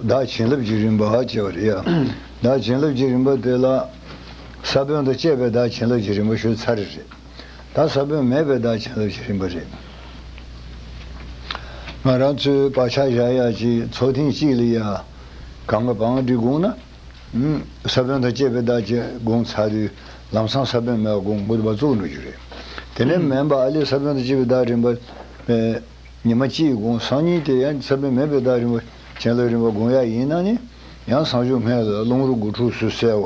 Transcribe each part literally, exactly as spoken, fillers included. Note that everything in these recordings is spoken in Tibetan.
བདག་བྱིན་རླབས་ཀྱི་རིམ་པ་ཅེས་པ་རེད་ཡ། བདག་བྱིན་རླབས་ཀྱི་རིམ་པ་དེ་ལ། ས་བོན་དང་བཅས་པའི་བདག་བྱིན་རླབས་ཀྱི་རིམ་པ་ཞུས་ཚར་རེད། ད་ས་བོན་མེད་པའི་བདག་བྱིན་རླབས་ཀྱི་རིམ་པ་རེད། ང་རང་ཚོའི་བག་ཆགས་བཞག་ཡག་ཅིག་ཚོགས་ཐེངས་གཅིག་ལ་ཡ། གང་ག་བང་སྒྲིག་དགོངས་ན། ས་བོན་དང་བཅས་པའི་བདག་ཅེས་དགོངས་ཚར་དུས། ལམ་སང་ས་བོན་མེད་པ་དགོངས་དགོས་པ་བཙུགས་འགྲོ་རྒྱུ་རེད། དེ་ནས་མིན་པ་ཨ་ལས་ས་བོན་དང་བཅས་པའི་བདག་རིམ་པ། ཉི་མ་གཅིག་དགོངས། སང་ཉིན་དེ་ཡང་ས་བོན་མེད་པའི་བདག་རིམ་པ་བྱིན་རླབས་རིམ་པ་དགོངས་ཡག་ཡིན་ན་ནི། ཡང་སང་ཞོགས་སྔོན་ལ་རླུང་རོ་དགུ་ཕྲུགས་སུ་གསལ་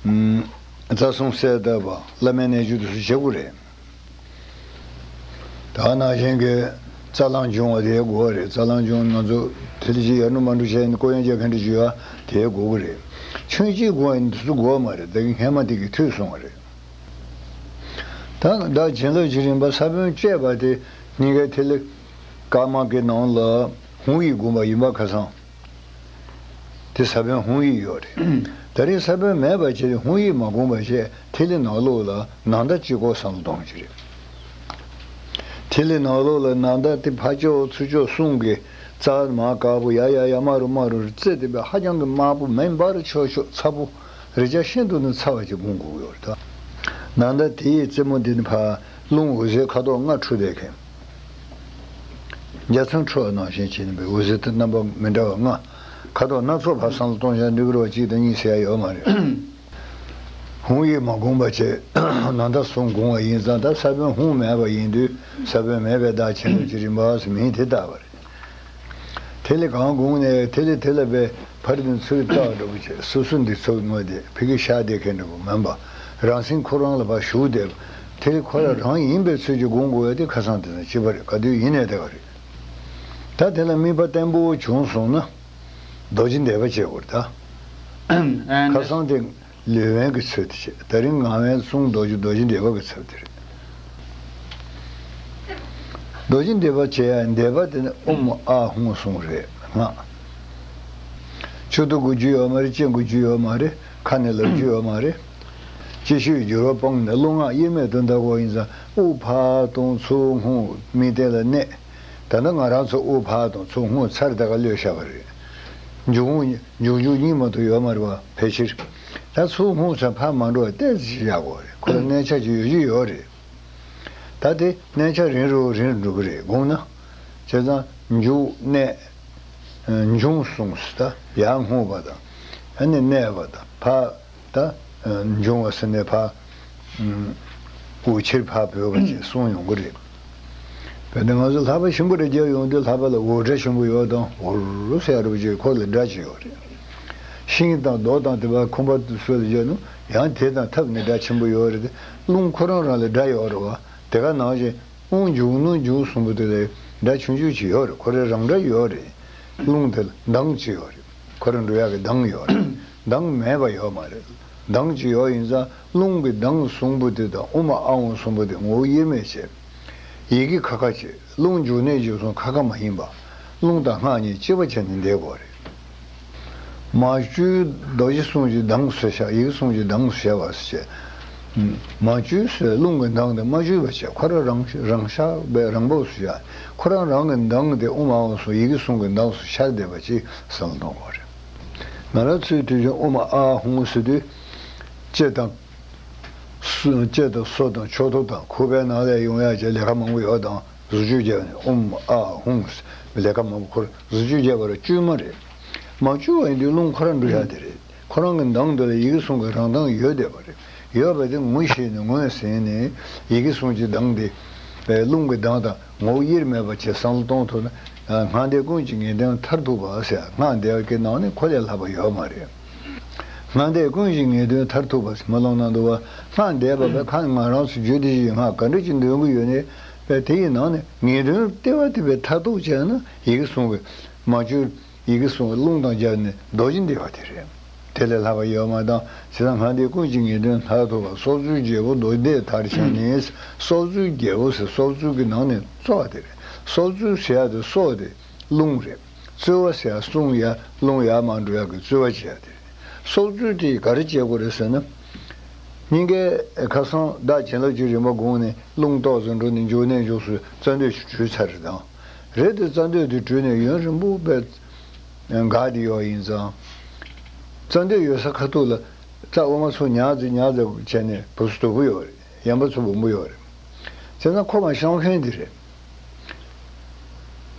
བ། རྩ་གསུམ་གསལ་བཏབ་པ། བླ་མའི་རྣལ་འབྱོར་དུ་སུ་བྱེད་དགོས་རེད། ད་ནང་བཞིན་གྱི་རྩ་རླུང་འབྱུང་བ་དེ་དགོས་པ་རེད། རྩ་རླུང་འབྱུང་ང་ཚོ་དེ་ལ་ཅིག་ཡར་འགྲོ་མར་འགྲོ་བྱས་ནས་ཀོ་ཡང་རྒྱག་ག་འདྲ་བྱེད་ཡ་དེ་དགོས་ཀྱི་རེད། ཆུན་གཅིག་དགོས་ཡ་འདི་ཚོ་དགོས་པ་མ་རེད། ད་གིན་སྔས་མ་དེ་གིས་འཐུས་སོང་བ་རེད། ད་བདག་བྱིན་རླབས་ཀྱི་རིམ་པ་ས་བོན་བཅས་པ་དེ་གཉིས་ཀའི་ཐིག་ལེ་དཀར་དམར་གྱི་ནང་ལ་ཧཱུྃ་ཡིག་བསྒོམ་པ་ཡིན་པ་ཁ་སང་། དེ་ས་བོན་ཧཱུྃ་ཡིག་ཡོད་རེད། ད་རེས་ས་བོན་མེད་པ་བྱས་ཏེ་ཧཱུྃ་ཡིག་མ་བསྒོམ་པ་བྱས་ཐིག་ལེ་ནང་ལོགས་ལ་ནང་ཟླ་གཅིག་པོ་བསམ་བློ་གཏོང་རྒྱུ་རེད། ཐིག་ལེ་ནང་ལོགས་ལ་ནང་ཟླ་དེ་ཕར་ཕྱོགས་ཚུར་ཕྱོགས་གསུམ་གྱི་རྩ་མར་དཀར་པོ་ཡར་ཡར་ཡར་དམར་རུ་དམར་རུ་རྩེ་དེ་བས་ཧ་ཅང་གི་དམར་པོ་མེ་འབར་ཆོག་ཆོག་ཚ་པོ། རེག་བྱ་ཤིན་ཏུ་ནས་ཚ་བ་ཅིག་བསྒོམ་དགོས་ཡོད་རེད་ད། ནང་ཟླ་དེའི་རྩེ་མོ་འདི་ནི་ཕར་རླུང་འོད་ཟེར་ཁ་དོག་ལྔ་འཕྲོ་བསྡད་མཁན། རྒྱ་མཚོ་འཕྲོ་བ་ནང་བཞིན་བྱས་ནས་འོད་ཟེར་དེ་རྣམ་པ་མི་འདྲ་བ་ལྔ། ཁ་དོག་སྣ་ཚོགས་ཕར་བསམ་བློ་གཏོང་བྱས་འགྲིག་གི་རེད་པ། གཅིག་དང་གཉིས་ཟེར་ཡ་ཡོད་མ་རེད། ཧཱུྃ་ཡིག་མ་བསྒོམ་པ་བྱས་ནང་ཟླ་གསུམ་བསྒོམ་པ་ཡིན་ཙང་། ད་ས་བོན་ཧཱུྃ་མེད་པ་ཡིན་དུས་ས་བོན་མེད་པའི་བདག་བྱིན་རླབས་ཀྱི་རིམ་པ་ཟེར་མིང་དེ་བཏགས་པ་རེད། དེ་ལས་གང་དགོངས་ནས་དེ་ལས་དེ་ལ་བས་ཕར་དང་ཚུར་བལྟ་འགྲོ་བ་བྱས། སོ་སོ་འདི་ཚོ་ངོ་དེ་ཕ་གི་ཤ་དེ་ཁེ་འདྲ་པོ་མིན་པ། རང་སེམས་ཁོ་རང་ལ་ཕར་ཞུགས་བསྡད་པ། དེ་ལས་ཁོ་རང་རང་ཡིན་པའི་ཚུལ་གྱིས་དགོངས་དགོས་ཡ་དེ་ཁ་སང་དེ་ཚོ་ཅི་པ་རེད། ག་དུས་ཡིན་ནའི་དེ་ག་རེད། ད་དེ་ལ་དམིགས་པ་བརྟན་པོ་བྱུང་སོང་ན། རྡོ་རྗེ་བཟླས་པ་བྱེད་དགོས་རེད་ད། ཁ་སང་དེ། ལུས་དབེན་གྱི་ཚུལ་དུ་བྱེད། དེ་རིང་ངག་དབེན་གསུང་རྡོ་རྗེ་རྡོ་རྗེ་བཟླས་པ་གི་ཚུལ་དུ་རེད། རྡོ་རྗེ་བཟླས་པ་བྱེད་ཡ་བཟླས་པ་དེ་ནི་ཨོཾ་ཨཱཿཧཱུྃ་གསུམ་རེད། ངག་མཆུ་ཏོ་དགོས་རྒྱུ་ཡོད་མ་རེད། ལྕེ་དགོས་རྒྱུ་ཡོད་མ་རེད། ཁ་ནས་ལབ་རྒྱུ་ཡོད་མ་རེད། ལྕེ་ཤུལ་འགྱུར་བ་སྤངས་ནས་རླུང་ངག་དབྱེར་མེད་དུ་འདའ་དགོས་ཡིན་ཙང་། དབུགས་ཕར་གཏོང་། ཚུར་ཧུང་། མིག་སྟེང་ལ་གནས། ད་ནི་ང་རང་ཚོ་དབུགས་ཕར་གཏོང་། ཚུར་ཧུང་ཚར་དེ་ག་གློད་བཞག་པ་རེད། མཇུག་ཧུང་། མཇུག་མཇུག་གཉིས་མ་གཏོགས་ཡོད་མ་རེད་པ། ཕལ་ཆེར། ད་ཚུར་ཧུང་ཚར་ཕར་མ་འགྲོ་བ་ཏོག་ཙམ་བཞག་དགོས་རེད། ཁོ་ལ་གནས་ཆགས་ཀྱི་ཡོད་ཀྱི་ཡོད་རེད། ད་དེ་གནས་ཆགས་རིང་རུ་རིང་རུ་འགྲོ་གི་རེད། དགོངས་ན། བྱས་ཙང་མཇུག་གནས། མཇུག་གསུངས་སོ། ད་ཡར་སྔོ་བ་དང་། ཨ་ནི་གནས་པ་དང་། ཕར། ད་འབྱུང་བ་ཟེར་ནས་ཕར། འོད་ཆེར་ཕར་བོད་པ་ཅིག་གསུངས་ཡོང་གི་རེད། བོད་དུ་ང་ཚོ་ལྷག་པ་ཞིམ་པོ་རེ་རྒྱག་ཡོང་དུས། ལྷག་པ་ལ་འོད་སྒྲ་ཆེན་པོ་ཡོད་དང་། འུར་ཟེར་ཡ་རུ་ཅིག་ཁོ་ལ་སྒྲ་ཅིག་ཡོད་རེད། ཤིང་དང་རྡོ་དང་དེ་བ་ཁང་པ་སོགས་ལ་སྦྱར་ན་ཡང་དེ་དང་འཐབ་ནས་སྒྲ་ཆེན་པོ་ཡོད་རེད་དེ། རླུང་ཁོ་རང་རང་ལ་སྒྲ་ཡོད་རེད་པ། དེ་ག་ནང་བཞིན་དབུགས་འབྱུང་རླུང་འབྱུང་གསུམ་པོ་དེ་ལ་སྒྲ་ཆུང་ཆུང་ཅིག་ཡོད་རེད། ཁོ་རང་རང་སྒྲ་ཡོད་རེད། རླུང་དེ་ལ་གདངས་ཅིག་ཡོད་རེད། ཁོ་རང་འགྲོ་ཡག་གི་གདངས་ཡོད་རེད། གདངས་མེད་པ་ཡོད་མ་རེད། གདངས་ཅིག་ཡོད་ཡིན་ཙང་། རླུང་གི་གདངས་གསུམ་པོ་དེ་དང་ཨོཾ་ཨཱཿཧཱུྃ་གསུམ་པོ་དེ་ངོ་བོ་དབྱེར་མེད་བྱས། ཡི་གེ་ཁ་ཁ་བྱས། རླུང་འཇུག་གནས་འཇུག་གསུམ་ཁ་ཁ་མ་ཡིན་པ། རླུང་དང་སྔགས་གཉིས་གཅིག་པ་བྱས་ནས་བསྡད་དགོས་རེད། མ་བཅོས་རྡོ་རྗེ་གསུང་གི་གདངས་སུ་བྱ། ཡི་གེ་གསུང་གི་གདངས་སུ་བྱ་བ་ཟེར་བྱས། མ་བཅོས་སུ་རླུང་གི་གདངས་དེ་མ་བཅོས་པ་བྱས། ཁོ་རང་རང་རང་ཤར་བའི་རང་བབས་སུ་བྱ། ཁོ་རང་རང་གི་གདངས་དེ་ཨོཾ་ཨཱཿཧཱུྃ་གསུམ་ཡི་གེ་གསུང་གི་གདངས་སུ་ཤར་བསྡད་པ་ཅིག་བསམ་བློ་གཏོང་དགོས་རེད། ང་རང་ཚོའི་དུས་རྒྱུན་ཨོཾ་ཨཱཿཧཱུྃ་ཟེར་དུས། ལྕེ་དང་། སོ། ལྕེ་དང་སོ་དང་ཕྱོགས་མཐུད་དང་ཁུ་བའི་ནང་ལས་ཡོང་ཡག་ཅིག་ལས་ཀ་མང་པོ་ཡོད་དང་། ཟུར་བཅོས་བརྒྱབ་ནས་ཨོཾ་ཨཱཿཧཱུྃ་ཟེར་ལས་ཀ་མང་པོ། ཁོ་རང་ཟུར་བཅོས་བརྒྱབ་པ་ར་བཅོས་མ་རེད། མ་བཅོས་པ་ཡིན་དུས་རླུང་ཁོ་རང་འགྲོ་ཡག་དེ་རེད། ཁོ་རང་གི་གདངས་དེ་ལ་ཡི་གེ་གསུང་གི་རང་གདངས་ཡོད་བསྡད་པ་རེད། ཡོད་པ་དེ་ངོ་ཤེས་ནས་ངོས་ཟིན་ནས་ཡི་གེ་གསུང་གི་གདངས་དེ། པའི་རླུང་གི་གདངས་དང་ངོ་བོ་དབྱེར་མེད་པ་བྱས་བསམ་བློ་གཏོང་ཐུབ་ན། སྔགས་འདས་ཀུན་གྱི་ངེས་དོན་མཐར་ཐུག་པ་ཟེར། སྔགས་འདས་ཀྱི་ནང་ནས་ཁོ་ལས་ལྷག་པ་ཡོད་མ་རེད། སྔགས་འདས་ཀུན་གྱི་ངེས་དོན་མཐར་ཐུག་པ་ཟེར་སྨོན་ལམ་གནང་འདུག་པ། སྔགས་འདས་པ་བས་ཁ་ང་རང་ཚོ་རྒྱུད་སྡེ་བཞིའི་སྔགས་ག་འདྲ་ཅིག་འདོན་གྱི་ཡོད་ནའི། པས་དེ་ཡི་ནང་ནས་ངེས་དོན་ལྟེ་བ་དེ་བས་མཐར་ཐུག་བྱས་ན་ཡི་གེ་གསུང་གི་མ་བཅོས། ཡི་གེ་གསུང་གི་རླུང་དང་སྦྱར་ནས་རྡོ་རྗེ་འདི་བ་དེ་རེད། དེ་ལས་ལྷག་པ་ཡོད་མ་དང་། བྱས་ཙང་སྔགས་འདས་ཀུན་གྱི་ངེས་དོན་མཐར་ཐུག་པ། སྲོག་རྩོལ་རྒྱལ་པོ་རྡོ་རྗེ་མཐར་ཕྱིན་ནས། སྲོག་རྩོལ་རྒྱལ་པོ་ཟེར་སྲོག་རྩོལ་གྱི་ནང་ནས་གཙོ་བ་དེ་རེད། སྲོག་རྩོལ་ཟེར་ཡ་དེ་སྲོག་དེ་རླུང་རེད། རྩོལ་བ་ཟེར་ཡ་གསུང་ཡ་རླུང་ཡར་མར་འགྲོ་ཡ་གི་རྩོལ་བ་བྱེད་ཡ་དེ་རེད། སྲོག་རྩོལ་དེ་ག་རེ་བྱེད་དགོས་རེད་ཟེར་ན། སྙིང་གའི་ཁ་སང་བདག་བྱིན་རླབས་ཀྱི་རིམ་པ་དགོངས་ནས་རླུང་ཏོག་ཙམ་འགྲོ་ནས་འཇུག་གནས་འཇུག་སུ་རྩ་མདུད་ཅིག་གྲོལ་ཚར་རེད་དང་། རེད་དེ་རྩ་མདུད་དེ་གྲོལ་ནས་ཡུན་རིང་པོ་བས། འགག་དེ་ཡོད་ཡིན་ཙང་། རྩ་འདོད་ཡོད་ས་ཁ་ཐུག་ལ་རྩ་དབུ་མ་ཚུར་ཉར་ཙམ་ཉར་ཙམ་བྱས་ནས་བུ་སུ་དོ་བུ་ཡོད་རེད། ཡན་པ་ཚུར་སྦོམ་པོ་ཡོད་རེད། བྱས་ཙང་ཁོ་མ་བཤང་མཁན་དེ་རེད།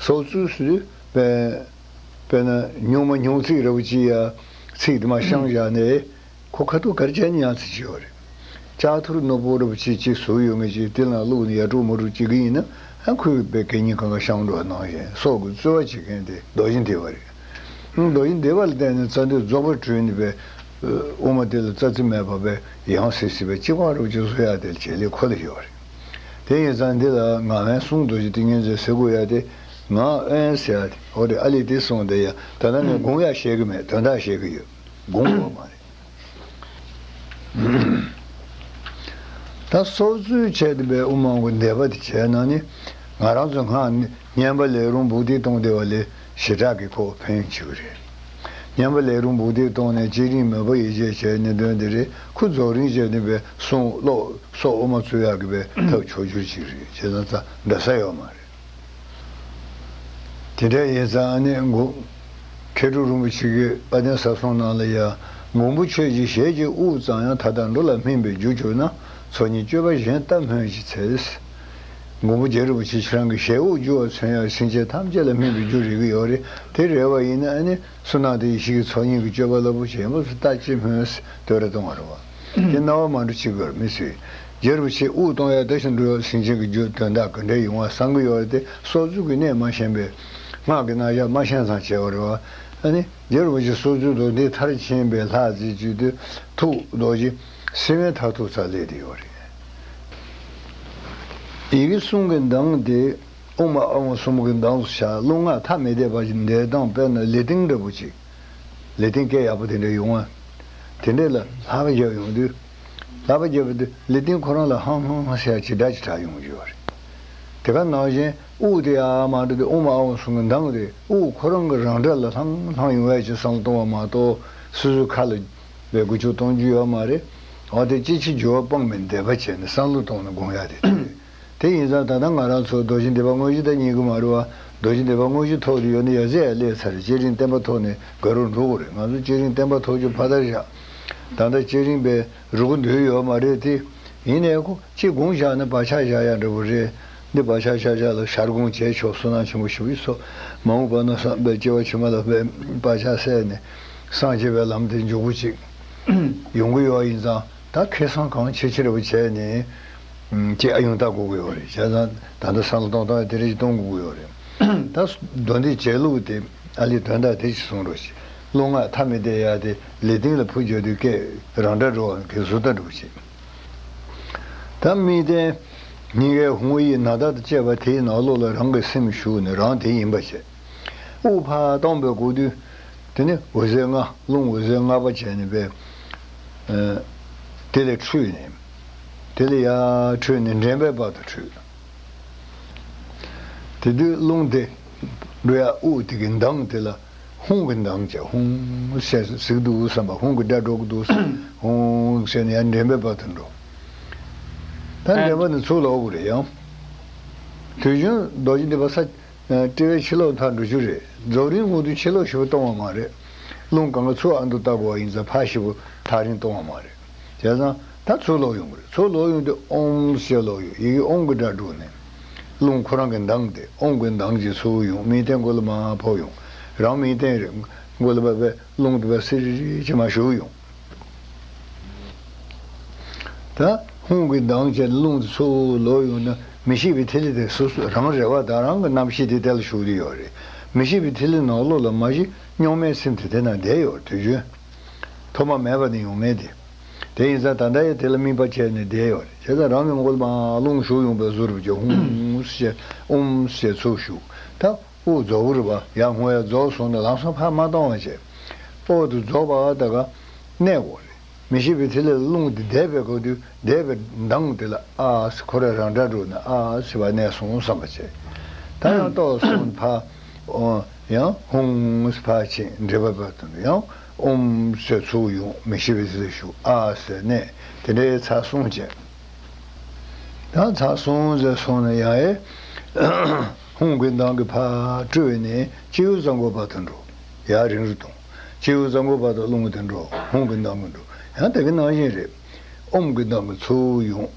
སོ་བཙུགས་སུ་དཔེ་དཔེར་ན་ཉུང་མ་ཉུང་ཚིག་ར་བུ་ཅི་ཡ་ཚིག་དེ་མ་བཤང་བཞག་ནས། ཁོ་ཁ་ཐུག་གར་བྱས་ནས་ཡང་ཚིག་ཅིག་ཡོད་རེད། ལྕགས་ཐུར་ནོར་བུ་ར་བུ་ཅི་ཅིག་ཟུག་ཡོད་ངེས་ཅིག་དེ་ལ་བླུགས་ནས་ཡར་དཀྲུག་མར་དཀྲུག་བྱེད་ཀྱི་ཡིན་ན། ཨ་ཁོས་དཔེ་གད་སྙིགས་གང་ག་བཤང་འགྲོ་བ་ནང་བཞིན་སྲོག་གི་རྩོལ་བ་བྱེད་མཁན་དེ་རྡོ་རྗེ་འདི་བ་རེད། རྡོ་རྗེ་འདི་བ་ལ་བརྟེན་ནས་རྩ་འདོད་རྫོགས་པར་གྲོལ་ནས་པའི་དབུ་མ་དེ་ལ་རྩ་རྩི་མེད་པ་པའི་ཡང་སྲིད་སྲིད་པའི་གཅིག་པ་རུ་ཅིག་བཟོ་ཡ་དེ་ལ་བྱེད་ལས་ཁོ་ལ་ཡོད་རེད། དེ་ཡིན་ཙང་འདི་ལ་ངག་དབེན་གསུང་རྡོ་རྗེ་ཏིང་ངེ་འཛིན་ཟེར་དགོས་ཡ་དེ། ངག་དབེན་ཟེར་ཡ་དེ་འོ་རེད། ཨ་ལས་དེ་གསུངས་དེ་ཡ་ད་ལྟ་ངས་དགོངས་ཡ་བཤད་གི་མེད། དོན་དག་བཤད་གི་ཡོད། དགོངས་དགོས་མ་རེད། ད་སོ་བཙུགས་བྱས་ཏེ་པའི་དབུ་མ་གི་འདེབས་པ་དེ་བྱས་ན་ནི། ང་རང་ཚོ་སྔགས་ནི་བསྙེན་པ་ལས་རུང་སྦུག་སྡེ་གཏོང་བདེ་བ་ལས་ཞེ་དྲག་གི་ཁོ་ཕན་ཡོན་ཆེ་བ་རེད། བསྙེན་པ་ལས་རུང་སྦུག་སྡེ་གཏོང་ནས་བསྐྱེད་རིམ་མོས་པ་ཡིད་བྱེད་བྱས་ནས་འདོན་དེ་རེད། ཁོ་རྫོགས་རིམ་བྱས་ནས་པའི་གསུང་ཀློག་སོགས་དབུ་མ་ཚུགས་ཡག་གི་པའི་ཐབས་ཕྱོགས་བསྒྱུར་ཅིག་རེད། བྱས་ཙང་ད་འདྲ་ས་ཡོད་མ་རེད། དེ་འདྲ་ཡིན་ཙང་ཨ་ནི་མགོན། མཁས་གྲུབ་རིན་པོ་ཆེ་གིས་ཨ་ཏན་ཟབ་གསུམ་ནང་ལ་ཡང་། མགོན་པོ་ཁྱོད་ཀྱི་ཞལ་གྱི་དབུགས་ཙམ་ཡང་ཐ་དད་འགྲོ་ལ་སྨིན་པའི་རྒྱུར་གྱུར་ན། ཚོགས་གཉིས་སྤྱོད་པ་གཞན་ལྟ་སྨོས་ཅི་འཚལ། མགོན་པོ་རྒྱལ་རིན་པོ་ཆེ་ཁྱེད་རང་གི་ཞལ་དབུགས་རྒྱུ་བ་མཚོན་ཡང་སེམས་ཅན་ཐམས་ཅད་ལ་སྨིན་པའི་རྒྱུ་རེག་གི་ཡོད་རེད། དེ་རེད་པ་ཡིན་ན་ཨ་ནི། བསོད་ནམས་དང་ཡེ་ཤེས་ཀྱི་ཚོགས་གཉིས་ཀྱི་སྤྱོད་པ་རླབས་པོ་ཆེ་ཡིན་པ་སུ་ལྟ་ཅི་སྨོས། དོད་རེ་གཏོང་བ་རེད་བ། དེ་རྣ་བ་མ་འགྲོ་ཅི་དགོས་མི་སྲིད། རྒྱལ་རིན་པོ་ཆེ་དབུགས་གཏོང་ཡ་དེ་བཞིན་འགྲོ་སེམས་ཅན་གྱི་རྒྱུ་དོན་དག་ག་འདྲ་ཡོང་བ་བསམ་གྱི་ཡོད་རེད་དེ། སྲོག་རྩོལ་གྱི་གནད་མ་ཤེས་པས། སྔགས་ཀྱི་རྣམ་གཞག་མ་ཤེས་ཙང་བྱས་པ་རེད་བ། ཨ་ནི་རྒྱལ་རིན་པོ་ཆེ་སྲོག་རྩོལ་དུ་འདི་མཐར་ཕྱིན་པའི་ལྷ་རྩེ་བཅུད་དུ་ཐུགས་རྡོ་རྗེ་སེམས་དཔའི་མཐར་ཐུག་ས་སླེབས་བསྡད་ཡོད་རེད། ཡི་གེ་གསུམ་གྱི་གདངས་དེ། ཨོཾ་ཨཱཿཧཱུྃ་གསུམ་གྱི་གདངས་སུ་བྱ། རླུང་ལྔ་ཐ་མི་དད་པ་ཞིག་འདས་སྟངས་དཔེར་ན་ལི་ཏིང་འདྲ་པོ་ཅིག་ལི་ཏིང་སྐད་ཡག་པོ་དེ་འདྲ་ཡོང་བ། དེ་འདྲ་ལ་ལྷགས་པ་རྒྱབ་ཡོང་དུས། ལྷགས་པ་རྒྱབ་པ་དེ་ལི་ཏིང་ཁོ་རང་ལ་ཧང་ཧང་ཧང་ཟེར་ཡ་ཅིག་སྒྲ་ཅིག་གྲགས་ཡོང་གི་ཡོད་རེད། དེ་ག་ནང་བཞིན་དབུགས་དེ་ཡར་མར་འགྲོ་དུས་ཨོཾ་ཨཱཿཧཱུྃ་གསུམ་གྱི་གདངས་དེ་དབུགས་ཁོ་རང་གི་རང་སྒྲ་ལ་ལྷང་ལྷང་ཡོང་བ་ཅིག་བསམ་བློ་གཏོང་བ་མ་གཏོགས་སོ་སོའི་ཁ་ལ་བའི་འགུལ་སྐྱོད་གཏོང་རྒྱུ་ཡོད་མ་རེད། འོ་དེ་ཅི་ཕྱིར་འགྱུར་བ་སྤངས་པའི་འདོད་པ་བྱས་ནས་བསམ་བློ་གཏོང་ནས་དགོངས་ཡ་དེ་རེད། དེ་ཡིན་ཙང་ད་ལྟ་ང་རང་ཚོ་རྡོ་རྗེ་འདི་པ་དངོས་གཞི་དང་གཉིས་ཀྱི་མ་རུ་བ། རྡོ་རྗེ་འདི་པ་དངོས་གཞི་ཐོག་ཏུ་ཡོད་ན་ཡ་ཟད་ཡ་སླེབས་ཚར། བསྐྱེད་རིམ་བརྟན་པ་ཐོག་ནས་ག་རུ་འགྲོ་དགོས་རེད། ང་ཚོ་བསྐྱེད་རིམ་བརྟན་པ་ཐོག་ཆུ་ཕ་དར་བཞག་ད་ལྟ་བསྐྱེད་རིམ་པའི་རུ་གུ་འདུས་ཡོད་མ་རེད་དེ། ཡིན་ནའི་ཁོ་གཅིག་དགོངས་བཞག་ན་བག་ཆགས་བཞག་ཡ་འདྲ་པོ་རེད། འདི་བག་ཆགས་བཞག་བཞག་ལ་ཞར་དགོངས་བྱས་ཆོག་བསོད་ནམས་ཆེན་པོ་ཞུ་ཡི་སོ། མ་འོངས་པ་ན་བསམ་པའི་སྐྱེ་བ་ཕྱི་མ་ལ་བས་བག་ཆགས་སད་ནས་སངས་རྒྱས་པའི་ལམ་དེ་མགྱོགས་པོ་ཅིག་ཡོང་གི་ཡོད་ཡིན་ཙང་། ད་ཁེ་བཟང་གང་ཆེ་ཆེ་རེ་བ་བྱས་ནས་ཅིག་ཨ་ཡོང་ལྟ་དགོས་ཀྱི་ཡོད་རེད། བྱས་ཙང་ད་ལྟ་བསམ་བློ་གཏོང་སྟངས་དེ་རེ་ཞིག་གཏོང་དགོས་ཀྱི་ཡོད་རེད། ད་མདོ་འདི་བྱེད་ལུགས་དེ་ཨ་ལི་དོན་དག་དེ་ཞིག་གསུང་རོགས་ཞེས། རླུང་ལྔ་ཐ་མི་དད་ཡ་དེ་ལི་ཏིང་ལ་ཕུ་བརྒྱབ་དུས་སྐད་རང་སྒྲ་འགྲོ་བ་གི་བཟོ་ལྟ་འགྲོ་བྱེད། ད་དམིགས་རྟེན་སྙིང་གའི་ཧཱུྃ་ཡིག་ནཱ་ད་དང་བཅས་པ་དེའི་ནང་ལོགས་ལ་རང་གི་སེམས་ཞུགས་ནས་རང་དེ་ཡིན་པ་བྱེད། དབུགས་ཕར་བཏང་པའི་གོ་དུས། དེ་ནི་འོད་ཟེར་ལྔ། རླུང་འོད་ཟེར་ལྔ་པ་བྱས་ནས་པས། ཨ། དེ་ལས་འཕྲོས་ནས། དེ་ལས་ཡར་འཕྲོས་ནས་འདྲེན་པའི་བར་དུ་འཕྲོས། དེ་དུས་རླུང་དེ་འགྲོ་ཡ་དབུགས་དེ་གི་གདངས་དེ་ལ་ཧཱུྃ་གི་གདངས་བྱས། ཧཱུྃ་ཟེར་ཟིག་འདུག་བསམ་པ། ཧཱུྃ་གི་སྒྲ་སྒྲོག་གི་འདུག་བསམ། ཧཱུྃ་ཟེར་ནས་ཡར་འདྲེན་པའི་བར་དུ་འགྲོ། ད་འདྲེན་པ་ནི་ཚུར་ལོག་དགོས་རེད་ཡང་། དུས་རྒྱུན་རྡོ་རྗེ་འདི་པ་ས། ཨ། དཔྲལ་བའི་ཕྱི་ལོགས་མཐའ་འགྲོ་རྒྱུ་རེད། རྫོགས་རིམ་ངོ་དུས་ཕྱི་ལོགས་ཞེ་པོ་གཏོང་བ་མ་རེད། རླུང་གང་ག་ཚུར་ཨ་མདོ་ལྟ་དགོས་པ་ཡིན་ཙང་ཕར་ཞེ་པོ་ཐག་རིང་གཏོང་བ་མ་རེད། བྱས་ཙང་ད་ཚུར་ལོག་ཡོང་གི་རེད། ཚུར་ལོག་ཡོང་དུས་ཨོཾ་ཞེས་ལོག་ཡོང་། ཡི་གེ་ཨོཾ་གི་སྒྲ་སྒྲོག་ནས། རླུང་ཁོ་རང་གི་གདངས་དེ་ཨོཾ་གི་གདངས་ཀྱིས་ཚུར་ཡོང་། དམིགས་རྟེན་མགོ་ལ་མར་ཕོག་ཡོང་། རང་དམིགས་རྟེན་རེད། མགོ་ལ་བབས་པའི་རླུང་དེ་བབས་སིར་རི་ཅིག་མར་ཞུགས་ཡོང་། ད་ཧཱུྃ་གི་གདངས་བྱས་ནས་རླུང་དེ་ཚུར་ལོག་ཡོང་ན་མི་ཤིགས་པའི་ཐིག་ལེ་དེ་སོ་སོ་རང་རེ་བ་དང་རང་གི་རྣམ་ཤེས་དེ་དེ་ལ་ཞུགས་ཀྱི་ཡོད་རེད། མི་ཤིགས་པའི་ཐིག་ལེ་ནང་ལོགས་ལ་མ་གཞི་རྙོག་མའི་སེམས་དེ་དེ་ན་བསྡད་ཡོད་རེད། དུས་རྒྱུན་ཐོག་མ་མེད་པ་ནས་ཡོང་མེད་དེ། དེ་ཡིན་ཙང་ད་ལྟ་ཡང་དེ་ལ་དམིགས་པ་བྱས་ནས་བསྡད་ཡོད་རེད། བྱས་ཙང་རང་གི་མགོ་ལ་མར་རླུང་ཞུགས་ཡོང་པའི་བཟོ་འདྲ་ཅིག་ཧཱུྃ་ཞེས་ཨོཾ་ཞེས་ཚུར་ཞུགས། ད་དབུགས་རྫོགས་པ་རེད་པ། ཡར་སྔོན་ཡར་རྫོགས་སོང་ན་ལམ་སང་ཕར་མ་གཏོང་བ་བྱས། འོག་ཏུ་རྫོགས་པ་ད་ག་གནས་དགོས་རེད། མི་ཤིགས་པའི་ཐིག་ལེ་ལ་རླུང་དེ་བསྡད་པའི་སྐབས་དུས་བསྡད་པའི་གདངས་དེ་ལ་ཨ་ཟེར་ཁོ་རང་རང་སྒྲ་སྒྲོག་ནས་ཨ་ཟེར་བ་གནས་སོང་བསམ་པ་བྱས། ད་ཡང་ཏོག་སོང་ཕར། ཨོ། ཡང་ཧཱུྃ་ཕར་ཕྱིན། འདྲེན་པའི་བར་དུ་ཡང་ཨོཾ་ཟེར་ཚུར་ཡོང་། མི་ཤིགས་པའི་ཐིག་ལེ་ཞུགས། ཨ་ཟེར་གནས། དེ་འདྲའི་ཚར་གསུམ་བྱས། ད་ཚར་གསུམ་ཟེར་སོང་ན་ཡང་ཨེ། ཧཱུྃ་གི་གདངས་ཀྱིས་ཕར་སྤྲོས་ནས་སྤྱི་བོའི་རྩ་མགོའི་བར་དུ་འགྲོ། ཡར་རིང་རུ་གཏོང་། སྤྱི་བོའི་རྩ་འགོ་བར་དུ་རླུང་དེ་འགྲོ། ཧཱུྃ་གི་མདངས་ཀྱིས་འགྲོ། ཡང་དེ་གི་ནང་བཞིན་རེད། ཨོཾ་གི་མདངས་ཀྱིས་ཚུར་ཡོང་།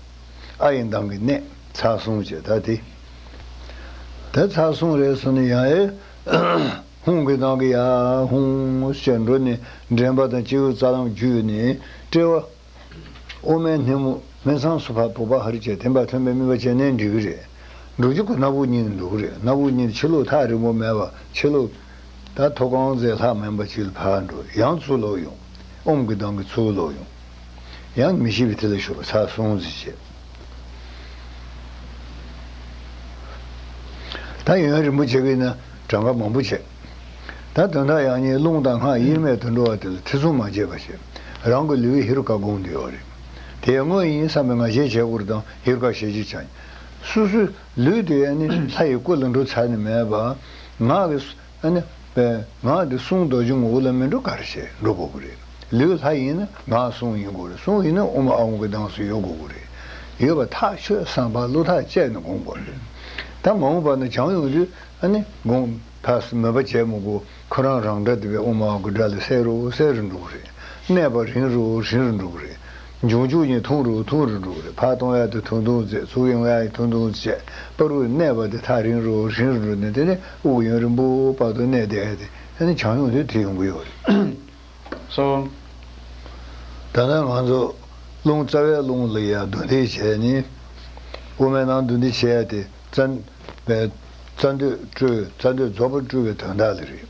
ཨ་ཡི་མདངས་ཀྱིས་གནས། ཚར་གསུམ་བྱས། ད་དེ། ད་ཚར་གསུམ་རེད་སོང་ནས་ཡང་ཨེ། ཧཱུྃ་གི་མདངས་ཀྱིས་ཡར་ཧཱུྃ་ཞེས་འགྲོ་ནས་འདྲེན་པ་དང་སྤྱི་བོའི་རྩ་ལམ་བརྒྱུད་ནས་དཔྲལ་བ། དབུ་མའི་སྣེ་མོ་སྨད་ཚང་སུ་ཕར་བུག་པ་ཧར་བྱས་དེ་འབའ་ཐོན་པའི་དམིགས་པ་བྱས་ནས་འགྲིག་གི་རེད། འགྲོ་རྒྱུ་ཁོ་སྣ་བུག་གཉིས་ནས་འགྲོ་གི་རེད། སྣ་བུག་གཉིས་ནས་ཕྱི་ལོགས་ཐག་རིང་པོ་མེད་པ། ཕྱི་ལོགས་ད་མཐོ་སྒང་ཙམ་ལྷག་མིན་པ་ཅིག་ལ་ཕར་འགྲོ། ཡང་ཚུར་ལོག་ཡོང་། ཨོཾ་གི་གདངས་ཀྱིས་ཚུར་ལོག་ཡོང་། ཡང་མི་ཤེས་པའི་ཐིག་ལེ་ཤོར་བ། ཚར་གསུམ་ཙམ་བྱས། ད་ཡུན་རིང་པོ་བྱེད་ཀྱི་ཡིན་ན་གྲངས་ཀ་མང་པོ་བྱེད། ད་དོན་དག་ཡང་སྙིང་རླུང་དང་སྔགས་དབྱེར་མེད་དུ་འགྲོ་བ་དེ་ལ་ཐེ་ཚོམ་མ་བྱེད་པ་བྱེད། རང་གི་ལུས་ཧེ་རུ་ཀ་བསྒོམས་བསྡད་ཡོད་རེད། དེ་དངོས་ཡིན་བསམ་པའི་ངེས་ཤེས་བྱེད་དགོས་རེད། དང་ཧེ་རུ་ཀ་ཞལ་གྱིས་བྱ། སོ་སོའི་ལུས་དེ་ཨ་ནི་ལྷ་ཡི་སྐུ་ལ་འགྲོ་ཚར་ནས་མེད་པ། ངག་གི་ཨ་ནི་པའི་ངག་འདི་གསུང་རྡོ་རྗེ་ངོ་བོ་ལ་མི་འགྲོ་ག་རེ་བྱས་འགྲོ་དགོས་ཀྱི་རེད། ལུས་ལྷ་ཡིན་ན་ངག་གསུང་ཡིན་དགོས་རེད། གསུང་ཡིན་ན་ཨོཾ་ཨཱཿཧཱུྃ་གི་གདངས་སུ་ཡོད་དགོས་ཀྱི་རེད། ཡོད་པ་ཐག་ཆོད་བསམ་པ་བློ་ཐག་བཅད་ནས་སྒོམ་དགོས་རེད། ད་མ་འོངས་པ་ན་བྱང་ཡོང་དུས་ཨ་ནི་སྒོམ་ཕར་མོས་པ་བྱས་མི་དགོས། ཁོ་རང་རང་སྒྲ་དེ་བས་ཨོཾ་ཨཱཿཧཱུྃ་གི་སྒྲ་ལས་གསལ་རུ་གསལ་རུ་འགྲོ་གི་རེད། གནས་པ་རིང་རུ་རིང་རུ་འགྲོ་གི་རེད། འབྱུང་འཇུག་གཉིས་ཐུང་རུ་ཐུང་རུ་འགྲོ་གི་རེད། ཕར་གཏོང་ཡ་དེ་ཐུང་ཐུང་བྱས། ཚུར་ཡོང་ཡ་ཡང་ཐུང་ཐུང་བྱས། བར་དུ་གནས་པ་དེ་ཐག་རིང་རུ་རིང་རུ་འགྲོ་ནས་དེ་ནས་དབུགས་ཡུན་རིང་པོ་བར་དུ་གནས་བསྡད་ཡ་དེ་ཨ་ནི་བྱང་ཡོང་དུས་དེ་ཡོང་གི་ཡོད་རེད། སོ། ད་ལྟ་ང་ཚོ་རླུང་རྩ་བའི་རླུང་ལ་ཡ་འདུ་འདེགས་བྱས་ནས། དབུ་མའི་ནང་འདུ་འདེགས་བྱས་ཡ་དེ་རྩ་བའི་རྩ་མདུད་བཀྲུ། རྩ་མདུད་རྫོགས་པ་བཀྲུ་བའི་དོན་དག་ལ་རེད།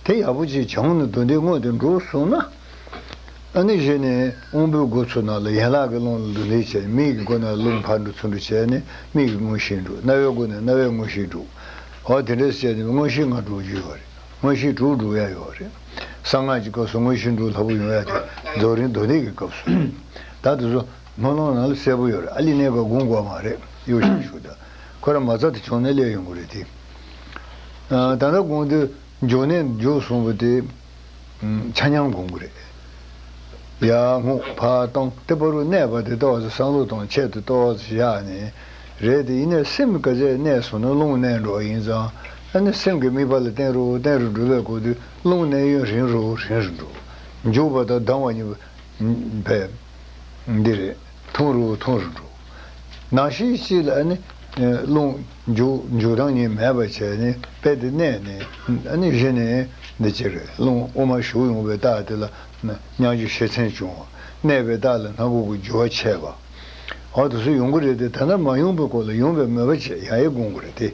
དེ་ཡག་པོ་ཅིག་བྱང་ནས་འདུ་འདེགས་དངོས་དེ་འགྲོ་སོང་ན། ཨ་ནི་གཞི་ནས་དབང་པོའི་སྒོ་ཚུ་ནང་ལ་ཡན་ལག་གི་རླུང་ལ་འདུ་འདེགས་བྱས། མིག་གི་སྒོ་ནས་རླུང་ཕར་འགྲོ་ཚུར་འགྲོ་བྱས་ནས་མིག་གི་མངོན་ཤེས་འགྲོ། རྣ་བའི་སྒོ་ནས་རྣ་བའི་མངོན་ཤེས་འགྲོ། འོ་དེ་འདྲས་བྱས་ནས་མངོན་ཤེས་ལྔ་འགྲོ་རྒྱུ་ཡོད་རེད། མངོན་ཤེས་དྲུག་འགྲོ་ཡ་ཡོད་རེད། གསང་སྔགས་ཀྱི་སྐབས་སུ་མངོན་ཤེས་དྲུག་ལྷག་པོ་ཡོང་ཡ་དེ་རྫོགས་རིམ་འདུ་འདེགས་ཀྱི་སྐབས་སུ། ད་དེ་ཚོ་སྨོན་ལམ་ནང་ལ་གསལ་པོ་ཡོད་རེད། ཨ་ལི་གནས་སྐབས་སྒོམ་དགོས་མ་རེད། གཡོ་ཞིག་ཞུ་ད། ཁོ་རང་མ་རྩ་དེ་བྱུང་ནས་སླེབས་ཡོང་གི་རེད་དེ། ཨ། ད་ལྟ་སྒོམ་དུས་འཇུག་གནས་འཇུག་གསུངས་པ་དེ། ཨམ། ཆ་མཉམ་སྒོམ་གི་རེད། ཡར་རྔུབ། ཕར་གཏོང་། དེ་བར་དུ་གནས་པ་དེ་ཏོག་ཙམ་བསམ་བློ་གཏོང་ཆེད་དུ་ཏོག་ཙམ་བཞག་ནས་རེད། དེ་ཡིན་ནའི་སེམས་ག་ཚད་གནས་སོང་ན་རླུང་གནས་འགྲོ་བ་ཡིན་ཙང་། ཨ་ནི་སེམས་ཀྱི་དམིགས་པ་ལ་བརྟེན་རུ་བརྟེན་རུ་འགྲོ་བའི་སྐབས་དུས་རླུང་གནས་ཡུན་རིང་རུ་རིང་རུ་འགྲོ། འཇུག་པ་དང་ལྡང་བ་གཉིས་པོ་བས། འདི་རེད། ཐུང་རུ་ཐུང་རུ་འགྲོ། ནང་བཞིན་གཅིག་ལ་ཨ་ནི་རླུང་འཇུག་འཇུག་སྟངས་གཉིས་མེད་པ་བྱས་ནས་དཔེ་དེ་གནས་ནས། ཨ་ནི་གཞི་ནས་འདི་གཅིག་རེད། རླུང་དབུ་མ་ཞུགས་ཡོང་བའི་རྟགས་དེ་ལ་མཉམ་རྒྱུ་ཤེད་ཚད་བྱུང་བ། གནས་པའི་རྟགས་ལ་སྣ་ཁུག་གི་རྒྱུ་བ་ཆད་པ། འོ་དེ་ཚོ་ཡོང་གི་རེད་དེ། ད་ལྟ་མ་ཡོང་པའི་སྐོར་ལ་ཡོང་བའི་མོས་པ་བྱས་ཡ་ཡི་སྒོམ་གི་རེད་དེ།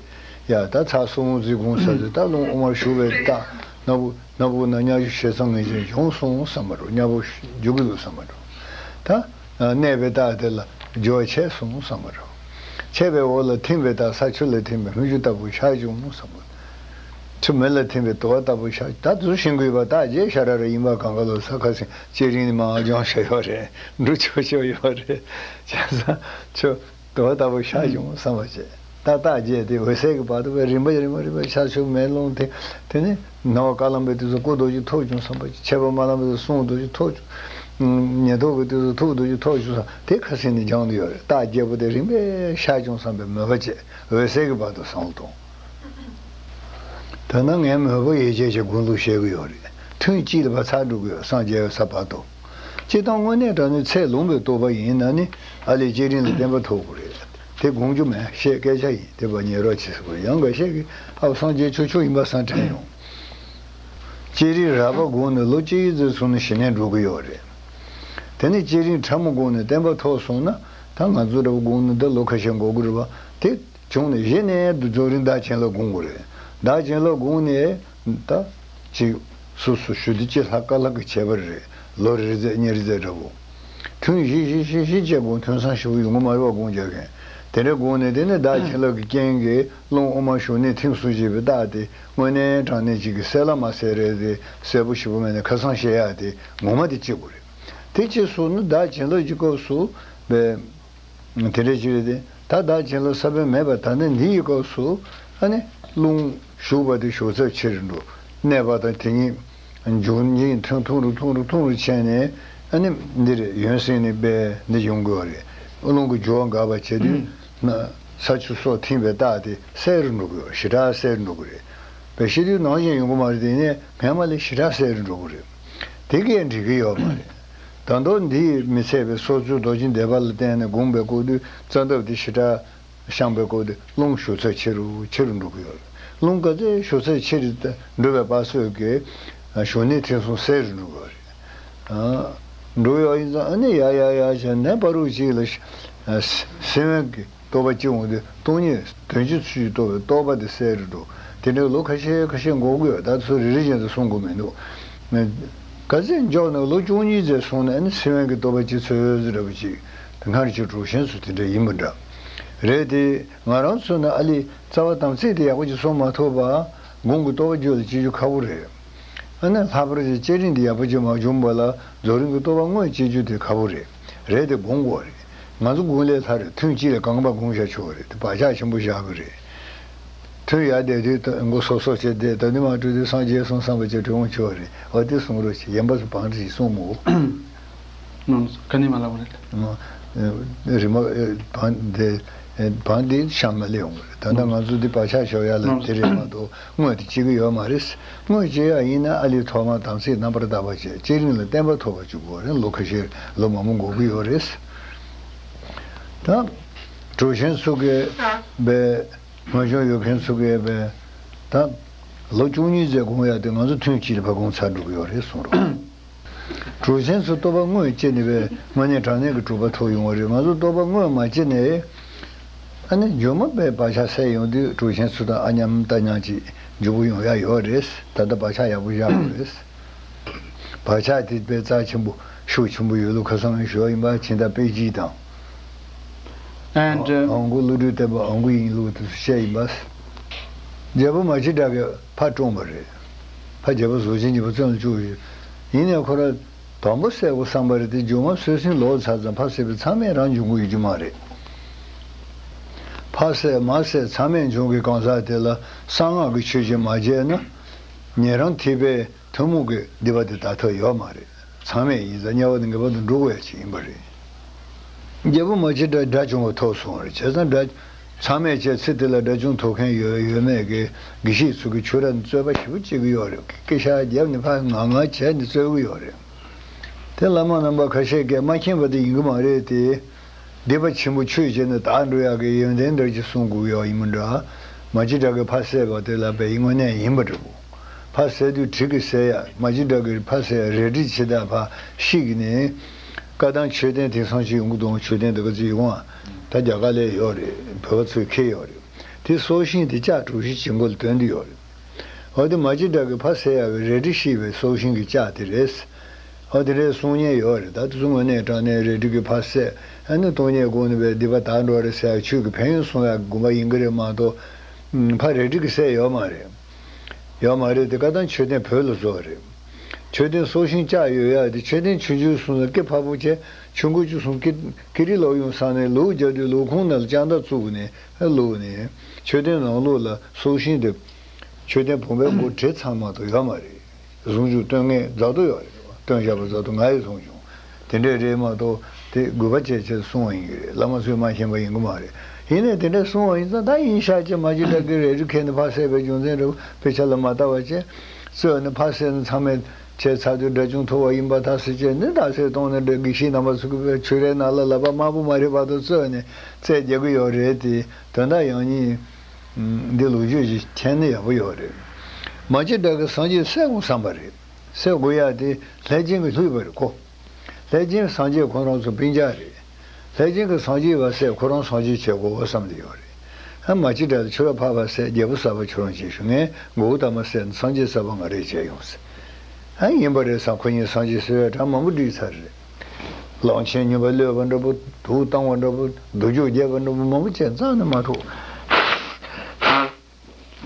ཡ་ད་ཚར་གསུམ་ཙམ་སྒོམ་ཚར་དུས་ད་རླུང་དབུ་མ་ཞུགས་པའི་རྟགས་སྣ་ཁུག་སྣ་བུག་ན་མཉམ་རྒྱུ་ཤེད་ཚད་ངེས་ཅན་བྱུང་སོང་བསམ་པ་རེད། མཉམ་པོ་འཇུག་གི་འདུག་བསམ་པ་རེད། ད་གནས་པའི་རྟགས་དེ་ལ་སྦྱོར་བ་ཆད་སོང་བསམ་པ་རེད། ཆད་པའི་འོག་ལ་ཐིམ་པའི་རྟགས། ས་ཆུ་ལ་ཐིམ་པའི་སྨིག་རྒྱུ་ལྟ་བུ་ཤར་བྱུང་བསམ་པ། ཆུ་མེ་ལ་ཐིམ་པའི་དུ་བ་ལྟ་བུ་ཤར། ད་དུ་ཤེས་དགོས་པ། རྟགས་བརྒྱད་ཤ་ར་ར་ཡིན་པ་གང་ག་ལོ་ས་ཁ་སེང་། བསྐྱེད་རིམ་ནི་མང་སྦྱོང་བྱ་ཡོད་རེད། འབྲུ་ཆོག་ཆོག་ཡོད་རེད། བྱས་ཙང་ཆུ་དུ་བ་ལྟ་བུ་ཤར་བྱུང་བསམ་པ་བྱས། ད་རྟགས་བརྒྱད་དེ་འོད་གསལ་གྱི་བར་དུ་བས་རིམ་པ་རིམ་པ་རིམ་པ་ཤར་ཆུ་མེ་རླུང་ཐིམ། དེ་ནས་སྣང་བ་དཀར་ལམ་པའི་དུས་སུ་སྐུ་རྡོ་རྗེ་ཐོབ་བྱུང་བསམ་པ། མཆེད་པ་དམར་ལམ་པའི་དུས་སུ་གསུང་རྡོ་རྗེ་ཐོབ་བྱུང་། ཉེ་ཐོག་གི་དུས་སུ་ཐུགས་རྡོ་རྗེ་ཐོབ་བྱུང་བསམ། དེ་ཁ་སེང་ནས་སྦྱང་དུ་ཡོད་རེད། རྟགས་བརྒྱད་པོ་དེ་རིམ་པས་ཤར་བྱུང་བསམ་པའི་མོས་པ་བྱས། འོད་གསལ་གྱི་བར་དུ་བསམ་བློ་གཏོང་། ད་ནང་ངའི་མོས་པ་ཡིད་ཆེས་ཀྱི་དགོངས་ལུགས་བཤད་ཀྱི་ཡོད་རེད། ཐུན་གཅིག་ལ་ཕར་ཚར་འགྲོ་གི་ཡོད། སངས་རྒྱས་པའི་ས་བར་དུ། སྤྱིར་བཏང་དངོས་གནས་དྲང་གནས་ཚད་ལོངས་པའི་རྟོགས་པ་ཡིན་ན་ནི་ཨ་ལས་བསྐྱེད་རིམ་ལ་བརྟན་པ་ཐོབ་དགོས་རེད། དེ་དགོངས་རྒྱུ་མེད། བཤད་སྐད་ཆ་ཡིན། དེ་བ་ཉན་རོགས་བྱེད་ཟེར་དགོས་རེད། ཡང་འགའ་ཤས་ཀྱིས་ཨ་སངས་རྒྱས་ཆོག་ཆོག་ཡིན་པ་བསམ་དྲན་ཡོང་། བསྐྱེད་རིམ་རགས་པ་བསྒོམས་ནས་ལོ་གཅིག་ཙམ་སོང་ན་ཞི་གནས་འགྲོ་གི་ཡོད་རེད། དེ་ནས་བསྐྱེད་རིམ་ཕྲ་མོ་བསྒོམས་ནས་བརྟན་པ་ཐོབ་སོང་ན། ད་ང་ཚོ་འདྲ་བོ་བསྒོམས་ན་ད་ལོ་ཁ་ཤས་འགོར་གི་རེད་བ། དེ་བྱུང་ནས་གཞི་ནས་རྫོགས་རིམ་བདག་བྱིན་རླབས་སྒོམ་དགོས་རེད། བདག་བྱིན་རླབས་སྒོམ་ནས་ད་ཅིག་སོ་སོ་ཞུ་དུས་ཅི་ལྷག་དཀའ་ལྷག་གི་བྱས་པ་རེད། ལོ་རེ་ཙམ་གཉིས་རེ་ཙམ་འདྲ་བོ། ཐུན་བཞི་བཞི་བཞི་བཞི་བཅས་སྒོམ། ཐུན་བཟང་ཞེ་པོ་ཡོང་གི་མ་རེད་བ། སྒོམ་རྒྱག་མཁན་དེ་འདྲ་སྒོམ་ནས། དེ་ནས་བདག་བྱིན་རླབས་ཀྱི་རྐྱེན་གྱིས་རླུང་དབུ་མ་ཞུགས་ནས་ཐིམ་སོང་བྱས་པའི་རྟགས་དེ་དངོས་གནས་དྲང་གནས་ཅིག་གི་གསལ་ལ་མ་གསལ་རེད་དེ། གསལ་པོ་ཞེ་པོ་མེད་ནས་ཁ་སང་བཤད་ཡག་དེ་ངོ་མ་དེ་གཅིག་པུ་རེད། དེ་གཅིག་སོང་ན་བདག་བྱིན་རླབས་ཀྱི་སྐབས་སུ་བས། དེ་འདྲ་ཅིག་རེད་དེ། ད་བདག་བྱིན་རླབས་ས་བོན་མེད་པ། ད་ནི་འདི་ཡི་སྐབས་སུ་ཨ་ནི་རླུང་ཞུགས་པ་དེ་ཞུགས་ཚད་ཆེ་རུ་འགྲོ། གནས་པ་དང་དེ་ཉིད་འབྱུང་གནས་ཐུང་ཐུང་རུ་ཐུང་རུ་ཐུང་རུ་ཕྱིན་ནས། ཨ་ནི་འདི་རེད། ཡུན་སྲིང་ནས་པས་འདི་ཡོང་དགོས་རེད། རླུང་གི་རྒྱུ་བ་འགག་པ་བྱེད་དུས་ན་ས་ཆུ་སོགས་ཐིམ་པའི་རྟགས་དེ་གསལ་རུ་འགྲོ་གི་ཡོད། ཞེ་དྲག་གསལ་རུ་འགྲོ་གི་རེད། པའི་ཤི་དུས་ནང་བཞིན་ཡོང་གི་མ་རེད། དེ་ནས་སྔན་མ་ལས་ཞེ་དྲག་གསལ་རུ་འགྲོ་གི་རེད། དེ་གས་འགྲིག་གི་ཡོད་མ་རེད། ད་དུང་འདི་ཡིས་མི་ཚད་པའི་སོར་ཚུལ་རྡོ་རྗེ་བཟླས་པ་ལ་བརྟེན་ནས་དགོངས་པའི་སྐོར་དུས་རྩ་འདབ་དེ་ཞེ་དྲག་བཤངས་པའི་སྐོར་དུ་རླུང་ཞུགས་ཚད་ཆེ་རུ་ཆེ་རུ་འགྲོ་གི་ཡོད་རེད། རླུང་ག་ཚོད་ཞུགས་ཚད་ཆེ་རུ་འགྲོ་བའི་བར་སོས་ཀྱི་ཞུགས་གནས་ཐེངས་གསུམ་གསལ་རུ་འགྲོ་གི་ཡོད་རེད། འགྲོ་ཡོད་ཡིན་ཙང་ཨ་ནི་ཡ་ཡ་ཡ་བྱས་ནས་བར་དུ་གཅིག་ལ་སེམས་དབེན་གྱི་རྟོགས་པ་སྐྱེ་འོང་དུས་སྟོང་ཉིད་དོན་སྤྱི་ཚུལ་གྱིས་རྟོགས་པའི་རྟོགས་པ་དེ་གསལ་རུ་འགྲོ། དེ་འདྲའི་ལོ་ཁ་ཤས་ཁ་ཤས་འགོར་གི་ཡོད། ད་ཚོ་རེ་རེ་བཞིན་དུ་གསུང་དགོས་མི་འདུག། ག་ཚད་མགྱོགས་ན་ལོ་བཅུ་གཉིས་ཙམ་སོང་ན་ཨ་ནི་སེམས་དབེན་གྱི་རྟོགས་པ་སྐྱེ་ཚོད་ཟེར་བ་ཅིག་དེ་སྔར་གྱི་གྲུབ་ཆེན་ཚོ་དེ་འདྲ་ཡིན་པ་འདྲ་རེད་དེ། ང་རང་ཚོ་ནི་ཨ་ལི་རྩ་བ་དམ་ཚིག་དེ་ཡག་པོ་ཅིག་སྲུང་མ་ཐུབ་པ་དགོངས་ཀྱི་རྟོགས་པ་རྒྱུད་ལ་སྐྱེ་རྒྱུ་ཁག་པོ་རེད། ཨ་ནི་ལྷག་པར་དུ་བསྐྱེད་རིམ་འདི་ཡག་པོ་ཅིག་མ་བྱུང་བ་ལ་རྫོགས་རིམ་གྱི་རྟོགས་པ་དངོས་སྐྱེ་རྒྱུ་དེ་ཁག་པོ་རེད། རེད་དེ་དགོངས་དགོས་རེད། ང་ཚོ་དགོངས་ལས་ལྷག་རེད། ཐུན་གཅིག་ལ་གང་པ་དགོངས་བཞག་ཆོག་རེད་དེ་བག་ཆགས་ཆེན་པོ་བཞག་གི་རེད། ཐུན་ཡར་བསྡད་དུས་མགོ་སོབ་སོབ་བྱས་བསྡད། ད་ནི་མ་གྲོལ་དུས་སངས་རྒྱས་གསུངས་བསམ་པ་ཅིག་གྲོལ་འོང་ཆོག་རེད། འོ་དེ་གསུང་རོགས་བྱེད། ཡན་པ་སུ་བང་ཁྲི་ཞིག་གསུང་ངོ་། ནང་ག་ནས་མ་ལབ་རེད། རི་མ་བང་དེ་བང་དེ་གཤམ་ལ་སླེབས་འོང་རེད། ད་ལྟ་ང་ཚོ་འདི་བག་ཆགས་ཤོར་ཡ་ལ་དེ་རེད་མ་གཏོགས་དངོས་དེ་སྐྱེ་གི་ཡོད་མ་རེད། དངོས་སྐྱེ་ཡ་ཡིན་ན་ཨ་ལི་ཐོག་མར་དམ་ཚིག་རྣམ་པར་དག་པ་བྱས། བསྐྱེད་རིམ་ལ་བརྟན་པ་ཐོབ་པ་བཅུག་དགོས་རེད། ལོ་ཁ་ཤས་ལོ་མང་པོ་འགོར་གི་ཡོད་རེད། ད་གྲུབ་ཆེན་ཚོ་གིས་པའི་སྔོན་བྱུང་ཡོད་མཁན་ཚོ་གིས་པའི་ད་ལོ་བཅུ་གཉིས་ཙམ་དགོངས་ཡ་དེ་ང་ཚོ་ཐུན་གཅིག་ལ་ཕར་དགོངས་ཚར་འགྲོ་གི་ཡོད་རེད་གསུང་རོགས། གྲུབ་ཆེན་ཚོ་རྟོགས་པ་དངོས་སྐྱེས་ནས་པའི་དངོས་གནས་དྲང་གནས་ཀྱི་གྲུབ་པ་ཐོབ་ཡོང་བ་རེད། ང་ཚོ་རྟོགས་པ་དངོས་མ་སྐྱེས་ནས་ཨ་ནི་མཇུག་མ་པའི་བག་ཆགས་སད་ཡོང་དུས་གྲུབ་ཆེན་ཚོ་དང་ཨ་མཉམ་ལྟ་མཉམ་གྱིས་མགྱོགས་པོ་ཡོང་ཡ་ཡོད་རེད། ད་ལྟ་བག་ཆགས་ཡག་པོ་བཞག་དགོས་རེད། བག་ཆགས་དེ་དཔེ་རྩ་ཆེན་པོ་ཤུགས་ཆེན་པོ་ཡོད་ལུགས་ཁ་སང་ཞུས་ཡིན་པ། ཕྱི་ཟླ་དཔེ་སྐྱིད་དང་། And uh, ཨང་ཀུ་ཀླུ་སྒྲུབ་བསྟན་པ་ཨང་ཀུ་ཡིན་ལུགས་དེ་ཚོ་བཤད་ཡིན་པ། རྒྱལ་པོ་མ་གཅིག་གྲགས་ཀྱིས་ཕར་བཀྲོངས་པ་རེད། ཕར་རྒྱལ་པོ་གཟུགས་ཅན་གཉིས་པོ་བཙོན་ལ་བཅུག་ཡོད། ཡིན་ནའི་ཁོ་རང་དང་པོ་བསད་དགོས་བསམ་པ་རེད་དེ། མཇུག་མ་ཚོད་ཟིན་ལོག་ཚར་ཙང་ཕར་བསད་པའི་ཚང་མས་རང་འབྱུང་གི་ཡོད་རྒྱུ་མ་རེད། ཕར་བསད་མར་བསད་ཚང་མས་འབྱུང་གི་གང་ཟག་དེ་ལ་གསང་སྔགས་ཀྱི་ཆོས་ཅིག་མ་བྱས་ན་ཉན་རང་ཐེག་པའི་ཐུན་མོང་གི་སྡིག་པ་དེ་དག་ཐབས་ཡོད་མ་རེད། ཚང་མས་ཡིན་ཙང་དམྱལ་བ་དང་ངེས་པར་དུ་འགྲོ་དགོས་ཡ་ཅིག་ཡིན་པ་རེད། རྒྱལ་པོ་མ་གཅིག་གྲགས་དགྲ་བཅོམ་པ་ཐོབ་སོང་བ་རེད། བྱས་ཙང་དགྲ་ཚང་མས་བྱས་ཚེ་དེ་ལ་དགྲ་བཅོམ་ཐོབ་མཁན་ཡོད་ཡོད་མེད་ཀྱི་དགེ་བཤེས་ཚོ་གི་ཆོས་ར་ནས་རྩོད་པ་ཞེ་པོ་བྱེད་ཀྱི་ཡོད་རེད། སྐད་ཆ་བརྒྱབ་ནས་ཕར་ངང་ངང་བྱས་ནས་རྩོད་ཀྱི་ཡོད་རེད། དེ་བླ་མ་རྣམ་པ་ཁ་ཤས་ཀྱིས་མ་མཁྱེན་པ་དེ་ཡིན་གྱི་མ་རེད་དེ། སྡིག་པ་ཆེན་པོ་ཆོས་བྱས་ནས་དག་འགྲོ་ཡག་གི་ཡོན་ཏན་འདྲ་ཅིག་གསུང་དགོས་ཡོད་ཡིན་མི་འདྲ། མ་གཅིག་གྲགས་ཀྱིས་ཕར་བསད་པ་དེ་ལ་བས་དངོས་གནས་ཡིན་པ་འདྲ་བོ། ཕར་བསད་དུས་གྲི་གིས་བསད་ཡ། མ་གཅིག་གྲགས་ཀྱིས་ཕར་བསད་ཡ་རལ་གྲི་ཇི་ལྟར་ཕར་བཤིག་ནས། བཀའ་གདམས་མཆོད་རྟེན་དེང་སང་ཅིག་ཡོང་གི་འདུག། མཆོད་རྟེན་འདི་ག་ཚོད་ཡོང་ཨ། ད་རྒྱ་གར་ལ་ཡོད་རེད། བོད་པ་ཚོས་འཁྱེར་ཡོད་རེད། དེ་སྲོག་ཤིང་དེ་ལྕགས་གྲུ་བཞི་གྱི་མགོ་ལ་དོན་གྱི་ཡོད་རེད། འོ་དེ་མ་གཅིག་གྲགས་ཀྱིས་ཕར་བསད་ཡག་གི་རལ་གྲི་བཤིག་པའི་སྲོག་ཤིང་གི་ལྕགས་དེ་རེད། འོ་དེ་འདྲའི་གསུང་མཁན་ཡོད་རེད། ད་དེ་ཚོ་དངོས་གནས་དྲང་གནས་རལ་གྲི་གིས་ཕར་བསད། ཨ་ནི་སྟོང་ཉིད་སྒོ་ནས་པའི་སྡིག་པ་དག་འགྲོ་རེད་ཟེར་ཡག་ཆོས་ཀྱི་ཕན་ཡོན་གསུང་ཡག་གི་དགོངས་པ་ཡིན་གྱི་རེད་མ་གཏོགས། ཕར་རལ་གྲི་གིས་བསད་ཡོད་མ་རེད། ཡོད་མ་རེད་དེ། བཀའ་གདམས་མཆོད་རྟེན་བོད་ལ་བཟོས་པ་རེད། མཆོད་རྟེན་སྲོག་ཤིང་ལྕགས་ཡོད་ཡག་དེ། མཆོད་རྟེན་ཆུང་ཆུང་སོང་ཙང་སྐེ་ཕར་བུ་བྱས། ཆུང་ཀུ་ཅིག་སོང་ཀི་ཀི་རི་ལོག་ཡོང་ས་ནས་ལུག་རྒྱག་དུས་ལུག་ཁུང་ནང་ལ་ལྕགས་མདའ་བཙུགས་ནས་བླུགས་ནས། མཆོད་རྟེན་ནང་ལོགས་ལ་སྲོག་ཤིང་དེ། མཆོད་རྟེན་བུམ་པའི་མགོ་བྲེགས་ཚར་མ་གཏོགས་ཡོད་མ་རེད། གཟུངས་གཞུག་བཏོན་མཁན་རྫ་རྡོ་ཡོད་རེད། བཏོན་བཞག་པ་རྫ་རྡོ་ང་ཡིས་མཐོང་བྱུང་། དེ་འདྲས་རེད་མ་གཏོགས་དེ་དགོས་པ་བྱས་བྱས་གསུངས་པ་ཡིན་གྱི་རེད། བླ་མ་ཚོས་མ་མཁྱེན་པ་ཡིན་གྱི་མ་རེད། ཡིན་ནའི་དེ་འདྲས་གསུངས་པ་ཡིན་ཙང་ད་ཡིན་ཤག་ཅེས་མ་གཅིག་གྲགས་ཀྱིས་རལ་གྲི་ཁྱེར་ནས་ཕར་བསད་པའི་རྒྱུ་མཚན་རེད། དཔེ་ཆ་ལ་མ་ལྟ་བ་བྱས། རྩོད་ནས་ཕར་བསད་ནས་ཚང་མས་བྱས་ཚར་དུས་དགྲ་བཅོམ་ཐོབ་པ་ཡིན་པ་ཐག་ཆོད་བྱས་ནས་རྟགས་གསལ་གཏོང་ནས་འདྲ། དགེ་བཤེས་རྣམ་པ་ཚོ་གིས་ཆོས་རའི་ནང་ལ་ལག་པ་དམར་པོ་མ་རེད་བར་དུ་རྩོད་ནས་རྩད་རྒྱག་གི་ཡོད་རེད་དེ། དོན་དག་ཡང་སྙིང་འདི་ལོ་རྒྱུས་ཀྱི་མཁྱེན་ན་ཡག་པོ་ཡོད་རེད། མ་གཅིག་གྲགས་ཀྱིས་སངས་རྒྱས་བསད་དགོས་བསམ་པ་རེད། བསད་དགོས་ཡག་དེ་ལྷས་སྦྱིན་གྱིས་བསླུས་པ་རེད་ཁོ། ལྷས་སྦྱིན་སངས་རྒྱས་ཁོ་རང་ཚོ་སྤུན་ཀྱག་རེད། ལྷས་སྦྱིན་གྱིས་སངས་རྒྱས་བ་བསད། ཁོ་རང་སངས་རྒྱས་བྱེད་དགོས་བསམ་བསྡད་ཡོད་རེད། ཨ་མ་གཅིག་གྲགས་ལ་ཁྱོད་ར་ཕར་བ་བསད། རྒྱལ་པོ་གསར་པ་ཁྱོད་རང་བྱེད་ཞུ། ངས་མགོ་བོ་དར་མ་བསད་ན་སངས་རྒྱས་གསར་པ་ང་རས་བྱས་ཡོང་ཟེར། ཨ་ཡིན་པ་རེད་བསམ། ཁོ་གཉིས་སངས་རྒྱས་བསད་ཡ་གྲངས་མང་པོ་བསྒྲིགས་ཚར་རེད། གླང་ཆེན་སྨྱོན་པ་གློད་པ་འདྲ་པོ། དུག་བཏང་བ་འདྲ་པོ། སྡུག་སྦྱོང་རྒྱབ་པ་འདྲ་པོ་མང་པོ་བྱས་རྩ་ནས་མ་ཐུབ།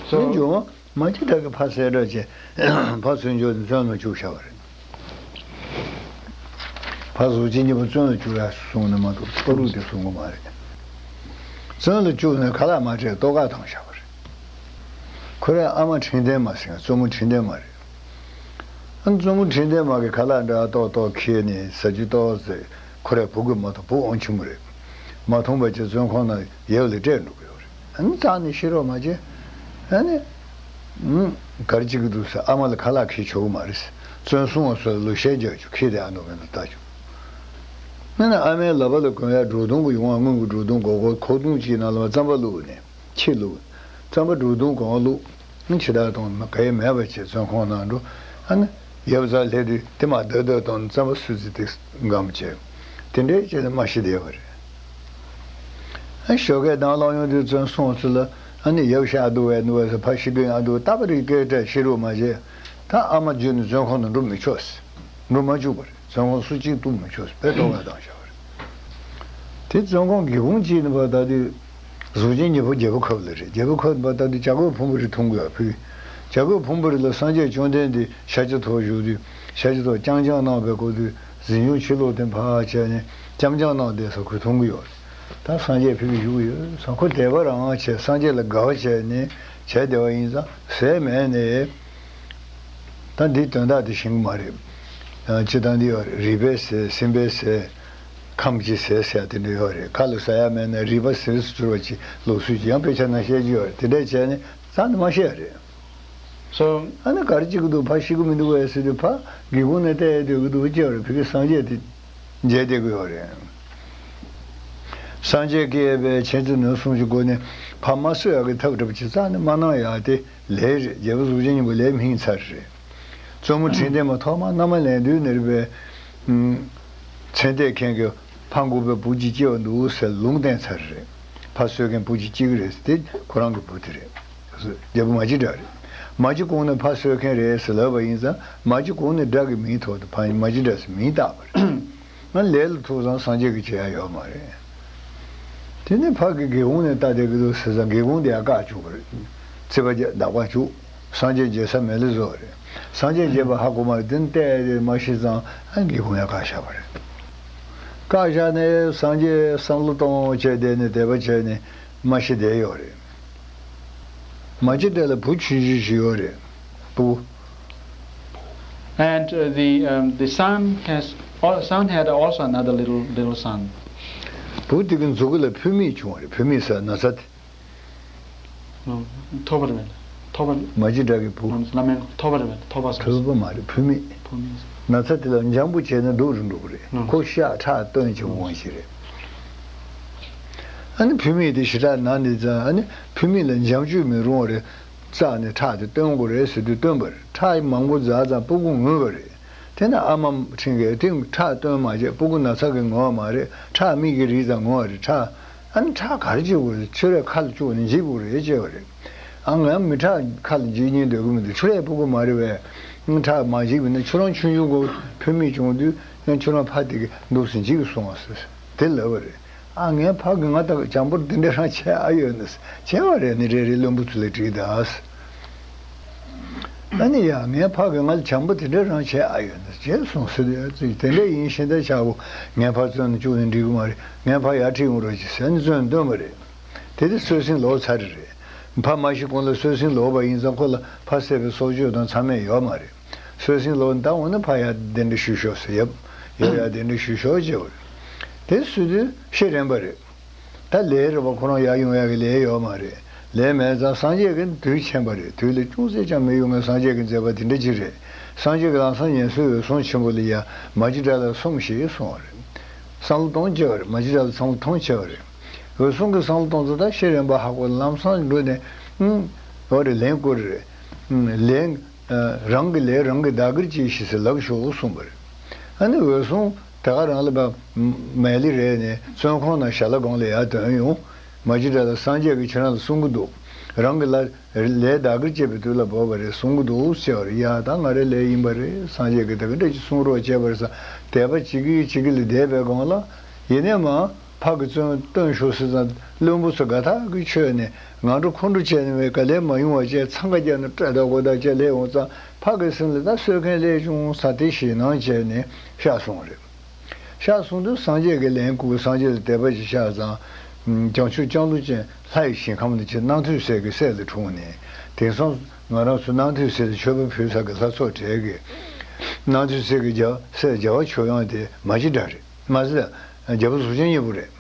དེ་བྱུང་བ་མ་གཅིག་གྲགས་ཀྱིས་ཕར་བསད་འདྲ་བྱས། ཕར་ཚུར་འཇོག་ནས་བཙོན་ལ་བཅུག་བཞག་པ་རེད། ཕར་གཟུགས་ཅན་གཉིས་པོ་བཙོན་ལ་བཅུག་ཡ་གསུངས་ནས་མ་གཏོགས་ཕ་རུ་དེ་གསུང་གི་མ་རེད། བཙོན་ལ་བཅུག་ནས་ཁ་ལག་མ་སྤྲད། ལྟོ་ག་བཏང་བཞག་པ་རེད། ཁོ་རའི་ཨ་མ་ཁྲིན་ཏན་མ་ཟེར་ཡ། བཙུན་མོ་ཁྲིན་ཏན་མ་རེད། ཨ་བཙུན་མོ་ཁྲིན་ཏན་མ་གིས་ཁ་ལག་འདྲ་ཏོག་ཏོག་ཁྱེར་ནས་ཟ་རྒྱུ་ཏོག་ཙམ། ཁོ་རའི་བུ་གིས་མ་མཐོང་། བུ་དབང་ཆེན་པོ་རེད། མ་མཐོང་བ་བྱས་བཙོན་ཁང་ནང་ཡལ་ལ་སྤྲད་འགྲོ་གི་ཡོད་རེད། ཨ་ནི་རྩ་ནས་ཤི་རོགས་མ་བྱེད། ཨ་ནི་ ཨུམ། ག་རེ་བྱེད་ཀྱི་འདུག་ཟེར། ཨ་མ་ལ་ཁ་ལག་ཁྱེར་ཆོག་གི་མ་རེད་ཟེར། བཙོན་སྲུང་བ་ཚོ་ལ་ལོ་ཤས་རྒྱག་ཆོག་ཁྱེར་བསྡད་ཨ་ནོ་མེད་ན་ལྟ་ཆོག་ཨ་ནི་ཨ་མའི་ལག་པ་ལ་གོན་ཡག་སྒྲོ་མདོང་གི་ཡོང་བ། སྔོན་གྱི་སྒྲོ་མདོང་སྒོར་སྒོར་ཁོག་སྟོང་གཅིག་ནང་ལ་རྩམ་པ་བླུགས་ནས་ཕྱེ་བླུགས། རྩམ་པ་སྒྲོ་མདོང་གང་བླུགས། ཨ་ནི་ཕྱི་དར་གཏོང་ག་ཡེ་མེད་པ་བྱས། བཙོན་ཁང་ནང་འགྲོ། ཨ་ནི་ཡབ་ཚ་སླེབས་དུས་དེ་མ་བདག་བདག་གཏོང་ནས་རྩམ་པ་སུ་ཚིག་དེ་སྒམ་བྱས། དེ་འདྲའི་བྱས་ནས་མ་ཤི་བསྡད་པ་རེད། ཨ་ཞོགས་ཀས་ནང་ལོག་ཡོང་དུས་བཙོན་སྲུང་ཚོ་ལ། ཨ་ནི་ཡབ་ཤ་འདུག་བས་འདུག་བས་ཟེར། ཕ་ཤི་གི་ཡང་འདུག་ལྟ་བུ་རེ་སྐད་སྒྲ་ཤི་རོགས་མ་བྱས། ད་ཨ་མ་བརྒྱུད་ནས་བཙོན་ཁང་དུ་འགྲོ་མི་ཆོག་ཟེར། འགྲོ་མ་བཅུག་པ་རེད། བཙོན་ཁང་སུ་གཅིག་གཏུབ་མི་ཆོག་ཟེར། དཔེ་ཐོག་ཁ་བཏང་བཞག་པ་རེད། དེ་བཙོན་ཁང་སྒེའུ་ཁུང་གཅིག་ནས་ཕར་ལྟ་དུས། གཟུགས་ཅན་ཉི་ཕོ་རྒྱལ་པོ་ཁབ་ལ་རེད། རྒྱལ་པོ་ཁབ་ལ་ཕར་ལྟ་དུས་བྱ་རྒོད་ཕུང་པོ་རེ་མཐོང་གི་ཡོད་ཕུལ། བྱ་རྒོད་ཕུང་པོ་རེ་ལ་སངས་རྒྱས་བཅོམ་ལྡན་འདས་ཤཱཀྱ་ཐུབ་པ་བཞུགས་དུས། ཤཱཀྱ་ཐུབ་པ་རྐྱང་རྐྱང་གནང་བའི་སྐོར་དུ། གཟིམ་ཆུང་ཕྱི་ལོགས་དེ་ཕར་བྱས་ནས་འཆམ་འཆམ་གནང་བསྡད་ས་ཁོས་མཐོང་གི་ཡོད་རེད། ད་སངས་རྒྱས་ཕ་གི་བཞུགས་ཡོད་ས་ཁོ་དད་པ་རང་བྱས། སངས་རྒྱས་ལ་དགའ་བ་བྱས་ནས་བྱས་བསྡད་པ་ཡིན་ཙང་ཟས་མེད་ནས། ད་འདིའི་དོན་དག་དེ་ཤེས་ཀྱི་མ་རེད། ཨ། སྤྱིར་བཏང་འདི་ཡོད་རེད། རུས་པའི་ཟས། སེམས་པའི་ཟས། ཁམས་ཀྱི་ཟས་ཟེར་དེ་འདྲ་ཡོད་རེད། ཁ་ལ་ཟ་ཡ་མེད་ན་རུས་པ་ཟས་སུ་གྱུར་པ་ཅིག་ལུགས་སྲོལ་ཅིག་ཡང་དཔེ་ཆ་ནང་བཤད་ཀྱི་ཡོད་རེད། དེ་འདྲ་བྱས་ནས་རྩ་ནས་མ་བཤད་རེད། So, ཨ་ནི་ག་རེ་བྱེད་ཀྱི་འདུག་ཕ་ཤི་གི་མི་འདུག་བས་ཟེར་དུས། ཕ་སྒེའུ་ཁུང་ནས་བལྟས་སྡོད་ཀྱི་འདུག་ཅེས་པ་རེད། ཕ་གི་སངས་རྒྱས་དེ་མཇལ་བསྡད་ཀྱི་ཡོད་རེད། སངས་རྒྱས་ཀྱིས་ཡོད་པའི་མཁྱེན་བརྩེ་ནུས་གསུམ་གྱི་སྒོ་ནས་ཕ་མ་གསོ་ཡག་གི་ཐབས་འདྲ་པོ་ཅིག་རྩ་ནས་མ་གནང་ཡག་དེ་ལས་རེད། རྒྱལ་པོ་གཟུགས་ཅན་སྙིང་པོ་ལས་མིན་ཚར་རེད། བཙུན་མོ་ཁྲི་ལྡན་མ་ཐོག་མར་མནའ་མ་ལེན་དུས་ནས་རུས་པའི། ཨུམ། ཚེ་འདས་མཁན་གྱིས་ཕ་འགུགས་པའི་བུ་གཅིག་སྐྱེ་བ་འདུག་ཟེར་ལུང་བསྟན་ཚར་རེད། ཕ་གསོད་མཁན་བུ་གཅིག་སྐྱེ་གི་རེད་ཟེར། དེ་ཁོ་རང་གི་བུ་དེ་རེད། རྒྱལ་པོ་མ་གཅིག་དགྲ་རེད། མ་གཅིག་གོང་ནས་ཕ་གསོད་མཁན་རེད་ཟེར་ལབ་པ་ཡིན་ཙང་། མ་གཅིག་གོང་ནས་དགྲ་གི་མིང་ཐོག་ཏུ་ཕ་མ་གཅིག་དགྲ་ཟེར་མིང་བཏགས་པ་རེད། ང་ལས་ལ་ཐུག་ཙང་སངས་རྒྱས་ཀྱིས་བྱེད་ཡ་ཡོད་མ་རེད། དེ་ནས་ཕ་གི་སྒེའུ་ཁུང་ནས་ལྟ་བསྡད་ཀྱི་འདུག་ཟེར་ཙང་། སྒེའུ་ཁུང་དེ་ཡང་བཀག་བཅུག་པ་རེད། རྩིག་པ་བརྒྱབ། འདག་པ་བཅུག་སངས་རྒྱས་མཇལ་ས་མེད་ལ་བཟོས་པ་རེད། སངས་རྒྱས་མཇལ་བ་ཧ་གོ་མ་རེད། དེ་ནས་བལྟས་ཏེ་མ་ཤི་ཙང་། ཨ། སྒེའུ་ཁུང་ཡང་བཀག་བཞག་པ་རེད། བཀག་བཞག་ནས་སངས་རྒྱས་བསམ་བློ་གཏོང་བྱས་བསྡད་ནས། དད་པ་བྱས་ནས་མ་ཤི་བསྡད་ཡོད་རེད། མ་གཅིག་དགྲ་ལ་བུ་ཆུང་ཆུང་ཞིག་ཡོད་རེད། བུ། And, uh, the, um, the son has, al- son had also another little, little son. བུ་དེ་གི་མཛུབ་གུ་ལ་ཕོལ་མིག་བྱུང་བ་རེད། ཕོལ་མིག་ཟེར་ན་ཚ་དེ། ཐོ་བར་མེད། ཐོ་བར། མ་གཅིག་དགྲ་གི་བུ། ལམ་མེན་ཐོ་བར་མེད། ཐོ་བ་ཟེར། ཐོ་བ་མ་རེད། ཕོལ་མིག་ཕོལ་མིག་ཟེར། ན་ཚ་དེ་ལ་འཇམ་པོ་བྱས་ན་སྡུག་རུ་འགྲོ་གི་རེད། ཁོ་ཤ་ཁྲག་བཏོན་བྱེད་དབང་ཞིག་རེད། ཨ་ནི་ཕོལ་མིག་དེ་ཞེ་དྲག་ན་ནི་ཙང་། ཨ་ནི་ཕོལ་མིག་ལ་འཇམ་བཅུག་མི་རུང་བ་རེད། བཙགས་ནས་ཁྲག་དེ་བཏོན་དགོས་རེད་ཟེར་དུས་བཏོན་པ་རེད། ཁྲག་མང་པོ་འཛག་ཙང་སྤུ་གུ་ངུས་པ་རེད། དེ་ནས་ཨ་མ་ཁྲིད་མཁན་དེ་ཁྲག་བཏོན་མ་བྱས། སྤུ་གུ་ན་ཚ་གིས་ངུ་བ་མ་རེད། ཁྲག་མིག་གིས་རིག་ཙང་ངུ་བ་རེད། ཁྲག་ཨ་ནི་ཁྲག་ག་རེ་བྱེད་དགོས་རེད། ཕྱུ་རས་ཁ་ལ་བཅུག་ནས་འཇིབ་དགོས་རེད་ཅེས་པ་རེད། ཨ། ང་མི་ཁྲག་ཁ་ལ་འཇིབ་སྙིང་འདོད་ཀྱི་མི་འདུག་ཕྱུ་རས་སྤུ་གུ་མ་རེད་པས། ཁྲག་མ་འཇིབ་པ་ན་ཁྱོད་རང་ཆུང་ཆུང་གོ་ཕོལ་མིག་བྱུང་དུས། ཡང་ཁྱོད་རང་ཕ་དེ་གིས་འདུག་སེ་འཇིབ་སོང་བ་ཟེར་དེ་ལབ་པ་རེད། ཨ། ངའི་ཕ་གིས་ང་ལྟ་བུ་བྱམས་པོ་དེ་འདྲ་རང་བྱེད་ཨ་ཡོད་ན་ཟེར། བྱས་པ་རེད། ནི་རེ་རེ་བློན་པོ་ཚོ་ལ་དྲིས་དང་ཟེར། ཨ་ནི་ཡ། ངའི་ཕ་གིས་ང་ལ་བྱམས་པོ་དེ་འདྲ་རང་བྱེད་ཨ་ཡོད་ན་བྱས་སོང་ཟེར་དུས། ཨ་ཙི། དེ་འདྲ་ཡིན་ཤེས་ད་ཆག་གོ། ངའི་ཕ་བཙོན་ནང་བཅུག་ནས་འགྲིག་གི་མ་རེད། ངའི་ཕ་ཡར་ཁྲིད་ཡོང་རོགས་གྱིས་ཟེར་ནས་བཙོན་བཏོན་པ་རེད། དེ་དུས་སྲོད་ཟིང་ལོག་ཚར་རེད། ཕ་མ་ཤི་གོང་ལ་སྲོད་ཟིང་ལོག་པ་ཡིན་ཙང་ཁོ་ལ་ཕ་བསད་པའི་སྲོག་གཅོད་དང་མཚམས་མེད་ཡོད་མ་རེད། སྲོད་ཟིང་ལོག་ད་འོ་ན་ཕ་ཡར་གདན་འདྲེན་ཞུས་ཤོག་ཟེར། ཡབ། ཡབ་ཡར་གདན་འདྲེན་ཞུས་ཤོག་ཅེས་པ་རེད། དེ་སྲིད་དུས་ཤེས་རན་པ་རེད། ད་ལས་རེད་པ། ཁོ་རང་ཡར་ཡོང་ཡག་གི་ལས་ཡོད་མ་རེད། ལས་མེད་ཙང་སངས་རྒྱས་ཀྱིས་དུས་མཁྱེན་པ་རེད། དུས་ལ་ཅུང་ཟད་ཀྱང་མི་གཡོ་མཁན་སངས་རྒྱས་ཀྱི་མཛད་པ་དེ་འདྲ་ཅིག་རེད། སངས་རྒྱས་ཀྱིས་ལམ་སང་ངལ་གསོའི་འོད་སྲུང་ཆེན་པོ་ལ་ཡ་མ་གཅིག་དགྲ་ལ་སོམས་ཞེས་གསུངས་པ་རེད། བསམ་བློ་གཏོང་བྱས་པ་རེད། མ་གཅིག་དགྲ་ལ་བསམ་བློ་གཏོང་བྱས་པ་རེད། འོད་སྲུང་གིས་བསམ་བློ་གཏོང་ཙང་ད་ཤེས་རན་པ་ཧ་གོ། ལམ་སང་འགྲོ་ནས། ཨུམ། འོ་རེད། ལན་བསྐུར་རེད། ཨུམ། ལན། ཨ། རང་གི་ལས་རང་གིས་བདག་གིར་གྱིས་ཤིག་ཟེར་ལབ་ཤོག་གསུངས་པ་རེད། ཨ་ནི་འོད་སྲུང་དེ་ག་རང་ལ་བ་མལ་ལི་རེད་ནས་བཙོན་ཁང་ནང་ཞལ་ལག་སྒང་ལ་ཡར་ཐོན་ཡོང་། མ་གཅིག་དགྲ་ལ་སངས་རྒྱས་ཀྱིས་ཁྱེད་རང་ལ་གསུང་གི་འདུག་རང་གི་ལ། ལས་བདག་གིར་བྱེད་པའི་དུས་ལ་བབ་པ་རེད། གསུང་གི་འདུག་ཟེར་བ་རེད། ཡ། ད་ང་རའི་ལས་ཡིན་པ་རེད། སངས་རྒྱས་ཀྱིས་དེ་ག་འདྲ་ཅིག་གསུང་རོགས་བྱས་པ་རེད་ཟེར་དད་པ་བྱེད་ཀྱི་བྱེད་ཀྱི་ལ་བསྡད་པའི་སྒང་ལ། ཡིན་ནའི་མ། ཕ་གིས་བཙོན་བཏོན་ཤོག་ཟེར་ཙང་བློན་པོ་ཚོ་དགའ་ཐག་གིས་ཆོད་ནས་ང་འགྲོ་ཁོ་འགྲོ་བྱས་ནས་བས་ག་ལེ་མ་ཡོང་བ་བྱས། འཚང་ཁ་རྒྱག་ནས་སྐྲག་དག་དགོས་དག་བྱས་སླེབས་འོང་ཙང་། ཕ་གི་སེམས་ལ་ད་གསོད་མཁན་སླེབས་བྱུང་ས་དེ་ཞེད་སྣང་བྱས་ནས་གཤགས་སོང་རེད། གཤགས་སོང་དུས་སངས་རྒྱས་ཀྱིས་ལན་བསྐུར། སངས་རྒྱས་ལ་དད་པ་ཅིག་བཞག་ཙང་། བྱང་ཆུབ་ལྕང་ལོ་ཅན་ལྷ་ཡི་ཞིང་ཁམས་ལ་ཕྱིན། རྣམ་ཐོས་སྲས་ཀྱི་སྲས་ལ་འཁྲུངས་ནས། དེང་སང་ང་རང་ཚོ་རྣམ་ཐོས་སྲས་ལ་མཆོད་པ་ཕུལ་ས་གི་ལྷ་ཚོགས་གྲས་ཀྱི་རྣམ་ཐོས་སྲས་ཀྱི་རྒྱལ་སྲས་རྒྱལ་བ་མཆོག་དབྱངས་དེ་མ་གཅིག་དགྲ་རེད། མ་ཟད་རྒྱལ་པོ་གཟུགས་ཅན་སྙིང་པོ་རེད།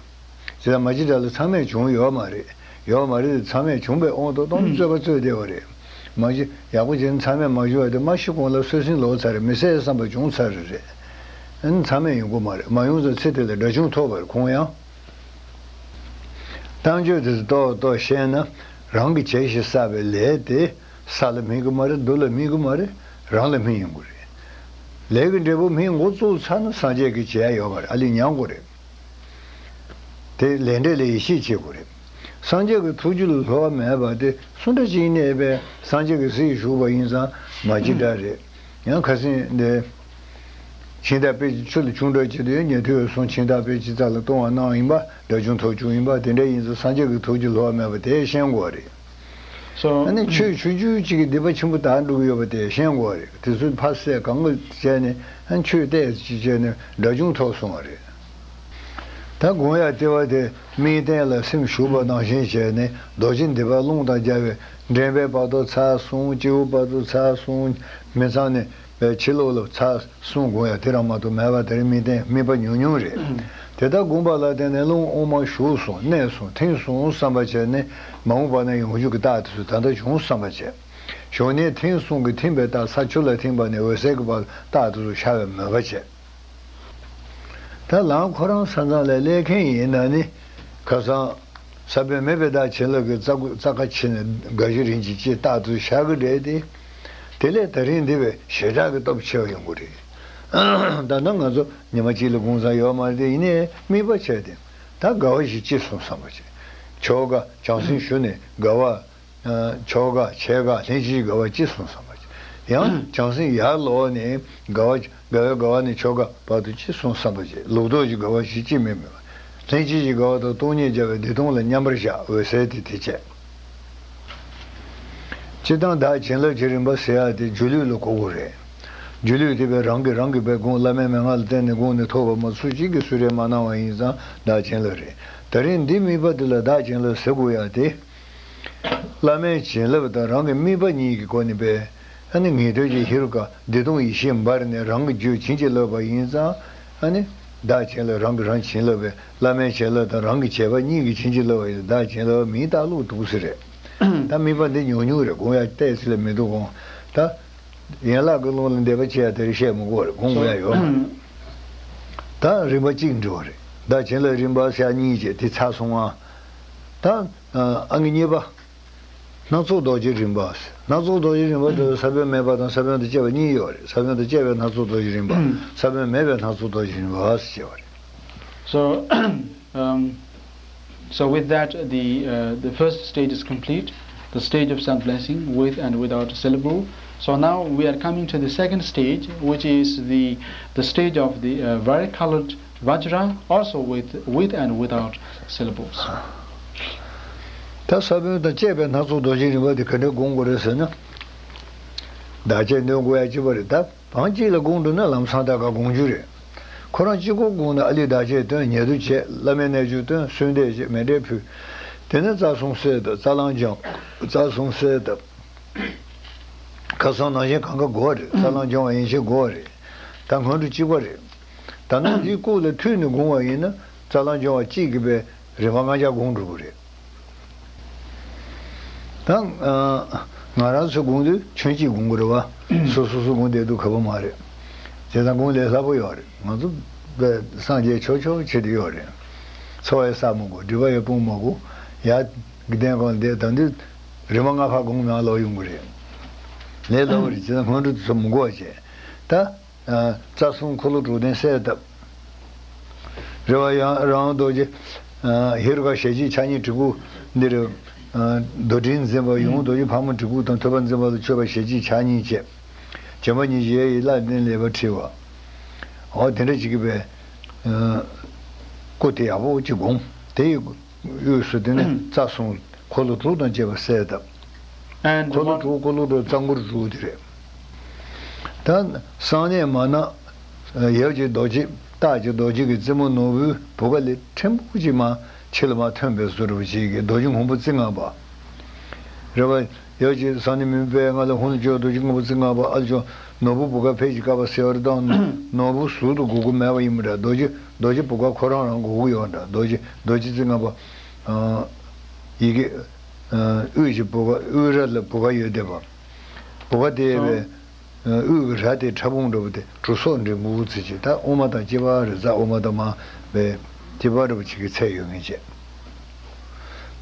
དེ་ལ་མ་གཅིག་དགྲ་ལ་མཚམས་མེད་བྱུང་ཡོད་མ་རེད། ཡོད་མ་རེད་དེ། མཚམས་མེད་བྱུང་བའི་དབང་དུ་བཏང་ནས་རྩོད་པ་རྩོད་བསྡད་པ་རེད། མ་གཞི་ཡག་པོ་བྱས་ན་མཚམས་མེད་མ་བྱུང་བ་དེ་མ་ཤི་གོང་ལ་སོད་སྲིན་ལོག་ཚར་རེད། མི་བསད་བསམ་པ་བྱུང་ཚར་རེད། ཨ་ནི་མཚམས་མེད་ཡོང་གི་མ་རེད། མ་ཡོང་ཙང་ཚེ་དེ་ལ་དགྲ་བཅོམ་ཐོབ་པ་རེད་ཁོང་ཡང་། གཏམ་བརྗོད་དེ་ཚོ་ཏོག་ཏོག་བཤད་ན་རང་གིས་བྱས་ཤིང་བསགས་པའི་ལས་དེ་ས་ལ་སྨིན་གི་མ་རེད། རྡོ་ལ་སྨིན་གི་མ་རེད། རང་ལ་སྨིན་ཡོང་གི་རེད། ལས་ཀྱི་འབྲས་བུ་སྨིན་འགོ་བཙུགས་ཚར་ན་སངས་རྒྱས་ཀྱིས་བྱེད་ཡ་ཡོད་མ་རེད། ཨ་ལས་མྱང་དགོས་རེད། དེ་ལས་འབྲས་ལ་ཡིད་ཆེས་བྱེད་དགོས་རེད། སངས་རྒྱས་ཀྱི་ཐུགས་རྒྱུད་ལ་བསླུ་བ་མེད་པ་དེ་སུ་འདྲ་ཅིག་ཡིན་ནའི་པས་སངས་རྒྱས་ཀྱིས་གཟིགས་བཞུགས་པ་ཡིན་ཙང་མ་ཅི་འདྲ་རེད། ཡང་ཁ་སང་འདི་ཕྱིན་དག་དཔེ་ཆུ་ལ་ཆུང་འགྲོ་བྱེད་དུ་ཡང་ཉན་ཐོས་སོང་། ཕྱིན་དག་དཔེ་ཅི་ཙག་ལ་ལྟུང་བ་གནང་ཡིན་པ། དགྲ་བཅོམ་ཐོབ་བྱུང་ཡིན་པ། དེ་འདྲ་ཡིན་ཙང་སངས་རྒྱས་ཀྱི་ཐུགས་རྒྱུད་བསླུ་བ་མེད་པ་དེ་ཤེས་དགོས་རེད། So, ཨ་ནི་ཆོས་ཆུང་ཆུང་གཅིག་གིས་སྡིག་པ་ཆེན་པོ་དག་འགྲོ་གི་ཡོད་པ་དེ་ཤེས་དགོས་རེད། དེ་ཚོ་ཕར་བསལ་གང་ག་བྱས་ནས་ཨ་ནི་ཆོས་བལྟས་ཅིག་བྱས་ནས་དགྲ་བཅོམ་ཐོབ་སོང་བ་རེད། ད་དགོངས་ཡ་ལྟེ་བ་དེ་སྨིན་གཏན་ལ་སེམས་ཞུགས་པ་ནང་བཞིན་བྱས་ནས་རྡོ་རྗེ་འདི་པ་རླུང་དང་སྦྱར་བའི་འདྲེན་པའི་བར་དོ་ཚར་སོང་། སྤྱི་བོ་བར་དོ་ཚར་སོང་། མི་ཚང་ནས་ཕྱི་ལོགས་ལ་ཚར་གསུང་དགོངས་ཡ་དེ་རང་མ་གཏོགས་མེད་པ་དེར་དམིགས་རྟེན་དམིགས་པ་ཉུང་ཉུང་རེད། དེ་ལྟར་དགོངས་པ་ལ་བརྟེན་ནས་རླུང་དབུ་མ་ཞུགས་སོང་གནས་སོང་ཐིམ་སོང་བསམ་པ་བྱས་ནས་མ་འོངས་པ་ན་ཡོང་རྒྱུ་གི་རྟགས་དེ་ཚོ་ད་ལྟ་བྱུང་བསམ་པ་བྱས། ཞོགས་ནས་ཐིམ་སོང་གི་ཐིམ་པའི་རྟགས། ས་ཆུ་ལ་ཐིམ་པ་ནས་འོད་གསལ་གྱི་བར་རྟགས་དེ་ཚོ་ཤར་བའི་མོས་པ་བྱས། ད་ལམ་ཁོ་རང་ས་མཚམས་ལ་སླེབས་མཁན་ཡིན་ན་ནི་ཁ་སང་ས་བོན་མེད་པའི་བདག་བྱིན་རླབས་ཀྱི་རྩ་རྩ་ཁ་ཕྱེ་ནས་དགའ་བཞི་རིན་ཆེན་ཅེས་རྟགས་དེ་ཤར་གི་རེད་དེ། དེ་ལས་ད་རིང་འདི་བས་ཞེ་དྲག་གི་སྟོབས་ཆེ་བ་ཡོང་གི་རེད། ད་ལྟ་ང་ཚོ་ཉི་མ་གཅིག་ལ་དགོངས་ས་ཡོད་མ་རེད་དེ། ཡིན་ནའི་དམིགས་པ་བྱས་ཏེ་ད་དགའ་བ་ཞིག་སྐྱེས་སོང་བསམ་པ་བྱས། ཆོ་ག་བྱང་སེམས་ཞུ་ནས་དགའ་བ། ཆོ་ག་ཆོ་ག་ལྷན་ཅིག་དགའ་བ་སྐྱེས་སོང་བསམ་པ་བྱས། ཡང་བྱང་སེམས་ཡར་ལོག་ནས་དགའ་བ་དགའ་བའི་དགའ་བ་ནས་ཆོ་ག་བར་དུ་སྐྱེས་སོང་བསམ་པ་བྱས། ལོག་རྟོག་གི་དགའ་བ་ཞིག་སྐྱེས་མེད་མོད། ལྷན་ཅིག་གི་དགའ་བ་དང་སྟོང་ཉིད་སྦྱར་བའི་བདེ་སྟོང་ལ་མཉམ་པར་བཞག་འོད་གསལ་དེ་དེ་བྱས། སྤྱིར་བཏང་བདག་བྱིན་རླབས་ཀྱི་རིམ་པ་ཟེར་ཡག་དེ་སྒྱུ་ལུས་ལ་གོ་དགོས་རེད། སྒྱུ་ལུས་དེ་བས་རང་གིས་རང་གི་བས་དགོངས། བླ་མའི་མན་ངག་ལ་བརྟེན་ནས་དགོངས་ནས་ཐོབ་པ་མ་སུ་གཅིག་གིས་གསུང་རེ་མ་གནང་བ་ཡིན་ཙང་བདག་བྱིན་རླབས་རེད། ད་རིང་འདི་དམིགས་པ་འདི་ལ་བདག་བྱིན་རླབས་ཟེར་དགོས་ཡག་དེ། བླ་མའི་བྱིན་རླབས་དང་རང་གི་དམིགས་པ་གཉིས་ཀྱི་སྒོ་ནས་པས། ཨ་ནི་ངེས་དོན་གྱི་ཧེ་རུ་ཀ་བདེ་སྟོང་ཡེ་ཤེས་འབར་ནས་རང་གི་རྒྱུད་བྱིན་གྱིས་བརླབས་པ་ཡིན་ཙང་། ཨ་ནི་བདག་བྱིན་རླབས། རང་གིས་རང་བྱིན་རླབས་པས། བླ་མའི་བྱིན་རླབས་དང་རང་གི་བྱས་པ་གཉིས་ཀྱིས་བྱིན་གྱིས་བརླབས་པ་ཡིན་ཙང་བདག་བྱིན་རླབས་མིང་བཏགས་ལུགས་འདུག་ཟེར་རེད། ད་དམིགས་པ་འདི་ཉུང་ཉུང་རེད། དགོངས་ཡག་ཏོག་ཙམ་ལས་མི་འདུག་གོང་ད་ཡན་ལག་གི་ཀློང་ལ་འདས་པ་ཆེ་ཡག་དེར་བཤད་མི་དགོས་རེད། དགོངས་དགོས་ཡག་ཡོད་མ་རེད། ད་རིམ་པ་གཅིག་འགྲོ་བ་རེད། བདག་བྱིན་རླབས་རིམ་པ་ཟེར་ཡག་གཉིས་བྱས་དེ་ཚར་སོང་ང་། ད་ཨང་ཀི་གཉིས་པ། སྣ་ཚོགས་རྡོ་རྗེ་རིམ་པ། སྣ་ཚོགས་རྡོ་རྗེ་རིམ་པ་དེ་ས་བོན་མེད་པ་དང་ས་བོན་དང་བཅས་པ་གཉིས་ཡོད་རེད། ས་བོན་དང་བཅས་པའི་སྣ་ཚོགས་རྡོ་རྗེ་རིམ་པ། ས་བོན་མེད་པའི་སྣ་ཚོགས་རྡོ་རྗེ་རིམ་པ་ཟེར་བ་རེད། So, um, so with that, the, uh, the first stage is complete, the stage of self blessing, with and without syllable. So now we are coming to the second stage, which is the, the stage of the, uh, varicolored Vajra, also with, with and without syllables. ད་ས་བོན་དང་བཅས་པའི་སྣ་ཚོགས་རྡོ་རྗེ་རིམ་པ་དེ་ག་འདྲ་སྒོམ་དགོས་རེད་ཟེར་ན། བདག་བསྐྱེད་འདོན་དགོས་ཡག་གཅིག་པ་རེད། ད་བང་གཅིག་ལ་སྒོམ་འགྲོ་ན་ལམ་སང་ད་ག་སྒོམ་རྒྱུ་རེད། ཁོ་རང་གཅིག་པོ་སྒོམ་ན་ཨ་ལས་བདག་བསྐྱེད་འདོན། ཉེ་དུ་བྱེད། བླ་མའི་རྣལ་འབྱོར་སྟོན། གསོལ་འདེབས་བྱེད། མཎྜལ་ཕུལ། དེ་ནས་རྩ་གསུམ་གསལ་བཏབ། རྩ་རླུང་སྦྱང་། རྩ་གསུམ་གསལ་བཏབ། ཁ་སང་ནང་བཞིན་གང་ག་དགོས་རེད། རྩ་རླུང་སྦྱོང་བ་ཡིན་ཞེས་དགོས་རེད། ད་སྔོན་འགྲོ་གཅིག་པ་རེད། ད་ནང་འདིའི་སྐུ་ལ་ཐུག་ནས་སྒོམ་པ་ཡིན་ན་རྩ་རླུང་སྦྱོང་བ་གཅིག་གིས་པའི་རིམ་པ་ལྔ་བརྒྱ་སྒོམ་འགྲོ་གི་རེད། ད་ང་རང་ཚོ་སྒོམ་དུས་ཁྱོན་གཅིག་སྒོམ་གི་རེད་བ། སོ་སོ་སོ་སྒོམ་བསྡད་དུས་ཁག་པོ་མ་རེད། བྱས་ཙང་སྒོམ་ལས་སླ་པོ་ཡོད་རེད། ང་ཚོ་པའི་སངས་རྒྱས་ཆོག་ཆོག་བྱེད་དུ་ཡོད་རེད། འཚོ་བ་ཡང་བསགས་མི་དགོས། སྒྲིབ་པ་ཡང་སྤོང་མི་དགོས། ཡར་གི་གདན་སྒོ་ལ་བསྡད་ད་དུས་རིམ་པ་ལྔ་བརྒྱ་སྒོམ་ནང་ལོག་ཡོང་གི་རེད། ལས་སླ་པོ་རེད། བྱས་ཙང་སྔོན་འགྲོ་དེ་ཚོ་མི་དགོས་བྱས། ད། རྩ་གསུམ་འཁོར་ལོ་དྲུག་ལྡན་གསལ་བཏབ། རེ་བ་ཡང་རང་རྡོ་རྗེ། ཧེ་རུ་ཀ་ཞལ་གཅིག་ཕྱག་གཉིས་གྲི་གུག་འདིར། རྡོར་དྲིལ་འཛིན་པ་ཡུམ་རྡོ་རྗེ་ཕག་མོ་གྲི་གུག་དང་ཐོད་པ་འཛིན་པ་ལ་མཆོད་པ་ཞལ་གཅིག་ཕྱག་གཉིས་བཅས། བྱམས་པ་ཉིད་ཀྱི་ཡ་ཡི་བླ་རྟེན་ལེགས་པར་འཁྲིལ་བ། འོ་དེ་འདྲ་ཅིག་གིས་པའི། སྐུ་དེ་ཡག་པོ་ཅིག་བསྒོམ། དེ་ཡི། དབུས་སུ་དེ་ནི་རྩ་གསུམ་འཁོར་ལོ་དྲུག་དང་བཅས་པ་གསལ་བཏབ། And འཁོར་ལོ་one དྲུག་འཁོར་ལོ་དྲུག་རྩ་འཁོར་དྲུག་དེ་རེད། ད་གསང་གནས་མ་ན་ཡབ་ཀྱི་རྡོ་རྗེ་སྟག་གི་རྡོ་རྗེ་གི་རྩེ་མོ་ནོར་བུའི་བུ་ག་ལས་ཕྲན་བུ་ཅིག་མར་ཕྱི་ལ་མར་ཐོན་པའི་བཟོ་འདྲ་བ་ཅིག་གི་རྡོ་རྗེ་སྔོན་པོ་རྩི་ལྔ་པ། རེད་བ། ཡབ་ཀྱི་གསང་གནས་མུན་པའི་ལྔ་ལས་ཧཱུྃ་ལས་བྱུང་རྡོ་རྗེ་སྔོན་པོ་རྩི་ལྔ་པ། ཨ་ལས་བྱུང་ནོར་བུ་བུ་ག་ཕལ་གྱི་བཀབ་པ་ཟེར་བ་རེད། ད་ནོར་བུ་ཟུར་དུ་དགོས་ཀྱི་མེད་པ་ཡིན་པ་འདྲ། རྡོ་རྗེ་རྡོ་རྗེ་བུ་ག་ཁོ་རང་རང་དགོས་ཀྱི་ཡོད་འདྲ། རྡོ་རྗེ་རྡོ་རྗེ་རྩི་ལྔ་པ། ཡི་གེ་དབུས་ཀྱི་བུ་ག་དབུས་ར་ལ་བུ་ག་ཡོད་བསྡད་པ། བུ་ག་དེ་བས། དབུས་ཀྱི་ར་དེ་ཕྲ་ཕུང་འདྲ་པོ་དེ་གྲུ་སོག་འདྲ་མགོ་བོ་ཚིག་ཅིག་ད་དབུ་མ་དང་དཀྱིལ་པ་རེད། རྩ་དབུ་མ་དང་མ་བས་དཀྱིལ་པ་འདྲ་པོ་ཅིག་གི་ཚད་ཡོད་མཁན་བྱས།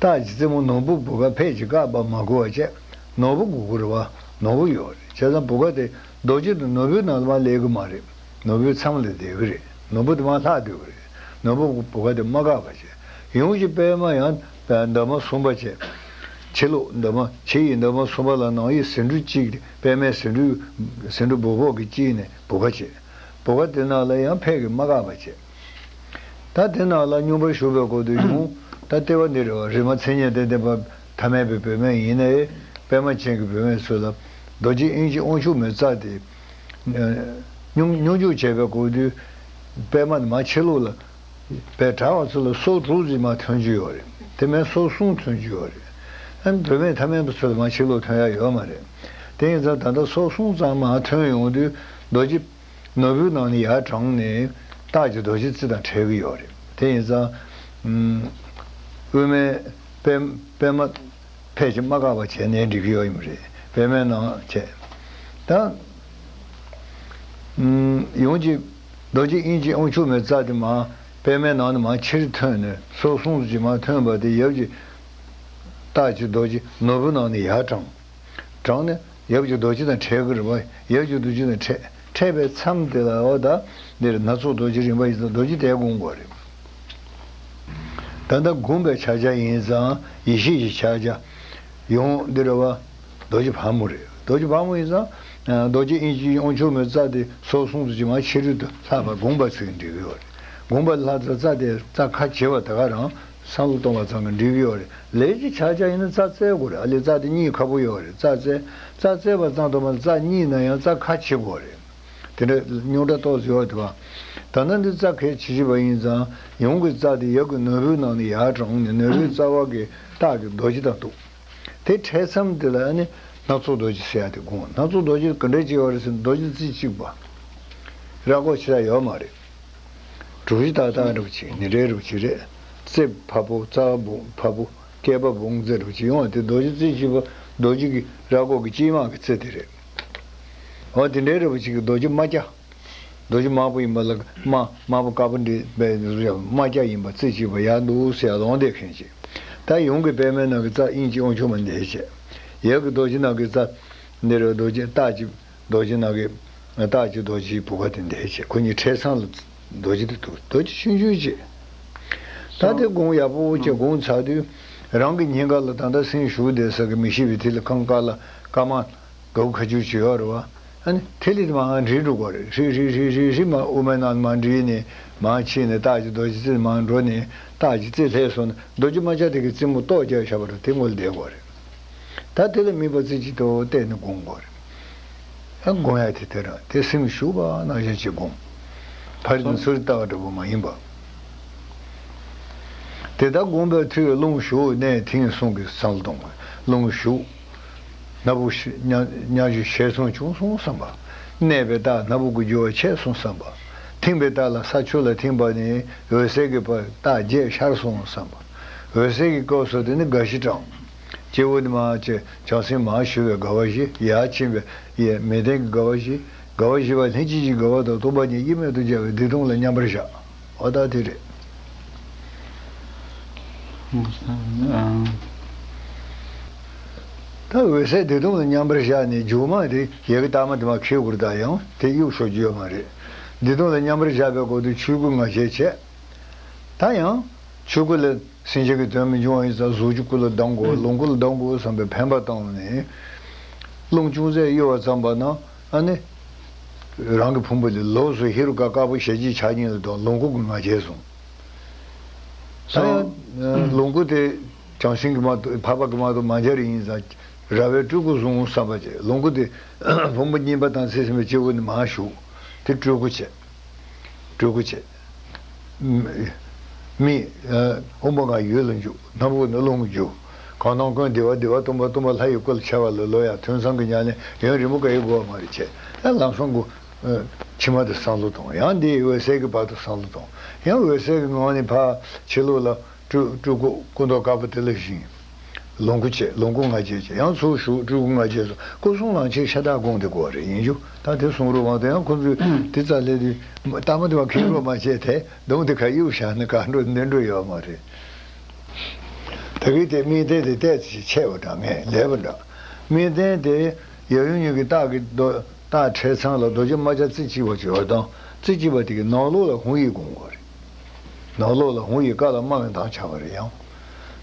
རྟགས་ཀྱི་རྩེ་མོ་ནོར་བུ་བུ་ག་ཕད་ཀྱི་བཀག་པ་མ་གོ་བ་བྱས། ནོར་བུ་དགོས་ཀྱི་རེད་བ། ནོར་བུ་ཡོད་རེད། བྱས་ཙང་བུ་ག་དེ་རྡོ་རྗེ་དང་ནོར་བུའི་ནང་ལ་མ་སླེབས་ཀྱི་མ་རེད། ནོར་བུའི་མཚམས་ལ་བསྡད་ཀྱི་རེད། ནོར་བུ་དེ་མར་ལྷག་སྡོད་ཀྱི་རེད། ནོར་བུ་བུ་ག་དེ་མ་བཀག་པ་བྱས། ཡོངས་ཀྱི་པད་མ་ཡང་འདབ་མ་གསུམ་པ་བྱས། ཕྱི་ལོགས་འདབ་མ་ཕྱི་ཡི་འདབ་མ་གསུམ་པ་ལ་ནང་ཡི་ཟེའུ་འབྲུ་གཅིག་པད་མའི་ཟེའུ་འབྲུ་ཟེའུ་འབྲུ་སྦུག་སྦུག་གིས་བཅིངས་ནས་བུ་ག་བྱས། བུ་ག་དེ་ནང་ལ་ཡང་ཕད་ཀྱིས་མ་བཀག་པ་བྱས། ད་དེ་ནང་ལ་སྙོམས་པར་ཞུགས་པའི་སྐོར་དུ་ཡོང་། ད་ལྟེ་བ་འདི་རེད་བ། རིག་མ་མཚན་ཉིད་དང་ལྡན་པ་ཐ་མལ་པའི་བུད་མེད་ཡིན་ནའི་པད་མ་ཅན་གྱི་བུད་མེད་ཚོ་ལ་རྡོ་རྗེ་དབྱིངས་ཀྱི་དབང་ཕྱུག་མའི་རྩ་དེ་སྙོམས་སྙོམས་འཇུག་བྱས་པའི་སྐོར་དུ་པད་མ་ནི་མར་ཕྱི་ལོགས་ལ་བས་གྲྭ་བ་ཚོ་ལ་སོ་དྲུག་ཙམ་མར་ཐོན་རྒྱུ་ཡོད་རེད། དེ་མིན་སོ་གསུམ་ཐོན་རྒྱུ་ཡོད་རེད། ཨ་ནི་བུད་མེད་ཐ་མལ་པ་ཚོ་ལ་མར་ཕྱི་ལོགས་ཐོན་ཡ་ཡོད་མ་རེད། དེ་ཡིན་ཙང་ད་ལྟ་སོ་གསུམ་ཙམ་མར་ཐོན་ཡོང་དུས་རྡོ་རྗེ་ནོར་བུའི་ནང་ནས་ཡར་དྲངས་ནས་རྟགས་ཀྱི་རྡོ་རྗེ་རྩེ་དང་འཕྲད་ཀྱི་ཡོད་རེད། དེ་ཡིན་ཙང་། ཨུམ། དབུ་མའི་པད་པད་མ་ཕལ་ཆེར་མ་བཀག་པ་བྱས་ནས་འགྲིག་གི་ཡོད་ཡིན་པ་རེད། པད་མའི་ནང་བྱས། ད། ཨུམ། ཡོངས་ཀྱི་རྡོ་རྗེ་དབྱིངས་ཀྱི་དབང་ཕྱུག་མའི་རྩ་དེ་མར་པད་མའི་ནང་ནས་མར་ཕྱིར་ཐོན་ནས་སོ་གསུམ་ཅིག་མར་ཐོན་པ་དེ་ཡབ་ཀྱི་རྟགས་ཀྱི་རྡོ་རྗེ་ནོར་བུ་ནང་ནས་ཡར་དྲངས། དྲངས་ནས་ཡབ་ཀྱི་རྡོ་རྗེ་དང་འཕྲད་ཀྱི་རེད་བ། ཡབ་ཀྱི་རྡོ་རྗེ་དང་འཕྲད་འཕྲད་པའི་མཚམས་དེ་ལ་འོ་ད་འདིར་སྣ་ཚོགས་རྡོ་རྗེ་རིམ་པ་ཡིན་ཙང་རྡོ་རྗེ་དེ་བསྒོམ་དགོས་རེད། ད་ལྟ་བསྒོམས་པའི་ཕྱག་རྒྱ་ཡིན་ཙང་ཡེ་ཤེས་ཀྱི་ཕྱག་རྒྱ། ཡོངས་འདི་རེད་བ། རྡོ་རྗེ་ཕག་མོ་རེད། རྡོ་རྗེ་ཕག་མོ་ཡིན་ཙང་། རྡོ་རྗེ་དབྱིངས་ཀྱི་དབང་ཕྱུག་མའི་རྩ་དེ་སོ་གསུམ་དུ་ཅིག་མར་ཕྱི་རོལ་དུ་ལྷག་པར་བསྒོམ་པ་ཚིག་འགྲིག་གི་ཡོད་རེད། བསྒོམ་པ་ལྷག་ཙམ་རྩ་དེ་རྩ་ཁ་བྱེ་བ་དེ་ག་རང་བསམ་བློ་གཏོང་བ་ཙམ་གྱིས་འགྲིག་གི་ཡོད་རེད། ལས་ཀྱི་ཕྱག་རྒྱ་ཡིན་ན་རྩ་རྩེ་དགོས་རེད། ཨ་ལས་རྩ་དེ་གཉིས་ཁ་པོ་ཡོད་རེད། རྩ་རྩེ་རྩ་རྩེ་བ་ཙམ་དུ་མ་རྩ་གཉིས་ན་ཡང་རྩ་ཁ་བྱེ་དགོས་རེད། དེ་འདྲ་རྙོག་དྲ་ཏོག་ཙམ་ཡོད་དེ་བ། ད་ནི་འདི་རྩ་ཁ་བྱེ་བྱེད་པ་ཡིན་ཙང་ཡོངས་ཀྱི་རྩ་དེ་ཡབ་ཀྱི་ནོར་བུའི་ནང་ནས་ཡར་དྲངས་ནས་ནོར་བུའི་རྩ་བ་གི་རྟགས་ཀྱི་རྡོ་རྗེ་དང་འདུག་དེ་འཕྲད་མཚམས་དེ་ལ་ནི་སྣ་ཚོགས་རྡོ་རྗེ་ཟེར་ཡ་དེ་དགོངས། སྣ་ཚོགས་རྡོ་རྗེ་ག་འདྲ་ཅིག་ཡོད་རེད་ཟེར་ན་རྡོ་རྗེ་རྩེ་གཅིག་པ། ར་སྐོར་ཆེ་ས་ཡོད་མ་རེད། གྲུ་བཞི་ཏག་ཏག་འདྲ་པོ་ཅིག་ནི་རེ་འདྲ་པོ་ཅིག་རེད། རྩེ་ཕ་བོ་རྩ་བོ་ཕ་བོ་སྐེད་པ་བོང་རྩེ་འདྲ་པོ་ཅིག་ཡོང་བ་དེ་རྡོ་རྗེ་རྩེ་གཅིག་པ་རྡོ་རྗེ་གི་ར་སྐོར་གྱི་དཀྱིལ་མ་གི་རྩེ་དེ་རེད། འོ་དེ་འདྲའི་འདྲ་པོ་ཅིག་གི་རྡོ་རྗེ་དམར་སྐྱ། རྡོ་རྗེ་དམར་པོ་ཡིན་པ་ལ་དམར་དམར་པོ་དཀར་པོ་འདྲེས་པའི་དམར་སྐྱ་ཡིན་པ་རྩེ་གཅིག་པ་ཡར་འདུག་ཟེར་ཡ་ལོང་བསྡད་མཁན་ཅིག་ད་ཡོངས་ཀྱི་པད་མའི་ནང་གི་རྩ་དབྱིངས་ཀྱི་དབང་ཕྱུག་མ་འདི་བྱས། ཡབ་ཀྱི་རྡོ་རྗེ་ནང་གི་རྩ་འདི་རུ་རྡོ་རྗེ་རྟགས་ཀྱི་རྡོ་རྗེ་ནང་གི་རྟགས་ཀྱི་རྡོ་རྗེའི་བུ་ག་དེ་འདི་བྱས། ཁོ་གཉིས་འཕྲད་མཚམས་ལ་རྡོ་རྗེ་དེ་འདུག་རྡོ་རྗེ་ཆུང་ཆུང་ཅིག་ད་དེ་སྒོམ་ཡག་པོ་བྱས་སྒོམ་ཚར་དུས་རང་གི་སྙིང་ག་ལ་ད་ལྟ་སེམས་ཞུགས་བསྡད་ས་གི་མི་ཤེས་པའི་དེ་ལ་ཁང་དཀར་ལ་དཀར་དམར། དགའ་བོ་ཁ་བསྒྱུར་བྱེད་ཡོད་རེད་བ། ཨ་ནི་དེ་ལས་མར་འགྲིལ་འགྲོ་དགོས་རེད། ཧྲིལ་ཧྲིལ་ཧྲིལ་ཧྲིལ་ཧྲིལ་མར་དབུ་མའི་ནང་མར་འགྲིལ་ནས་མར་ཕྱིན་ནས་རྟགས་ཀྱི་རྡོ་རྗེ་རྩེ་མར་འགྲོ་ནས་རྟགས་ཀྱི་རྩེ་སླེབས་སོང་ན་རྡོ་རྗེ་དམར་སྐྱ་དེ་གི་རྩེ་མོ་ཏོག་རྒྱག་བཞག་པ་རེད། དེ་མགོ་ལ་བསྡད་དགོས་རེད། ད་དེ་ལ་དམིགས་པ་རྩེ་གཅིག་ཏུ་གཏད་ནས་སྒོམ་དགོས་རེད། ཨ་སྒོམ་ཡ་དེ་དེ་རང་དེ་སེམས་ཞུགས་པ་ནང་བཞིན་གྱིས་སྒོམ། ཕ་རི་དང་ཚུར་ལྟ་བ་འདྲ་པོ་མ་ཡིན་པ། དེ་ལྟར་བསྒོམས་པའི་མཐུས་རླུང་ཞུགས་གནས་ཐིམ་གསུམ་གྱི་བསམ་བློ་གཏོང་དགོས། རླུང་ཞུགས། སྣ་བུག་ཤི་སྙ་སྙ་ཞུ་ཤེར་སོང་བྱུང་སོང་བསམ་པ། གནས་པའི་རྟགས་སྣ་བུག་གི་རྒྱུ་བ་ཆད་སོང་བསམ་པ། ཐིམ་པའི་རྟགས་ལ་ས་ཆུ་ལ་ཐིམ་པ་ནི་འོད་གསལ་གྱི་བར་རྟགས་བརྒྱད་ཤར་སོང་བསམ་པ། འོད་གསལ་གྱི་སྐབས་སུ་དེ་ནི་དགའ་བཞི་དྲངས། སྐྱེ་བོ་ནི་མ་བྱས་བྱང་སེམས་མ་ཞུ་བའི་དགའ་བ་བཞི། ཡར་ཕྱིན་པའི་ཡས་མས་བརྟན་གྱི་དགའ་བ་བཞི། དགའ་བ་བཞི་པ་ལྷན་ཅིག་སྐྱེས་ཀྱི་དགའ་བ་དང་སྟོང་པ་ཉིད་དབྱེར་མེད་དུ་སྦྱར་བའི་བདེ་སྟོང་ལ་མཉམ་པར་བཞག་འོ་ད་དེ་རེད། ད་འོད་གསལ་བདེ་སྟོང་ལ་མཉམ་པར་བཞག་ནས་མཇུག་མ་དེ་ཡ་གི་རྟགས་མ་དེ་མ་ཁེལ་དགོས། ད་ཡང་དེ་གཡུག་ཤོག་རྒྱུ་ཡོད་མ་རེད། བདེ་སྟོང་ལ་མཉམ་པར་བཞག་པའི་སྐོར་དུ་ཆོས་སྐུ་ང་རྒྱལ་བྱས། ད་ཡང་ཆོས་སྐུ་ལ་སེམས་ཅན་གྱི་དོན་མི་འབྱུང་བ་ཡིན་ཙང་གཟུགས་ཀྱི་སྐུ་ལ་ལྡང་དགོས། ལོངས་སྐུ་ལ་ལྡང་དགོས་བསམ་པའི་འཕེན་པ་བཏང་ནས་རླུང་ཅུང་ཟད་གཡོ་བ་ཙམ་པ་ན་ཨ་ནི། རང་གི་ཕུང་པོ་ལས་ལོགས་སུ་ཧེ་རུ་ཀ་དཀར་པོ་ཞལ་གཅིག་ཕྱག་གཉིས་ལ་དང་ལོངས་སྐུ་གི་ང་རྒྱལ་བཟུང་། ད་ཡང་ལོངས་སྐུ་དེ་བྱང་སེམས་ཀྱི་མ་གཏོགས་འཕགས་པ་གི་མ་གཏོགས་མ་སྦྱར་ཡིན་ཙང་ར་བའི་སྤྲུལ་སྐུ་བཟུང་བསམ་པ་བྱས། ལོངས་སྐུ་དེ་ཕུང་པོ་གཉིས་པ་དང་ཚེ་ཟིན་པའི་སྐྱེ་བོ་ནི་མ་ཞུགས། དེ་སྤྲུལ་སྐུ་བྱས། སྤྲུལ་སྐུ་བྱས། མི། དབུ་མ་ང་ཡུལ་ལ་འཇུག་སྣ་བུག་ནི་རླུང་གི་རྒྱུ། གང་དང་ཀུན་བདེ་བ་བདེ་བ་སྟོང་པ་སྟོང་པ་ལྷ་ཡི་སྐུ་ལ་འཆར་བ་ལ་ལོ་ཡང་ཐུན་མཚམས་ཀྱི་ཉམས་ལེན་ཡུན་རིང་པོ་ག་ཡི་དགོས་པ་མ་རེད་བྱས། ཡང་ལམ་སང་གོ་ཕྱི་མ་དེ་བསམ་བློ་གཏོང་། ཡང་འདི་འོད་གསལ་གྱི་བར་དུ་བསམ་བློ་གཏོང་། ཡང་འོད་གསལ་གྱི་ངང་ནས་ཕར་ཕྱི་ལོགས་ལ་སྤྲུལ་སྤྲུལ་སྐུ་སྐུ་མདོག་དཀར་པོ་དེ་ལ་བཞེངས། ལོངས་སྐུ་བྱས། ལོངས་སྐུ་ང་རྒྱལ་བྱས། ཡང་ཚུར་ཞུགས་སྤྲུལ་སྐུ་ང་རྒྱལ་སོང་། སྐུ་གསུམ་ལམ་ཁྱེར་ཤ་སྟག་དགོངས་ཏེ་དགོས་རེད། ཡིན་རྒྱུ་ད་དེ་གསུང་རོགས་མ་གཏོགས། ཡང་ཁོ་ཚོས་དེ་རྩ་ལས་དུས་ལྟ་མ་དེ་བ་ཁེལ་རོགས་མ་བྱས། དེ་གདོང་དེ་ཁ་གཡུག་བཞག་ན་གང་འགྲོ་འདི་འགྲོ་ཡོད་མ་རེད། ད་གིན་དེ་དམིགས་རྟེན་དེ་ཏོག་ཙམ་ཆེ་བ་འདྲ། ངས་ལེགས་པ་འདྲ། དམིགས་རྟེན་དེ་ཡབ་ཡུམ་གཉིས་ཀྱི་རྟགས་ཀྱི་རྡོ་རྟགས་འཕྲད་ཚང་ལ་རྡོ་རྗེ་རྨ་བྱ་རྩེ་གཅིག་པ་ཅིག་ཡོད་དང་། རྩེ་གཅིག་པ་དེ་གི་ནང་ལོགས་ལ་ཧཱུྃ་ཡིག་སྒོམ་དགོས་རེད། ནང་ལོགས་ལ་ཧཱུྃ་ཡིག་ཀ་ལ་དམར་བའི་མདངས་ཆགས་པ་རེད། ཡང་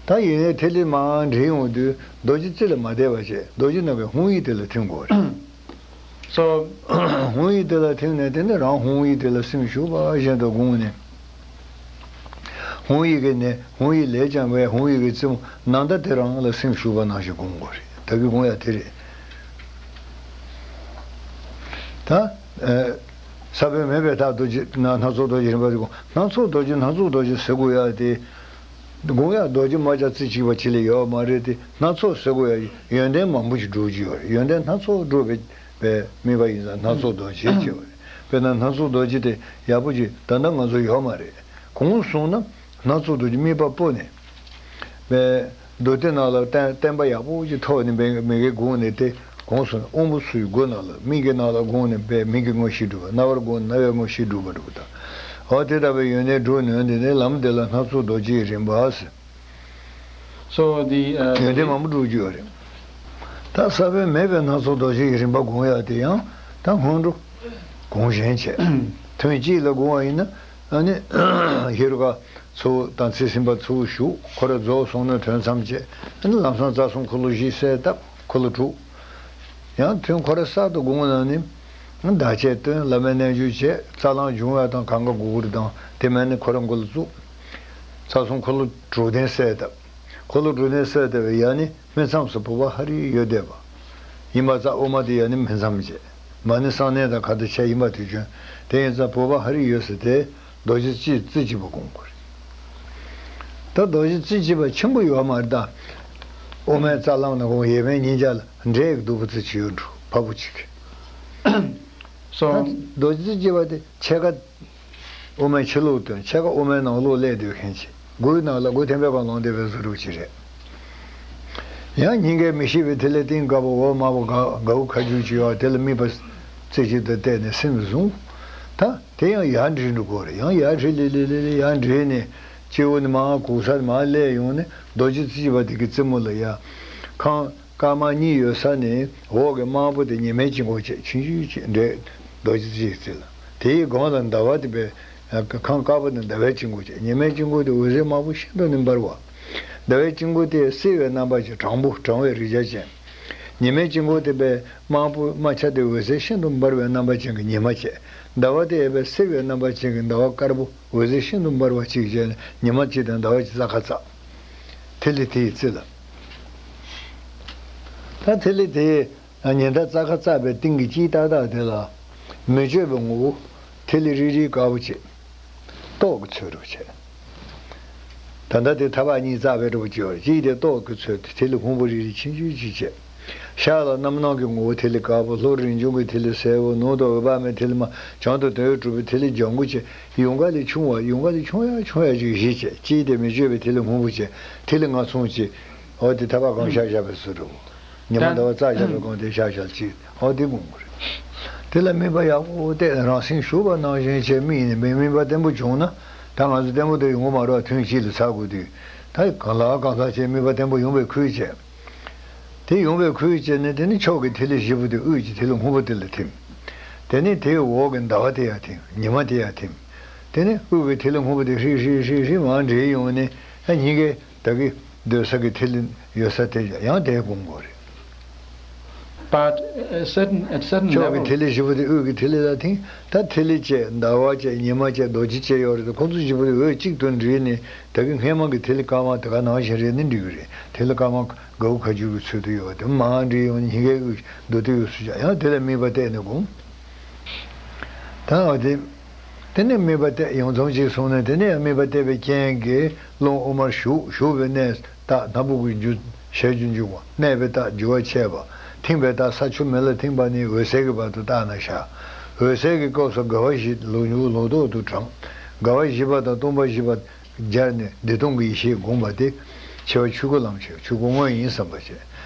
ད་ཡིན་ནའི་ཐིག་ལེ་མར་འདྲེས་ཡོང་དུས་རྡོ་རྗེ་རྩེ་ལ་མ་བསྡད་པ་བྱས། རྡོ་རྗེ་ནང་གི་ཧཱུྃ་ཡིག་དེ་ལ་ཐིམ་དགོས་རེད། སོ། ཧཱུྃ་ཡིག་དེ་ལ་ཐིམ་ནས་དེ་ནས་རང་ཧཱུྃ་ཡིག་དེ་ལ་སེམས་ཞུགས་པ་བཞིན་དུ་དགོངས་ནས། ཧཱུྃ་ཡིག་གི་ནས་ཧཱུྃ་ཡིག་ལས་ཀྱང་བའི་ཧཱུྃ་ཡིག་གི་རྩེ་མོ་ནམ་ཟླ་དེ་རང་ལ་སེམས་ཞུགས་པ་ནང་བཞིན་སྒོམ་དགོས་རེད། ད་གིན་སྒོམ་ཡ་དེ་རེད། ད་ས་བོན་མེད་པའི་མཐར་རྡོ་རྗེ་སྣ་ཚོགས་རྡོ་རྗེ་རིམ་པ་དེ་སྒོམ། སྣ་ཚོགས་རྡོ་རྗེ་སྣ་ཚོགས་རྡོ་རྗེ་ཟེར་དགོས་ཡ་དེ། དགོངས་ཡག་རྡོ་རྗེ་རྨ་བྱ་རྩེ་གཅིག་པ་གཅིག་ལས་ཡོད་མ་རེད་དེ། སྣ་ཚོགས་ཟེར་དགོས་ཡག་ཡོན་ཏན་མང་པོ་ཞིག་སྒྲུབ་ཀྱི་ཡོད་རེད། ཡོན་ཏན་སྣ་ཚོགས་སྒྲུབ་པའི་པའི་དམིགས་པ་ཡིན་ཙང་སྣ་ཚོགས་རྡོ་རྗེ་ཅེས་པ་རེད། དཔེར་ན་སྣ་ཚོགས་རྡོ་རྗེ་དེ་ཡག་པོ་ཅིག་ད་ལྟ་ང་ཚོ་ཡོད་མ་རེད། གོང་གསུངས་ན་སྣ་ཚོགས་རྡོ་རྗེ་དམིགས་པ་སྤོ་ནས། པའི་མདོ་སྡེ་ནང་ལ་བསྟན་བསྟན་པ་ཡག་པོ་ཅིག་ཐོབ་ནས་མི་མི་དགེ་དགོངས་ནས་དེ། གོང་གསུངས་ན་དབང་པོ་ཚུའི་སྒོ་ནང་ལ། མིག་གི་ནང་ལ་དགོངས་ནས་པའི་མིག་གི་དངོས་གཞི་སྒྲུབ་པ། རྣ་བར་དགོངས་ནས་རྣ་བའི་དངོས་གཞི་སྒྲུབ་པ་འགྲུབ་པ་དང་། འོ་དེ་ལྟ་བུའི་ཡོན་ཏན་སྒྲུབ་ནུས་འདི་ནི་ལམ་འདི་ལ་སྣ་ཚོགས་རྡོ་རྗེའི་རིམ་པ་ཟེར། So the, uh, ཡོན་ཏན་མང་པོ་སྒྲུབ་རྒྱུ་ཡོད་རེད། ད་ས་བོན་མེད་པའི་སྣ་ཚོགས་རྡོ་རྗེ་ཡི་རིམ་པ་སྒོམ་ཡག་དེ་ཡང་ད་སྔོན་འགྲོ་གོང་བཞིན་བྱས། ཐུན་གཅིག་ལ་སྒོམ་པ་ཡིན་ན་ཨ་ནི་ཧེ་རུ་ཀ་ཚུ་དང་ཚེ་སྲིད་པ་ཚུ་ཞུགས། ཁོ་ར་རྫོགས་སོང་ན་ཐུན་མཚམས་བཅད། ཨ་ནི་ལམ་སང་རྩ་གསུམ་འཁོར་ལོ་བཞི་གསལ་བཏབ། འཁོར་ལོ་དྲུག། ཡང་ཐུན་ཁོ་ར་གསར་དུ་སྒོམ་ན་ནི། བདག་བསྐྱེད་བཏོན། བླ་མའི་རྣལ་འབྱོར་བྱས། རྩ་རླུང་འབྱུང་བ་དང་གང་ག་གུ་གུ་རུ་དང་དེ་མིན་ནི་ཁོ་ར་མགོ་ལ་བཙུགས། རྩ་གསུམ་འཁོར་ལོ་དྲུག་ལྡན་གསལ་བཏབ། འཁོར་ལོ་དྲུག་ལྡན་གསལ་བཏབ་པའི་ཡ་ནི་སྨིན་མཚམས་སུ་བོད་པ་ཧ་རི་ཡོད་བསྡད་པ་ཡིན་པ་ཙང་། དབུ་མ་དེ་ཡ་ནི་སྨིན་མཚམས་བྱས། མ་ཎི་བསམ་གནས་དང་ག་དུ་བྱས་ཡིན་པ་དེ་བྱོན། དེ་ཡིན་ཙང་བོད་པ་ཧ་རི་ཡོད་ཟེར་དེ་རྡོ་རྗེ་རྩེ་རྩེ་གཅིག་པ་སྒོམ་དགོས་རེད། ད་རྡོ་རྗེ་རྩེ་གཅིག་པ་ཆེན་པོ་ཡོད་མ་རེད་ད། དབུ་མའི་རྩ་རླུང་ནས་སྒོམ། ཡས་མས་སྙིང་རྗེ་ལ་འདྲེས་སྡུག་པོ་ཙི་ཅིག་ཡོད་འགྲོ། ཕ་བུ་གཅིག་གི། So ད་རྡོ་རྗེ་རྩེ་གཅིག་པ་དེ་ཕྱེད་ཀ་དབུ་མའི་ཕྱི་ལོགས་དོན། ཕྱེད་ཀ་དབུ་མའི་ནང་ལོགས་སླེབས་སྡོད་མཁན་ཅིག། སྒོའི་ནང་ལ་སྒོ་ཐེམ་པའི་བར་ལོང་བསྡད་པའི་བཟོ་འདྲ་ཅིག་རེད། ཡང་སྙིང་གའི་མི་ཤིགས་པའི་ཐིག་ལེ་སྟེང་དཀར་པོ་འོག་དམར་པོ་ག་གའུ་ཁ་བསྒྱུར་ཅིག་ཡོད། དེ་ལ་དམིགས་པ་རྩེ་གཅིག་ཏུ་གཏད་ནས་སེམས་བཟུང་། ད་དེ་ཡང་ཡར་འདྲེས་འགྲོ་དགོས་རེད། ཡང་ཡར་འདྲེས་ལེ་ལེ་ལེ་ལེ་ཡར་འདྲེས་ནས་སྤྱི་བོ་ནས་མར་གུག་ས་ནས་མར་སླེབས་ཡོང་ནས་རྡོ་རྗེ་རྩེ་གཅིག་པ་དེ་གི་རྩེ་མོ་ལ་ཡ། ཁང་དཀར་དམར་གཉིས་ཡོད་ས་ནས་འོག་གི་དམར་པོ་དེ་ཉི་མའི་དཀྱིལ་འཁོར་བྱས། ཆུང་ཆུང་ཅིག་འདྲེས། རྡོ་རྗེ་རྩེ་གཅིག་ལ། དེའི་སྒང་ལ་ཟླ་བ་དེ་བས་ཁང་དཀར་པོ་ནི་ཟླ་བའི་དཀྱིལ་འཁོར་བྱས། ཉི་མའི་དཀྱིལ་འཁོར་དེ་འོད་ཟེར་དམར་པོ་ཤིན་ཏུ་ནས་འབར་བ། ཟླ་བའི་དཀྱིལ་འཁོར་དེ་བསིལ་བའི་རྣམ་པ་ཅན་གྲང་པོ་གྲང་བའི་རེག་བྱ་ཅན། ཉི་མའི་དཀྱིལ་འཁོར་དེ་བས་དམར་པོ་དམར་ཆ་དེ་འོད་ཟེར་ཤིན་ཏུ་འབར་བའི་རྣམ་པ་ཅན་གྱི་ཉི་མ་བྱས། ཟླ་བ་དེ་ཡང་བས་བསིལ་བའི་རྣམ་པ་ཅན་གྱི་ཟླ་བ་དཀར་པོ། འོད་ཟེར་ཤིན་ཏུ་འབར་བ་གཅིག་བྱས་ནས་ཉི་མ་གཅིག་དང་ཟླ་བ་གཅིག་རྩ་ཁ་བཙགས། ཐིག་ལེ་དེའི་རྩེ་ལ། ད་ཐིག་ལེ་དེ་ཉི་ཟླ་རྩ་ཁ་བཙགས་པའི་སྟེང་གི་དཀྱིལ་ཏག་ཏག་དེ་ལ་མི་བསྐྱོད་པའི་ངོ་བོ། ཐིག་ལེ་རིལ་རིལ་དཀར་པོ་ཅིག། ཏོག་གི་ཚོད་འགྲོ་བྱས། ད་ལྟ་དེ་ཐག་པ་གཉིས་བཙགས་པའི་འགྲོ་བ་ཅིག་ཡོད་རེད། གཅིག་དེ་ཏོག་གི་ཚོད་དེ་ཐིག་ལེ་སྔོན་པོ་རིལ་རིལ་ཆུང་ཆུང་ཅིག་བྱས། ཤར་ལ་རྣམ་སྣང་གི་ངོ་བོ་ཐིག་ལེ་དཀར་པོ། ལྷོ་རིང་བྱུང་གི་ཐིག་ལེ་སེར་པོ། ནུབ་ཏུ་འོད་དཔག་མེད་ཐིག་ལེ་དམར། བྱང་དུ་དོན་ཡོད་གྲུབ་པའི་ཐིག་ལེ་ལྗང་གུ་བཅས། ཡུངས་ཀ་ལས་ཆུང་བ། ཡུངས་ཀ་ལས་ཆུང་ཡ་ཆུང་ཡ་ཅིག་བཞི་བྱས། གཅིག་དེ་མི་བསྐྱོད་པའི་ཐིག་ལེ་སྔོན་པོ་བྱས། ཐིག་ལེ་ལྔ་ཚང་བྱས། འོ་དེ་ཐག་པ་གང་བཞག་བཞག་པའི་ཚུལ་འགྲོ། ཉི་མ་ཟླ་བ་རྩ་བཞག་པའི་སྒང་དེ་བཞག་བཞག་ཅིག། འོ་དེ་སྒོམ་དགོས་རེད། དེ་ལ་དམིགས་པ་ཡག་པོ་གཏད་ནས་རང་སེམས་ཞུགས་པ་ནང་བཞིན་བྱས་དམིགས་ནས། དམིགས་དམིགས་པ་བརྟན་པོ་བྱུང་ན། ད་ང་ཚོ་བརྟན་པོ་དེ་ཡོང་གི་མ་རེད་པ། ཐུན་གཅིག་ལ་ཚར་དགོས་དུས། ད་གང་ལ་གང་ལ་བྱས་དམིགས་པ་བརྟན་པོ་ཡོང་བའི་ཁུལ་བྱས། དེ་ཡོང་བའི་ཁུལ་བྱས་ནས་དེ་ནི་ཕྱོགས་ཀྱི་ཐིག་ལེ་བཞི་པོ་དེ་དབུས་ཀྱི་ཐིག་ལེ་སྔོན་པོ་དེ་ལ་ཐིམ། དེ་ནས་དེའི་འོག་གི་ཟླ་བ་དེ་ཡར་ཐིམ། ཉི་མ་དེ་ཡར་ཐིམ། དེ་ནས་དབུས་ཀྱི་ཐིག་ལེ་སྔོན་པོ་དེ་ཧྲིལ་ཧྲིལ་ཧྲིལ་ཧྲིལ་མར་འདྲེས་ཡོང་ནས། ཨ་སྙིང་གའི་ད་གི་སྡོད་ས་གི་ཐིག་ལེ་ཡོད་ས་དེ་ཡང་དེ་སྒོམ་དགོས་རེད། But a certain, at certain ཕྱོགས་ཀྱི་level ཐིག་ལེ་བཞི་པོ་དེ་དབུས་ཀྱི་ཐིག་ལེ་ལ་ཐིམ། ད་ཐིག་ལེ་བཅས་ཟླ་བ་བཅས་ཉི་མ་བཅས་རྡོ་རྗེ་བཅས་ཡོད་རེད་དེ། ཁོང་ཚོ་བཞི་པོ་དེ་འོད་གཅིག་ཏུ་འདྲེས་ནས་ད་གི་སྔས་མ་གི་ཐིག་ལེ་དཀར་དམར་དེ་ག་ནང་བཞིན་རེད་ནི་འགྲིག་གི་རེད། ཐིག་ལེ་དཀར་དམར་གའུ་ཁ་བསྒྱུར་གྱི་ཚུལ་དུ་ཡོད་པ་དེ་མར་འདྲེས་ཡོང་ནས་སྙིང་གའི་དབུས་མདོ་སྡེ་ཡོད་སུ་ཅག་ཡང་དེ་ལ་དམིགས་པ་གཏད་ནས་སྒོམ། ད་འོ་དེ། དེ་ནས་དམིགས་པ་གཏད། ཡོངས་ཚང་ཅིག་སོང་ནས། དེ་ནས་དམིགས་པ་གཏད་པའི་རྐྱེན་གྱིས་རླུང་དབུ་མར་ཞུགས། ཞུགས་པའི་གནས་རྟགས་སྣ་བུག་གི་རྒྱུ་ཞལ་རྒྱུ་འཇུག་པ། གནས་པའི་རྟགས་རྒྱུ་བ་ཆད་པ། ཐིམ་པའི་རྟགས་ས་ཆུ་མེ་ལ་ཐིམ་པ་ནས་འོད་གསལ་གྱི་བར་དུ་རྟགས་སྣ་ཤར། འོད་གསལ་གྱི་སྐབས་སུ་དགའ་བ་བཞི་ལོག་འཇུག་ལོག་ལྡོག་ཏུ་བགྲང་། དགའ་བ་བཞི་པ་དང་སྟོང་པ་བཞི་པ་སྦྱར་ནས་བདེ་སྟོང་གི་ཡེ་ཤེས་བསྒོམ་པ་སྟེ། ཆེ་བ་ཆོས་སྐུ་ལམ་ཆེ་བ་ཆོས་སྐུ་དངོས་ཡིན་བསམ་པ་བྱས།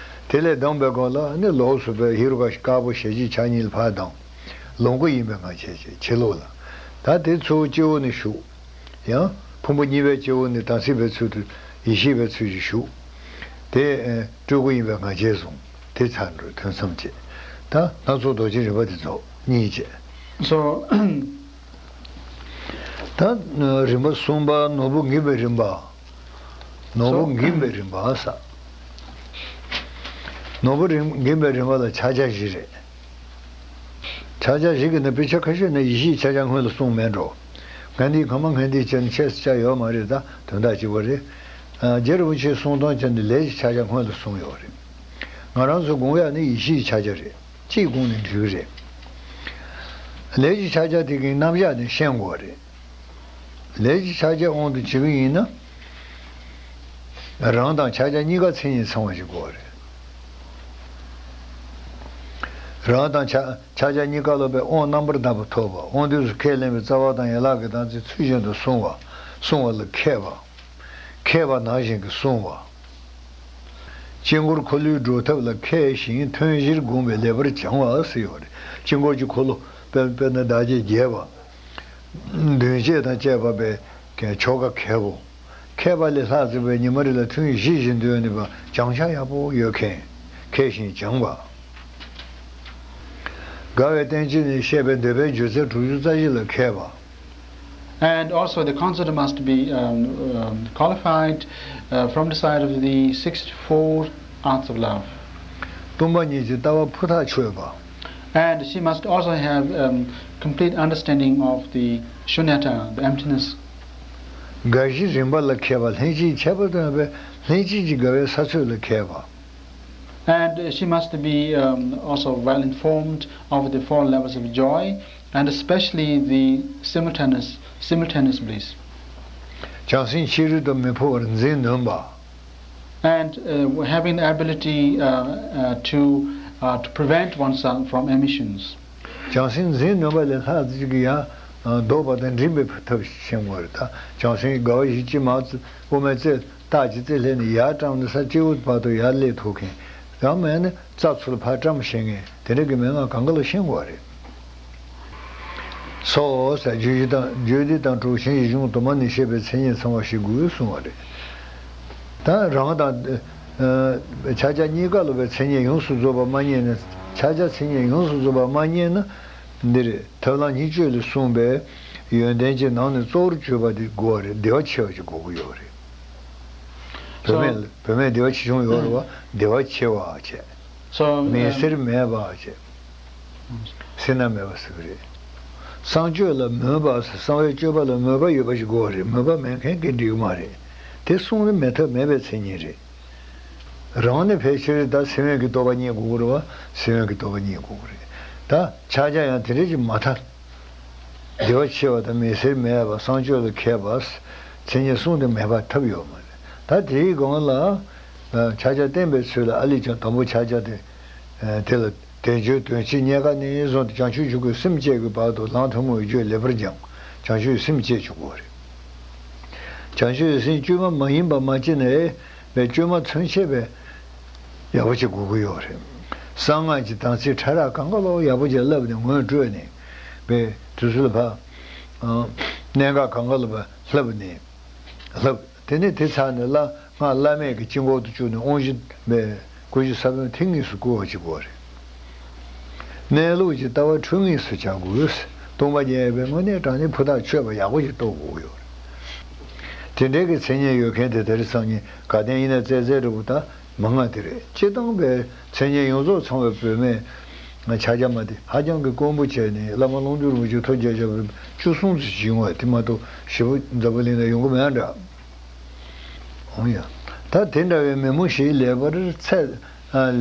དེ་ལས་ལྡང་བའི་སྒང་ལ་ནི་ལོགས་སུ་བས་ཧེ་རུ་ཀ་དཀར་པོ་ཞལ་གཅིག་ཕྱག་གཉིས་ལ་ཕར་ལྡང་། ལོངས་སྐུ་ཡིན་པའི་ངང་བྱས་བྱས་ཕྱི་ལོགས་ལ། ད་དེ་ཚུར་སྤྱི་བོ་ནས་ཞུགས། ཡང་ཕུང་པོ་གཉིས་པའི་སྤྱི་བོ་ནས་དམ་ཚིག་པའི་ཚུལ་དུ་ཡེ་ཤེས་པའི་ཚུལ་གྱིས་ཞུགས། དེ་སྤྲུལ་སྐུ་ཡིན་པའི་ངང་བྱས་བཟུང་། དེ་ཚར་འགྲོ་ཐུན་མཚམས་བཅད། ད་སྣ་ཚོགས་རྡོ་རྗེ་རིམ་པ་དེ་རྫོགས་གཉིས་བཅད། So, ད་རིམ་པ་གསུམ་པ་ནོར་བུ་འགེམས་པའི་རིམ་པ། ནོར་བུ་so འགེམས་པའི་རིམ་པ་ཟེར། ནོར་བུ་རིམ་འགེམས་པའི་རིམ་པ་ལ་ཕྱག་རྒྱ་བཞི་རེད། ཕྱག་རྒྱ་བཞི་གི་ནང་དཔེ་ཆ་ཁ་ཤས་ནས་ཡེ་ཤེས་ཕྱག་རྒྱ་སྔོན་ལ་གསུངས་མེད་འགྲོ། ངས་འདི་གང་མ་ངས་འདི་བྱས་ནས་ཆེས་སུ་བཅའ་ཡོད་མ་རེད། ད་དོན་དག་གཅིག་པ་རེད། ཨ། རྗེ་རིན་པོ་ཆེའི་གསུང་སྟངས་བྱས་ནས་ལས་ཀྱི་ཕྱག་རྒྱ་སྔོན་ལ་གསུངས་ཡོད་རེད། ང་རང་ཚོ་དགོངས་ཡག་ནི་ཡེ་ཤེས་ཕྱག་རྒྱ་རེད། ཅིས་དགོངས་ནས་འགྲིག་གི་རེད། ལས་ཀྱི་ཕྱག་རྒྱ་དེ་གི་རྣམ་གཞག་ནི་ཤེས་དགོས་རེད། ལས་ཀྱི་ཕྱག་རྒྱའི་དབང་དུ་བྱེད་ཀྱི་ཡིན་ན། རང་དང་ཕྱག་རྒྱ་གཉིས་ཀ་མཚན་ཉིད་ཚང་བ་ཞིག་དགོས་རེད། རང་དང་ཕྱག་ཕྱག་རྒྱ་གཉིས་ཀ་སློབ་པའི་དབང་རྣམ་པར་དག་པ་ཐོབ་པ། དབང་དུས་སུ་ཁས་ལེན་པའི་རྩ་བ་དང་ཡན་ལག་གི་དམ་ཚིག་ཚུལ་བཞིན་དུ་བསྲུང་བ། བསྲུང་བ་ལ་མཁས་པ། མཁས་པ་ནང་བཞིན་གྱི་བསྲུང་བ། དཀྱིལ་འཁོར་འཁོར་ལོའི་སྒྲུབ་ཐབས་ལ་མཁས་ཤིང་ཐུན་བཞིར་བསྒོམས་པས་ལེགས་པར་སྦྱང་བ་ཟེར་ཡོད་རེད། དཀྱིལ་འཁོར་གྱི་འཁོར་ལོ་དཔེར་དཔེར་ན་བདག་བསྐྱེད་རྒྱས་པ། མདུན་བསྐྱེད་དང་བཅས་པ་པའི་ཆོ་ག་མཁས་པོ། མཁས་པ་ལས་ལྷག་ཙམ་པའི་ཉི་མ་རེ་ལ་ཐུན་བཞི་བཞིན་འདོན་ནུས་པ་སྦྱང་བྱ་ཡག་པོ་ཡོད་མཁན། མཁས་ཤིང་སྦྱངས་པ། དགའ་བའི་བསྟན་བཅོས་ནས་བཤད་པའི་འདོད་པའི་སྒྱུ་རྩལ་དྲུག་ཅུ་རྩ་བཞི་ལ་མཁས་པ། And also the counselor must be um, um, qualified uh, from the side of the sixty-four arts of love. སྟོང་པ་ཉིད་ཀྱི་ལྟ་བ་ཕུ་ཐག་ཆོད་པ། And she must also have um, complete understanding of the shunyata, the emptiness. དགའ་བཞི་རིམ་པ་ལ་མཁས་པ། ལྷན་ཅིག་ཁྱད་པར་དུ་ཡོད་པའི་ལྷན་སྐྱེས་ཀྱི་དགའ་བའི་ས་ཚོད་ལ་མཁས་པ། And uh, she must be um, also well informed of the four levels of joy and especially the simultaneous, simultaneous bliss. བྱང་སེམས་ཕྱི་རོལ་དུ་མི་འཕོ་བར་འཛིན་ནུས་པ། And uh, having the ability uh, uh, to, uh, to prevent oneself from emissions. བྱང་སེམས་འཛིན་ནུས་པ་ལས་ལྷག་ཅིག་གིས་ཡང་ལྡོག་པ་དང་འགྲིབ་པའི་ཐབས་ཤེས་དགོས་རེད། ད་བྱང་སེམས་དགའ་བ་བཞི་ཅི་མ་དབུ་མའི་རྩེ་རྟགས་ཀྱི་རྩེ་ལྷས་ནས་ཡར་བཀྲམ་ནས་ས་སྤྱི་བོ་བར་དུ་ཡར་སླེབས་ཐུབ་མཁན། ཡང་མེད་ན་རྩ་ཚུར་ཕར་བཀྲམ་ཤེས་མཁན་དེ་འདྲ་གི་མན་ངག་གང་ག་ལ་ཤེས་དགོས་རེད། སོ་ཟེར་བརྗོད་གཞི་དང་བརྗོད་བདེ་དང་གྲུབ་ཆེན་གཞི་གཞུང་དུ་མ་ནས་བཤད་པའི་མཚན་ཉིད་ཚང་བ་ཞིག་དགོས་གསུངས་པ་རེད། ད་རང་དང་ཕྱག་རྒྱ་གཉིས་ཀ་སློབ་པའི་མཚན་ཉིད་ཡོངས་སུ་རྫོགས་པ་མ་རྙེད་ན། ཕྱག་རྒྱ་མཚན་ཉིད་ཡོངས་སུ་རྫོགས་པ་མ་རྙེད་ན། འདིར་ཐབས་ལམ་ཉེར་སྤྱོད་ལས་གསུངས་པའི་ཡོན་ཏན་གྱི་ནང་ནས་གཙོ་བོར་གྱུར་པ་དེ་དགོས་པ་རེད། བདེ་བ་ཆེ་བ་ཞིག་དགོས་ཀྱི་ཡོད་རེད། བུད་མེད་བུད་མེད་བདེ་བ་ཆེ་ཆུང་ཡོད་རེད་བ། བདེ་བ་ཆེ་བ་བྱས། So, མི་um, སེར་མེད་པ་བྱས། སེར་སྣ་མེད་པ་ཟེར་གི་རེད། གསང་སྤྱོད་ལ་མོས་པ་ཟེར། གསང་བའི་སྤྱོད་པ་ལ་མོས་པ་ཡོད་པ་ཞིག་དགོས་པ་རེད། མོས་པ་མེད་མཁན་གྱིས་འགྲིག་གི་མ་རེད། དེ་གསུངས་ནས་མེད་ཐབས་མེད་པའི་མཚན་ཉིད་རེད། རང་ནི་ཕལ་ཆེར་ད་སེམས་ཡོད་ཀྱི་རྟོགས་པ་རྙེད་དགོས་ཀྱི་རེད་བ། སེམས་ཡོད་ཀྱི་རྟོགས་པ་རྙེད་དགོས་ཀྱི་རེད། ད་ཕྱག་རྒྱ་ཡང་དེ་འདྲ་ཞིག་མ་ཐལ། བདེ་བ་ཆེ་བ་དང་མི་སེར་མེད་པ། གསང་སྤྱོད་ལ་མཁས་པ། མཚན་ཉིད་གསུམ་དེ་མེད་པར་ཐབས་ཡོད་མ་རེད། ད་དེའི་སྒང་ལ་ཕྱག་རྒྱ་བསྟན་པའི་ཚུལ་ལ་ཨ་ལས་ཀྱང་དང་པོ་ཕྱག་རྒྱ་དེ་དེ་ལ་དལ་འབྱོར་དོན་ཆེན་རྙེད་དཀའ་ནས་བཟུང་སྟེ་བྱང་ཆུབ་མཆོག་གི་སེམས་བསྐྱེད་ཀྱི་བར་དུ་ལམ་ཐུན་མོང་བའི་རྒྱུད་ལེགས་པར་སྦྱངས། བྱང་ཆུབ་སེམས་བསྐྱེད་བཅུག་དགོས་རེད། བྱང་ཆུབ་སེམས་བཅོས་མ་མ་ཡིན་པ་མ་བསྐྱེད་ནས་བའི་བཅོས་མ་ཚུན་ཆད་པའི་ཡག་པོ་ཅིག་དགོས་ཀྱི་ཡོད་རེད། གསང་སྔགས་ཀྱི་དམ་ཚིག་ཕྲ་རགས་གང་ག་ལོག་ཡག་པོ་ཅིག་བསླབས་ནས་ངོས་སྤྲོད་ནས་བའི་དུས་ཚོད་ལ་ཕར་གནད་འགག་གང་ག་ལ་ཕར་བསླབས་ནས་བསླབས། དེ་ནས་དེ་ཚར་ནས་བླ་སྔགས་བླ་མེད་ཀྱི་དཀྱིལ་འཁོར་དུ་བཅུག་ནས་དབང་བཞི་བའི་བསྐུལ་ཞིང་ས་བོན་ཐིམ་གཉིས་སུ་བསྐུལ་བ་ཅིག་དགོས་རེད། གནས་ལུགས་ཀྱི་ལྟ་བ་འཁྲུལ་ངེས་སུ་བྱ་དགོས། སྟོང་པ་ཉིད་པའི་དངོས་གནས་དྲང་གནས་ཕུ་ཐག་ཆོད་པ་ཡག་པོ་ཞིག་རྟོགས་དགོས་ཀྱི་ཡོད་རེད། དེ་འདྲའི་གི་མཚན་ཉིད་ཡོད་མཁན་དེ་དེ་རིང་སང་ཉིན་དགའ་ལྡན་ཡིན་ན་རྩེ་རྩེ་འདྲ་པོ་དང་མང་ང་དེ་རེད། སྤྱིར་བཏང་པའི་མཚན་ཉིད་ཡོངས་རྫོགས་ཚང་བའི་བུད་མེད་ང་ཕྱག་རྒྱ་མ་དེ་ཧ་ཅང་གི་དཀོན་པོ་བྱས་ནས་བླ་མ་ཀློང་རྒྱུད་རིན་པོ་ཆེ་ཐུགས་རྗེ་ཆེན་པོ་བཅུ་གསུམ་ཙམ་ཞིག་ཡོང་བ་དེ་མ་གཏོགས་ཞེ་པོ་འཛམ་བུ་གླིང་ན་ཡོང་གི་མེད་འདྲ། འོང་ཡ། ད་དེ་འདྲ་བའི་མི་མོ་ཞིག་ལེགས་པར་ཚད།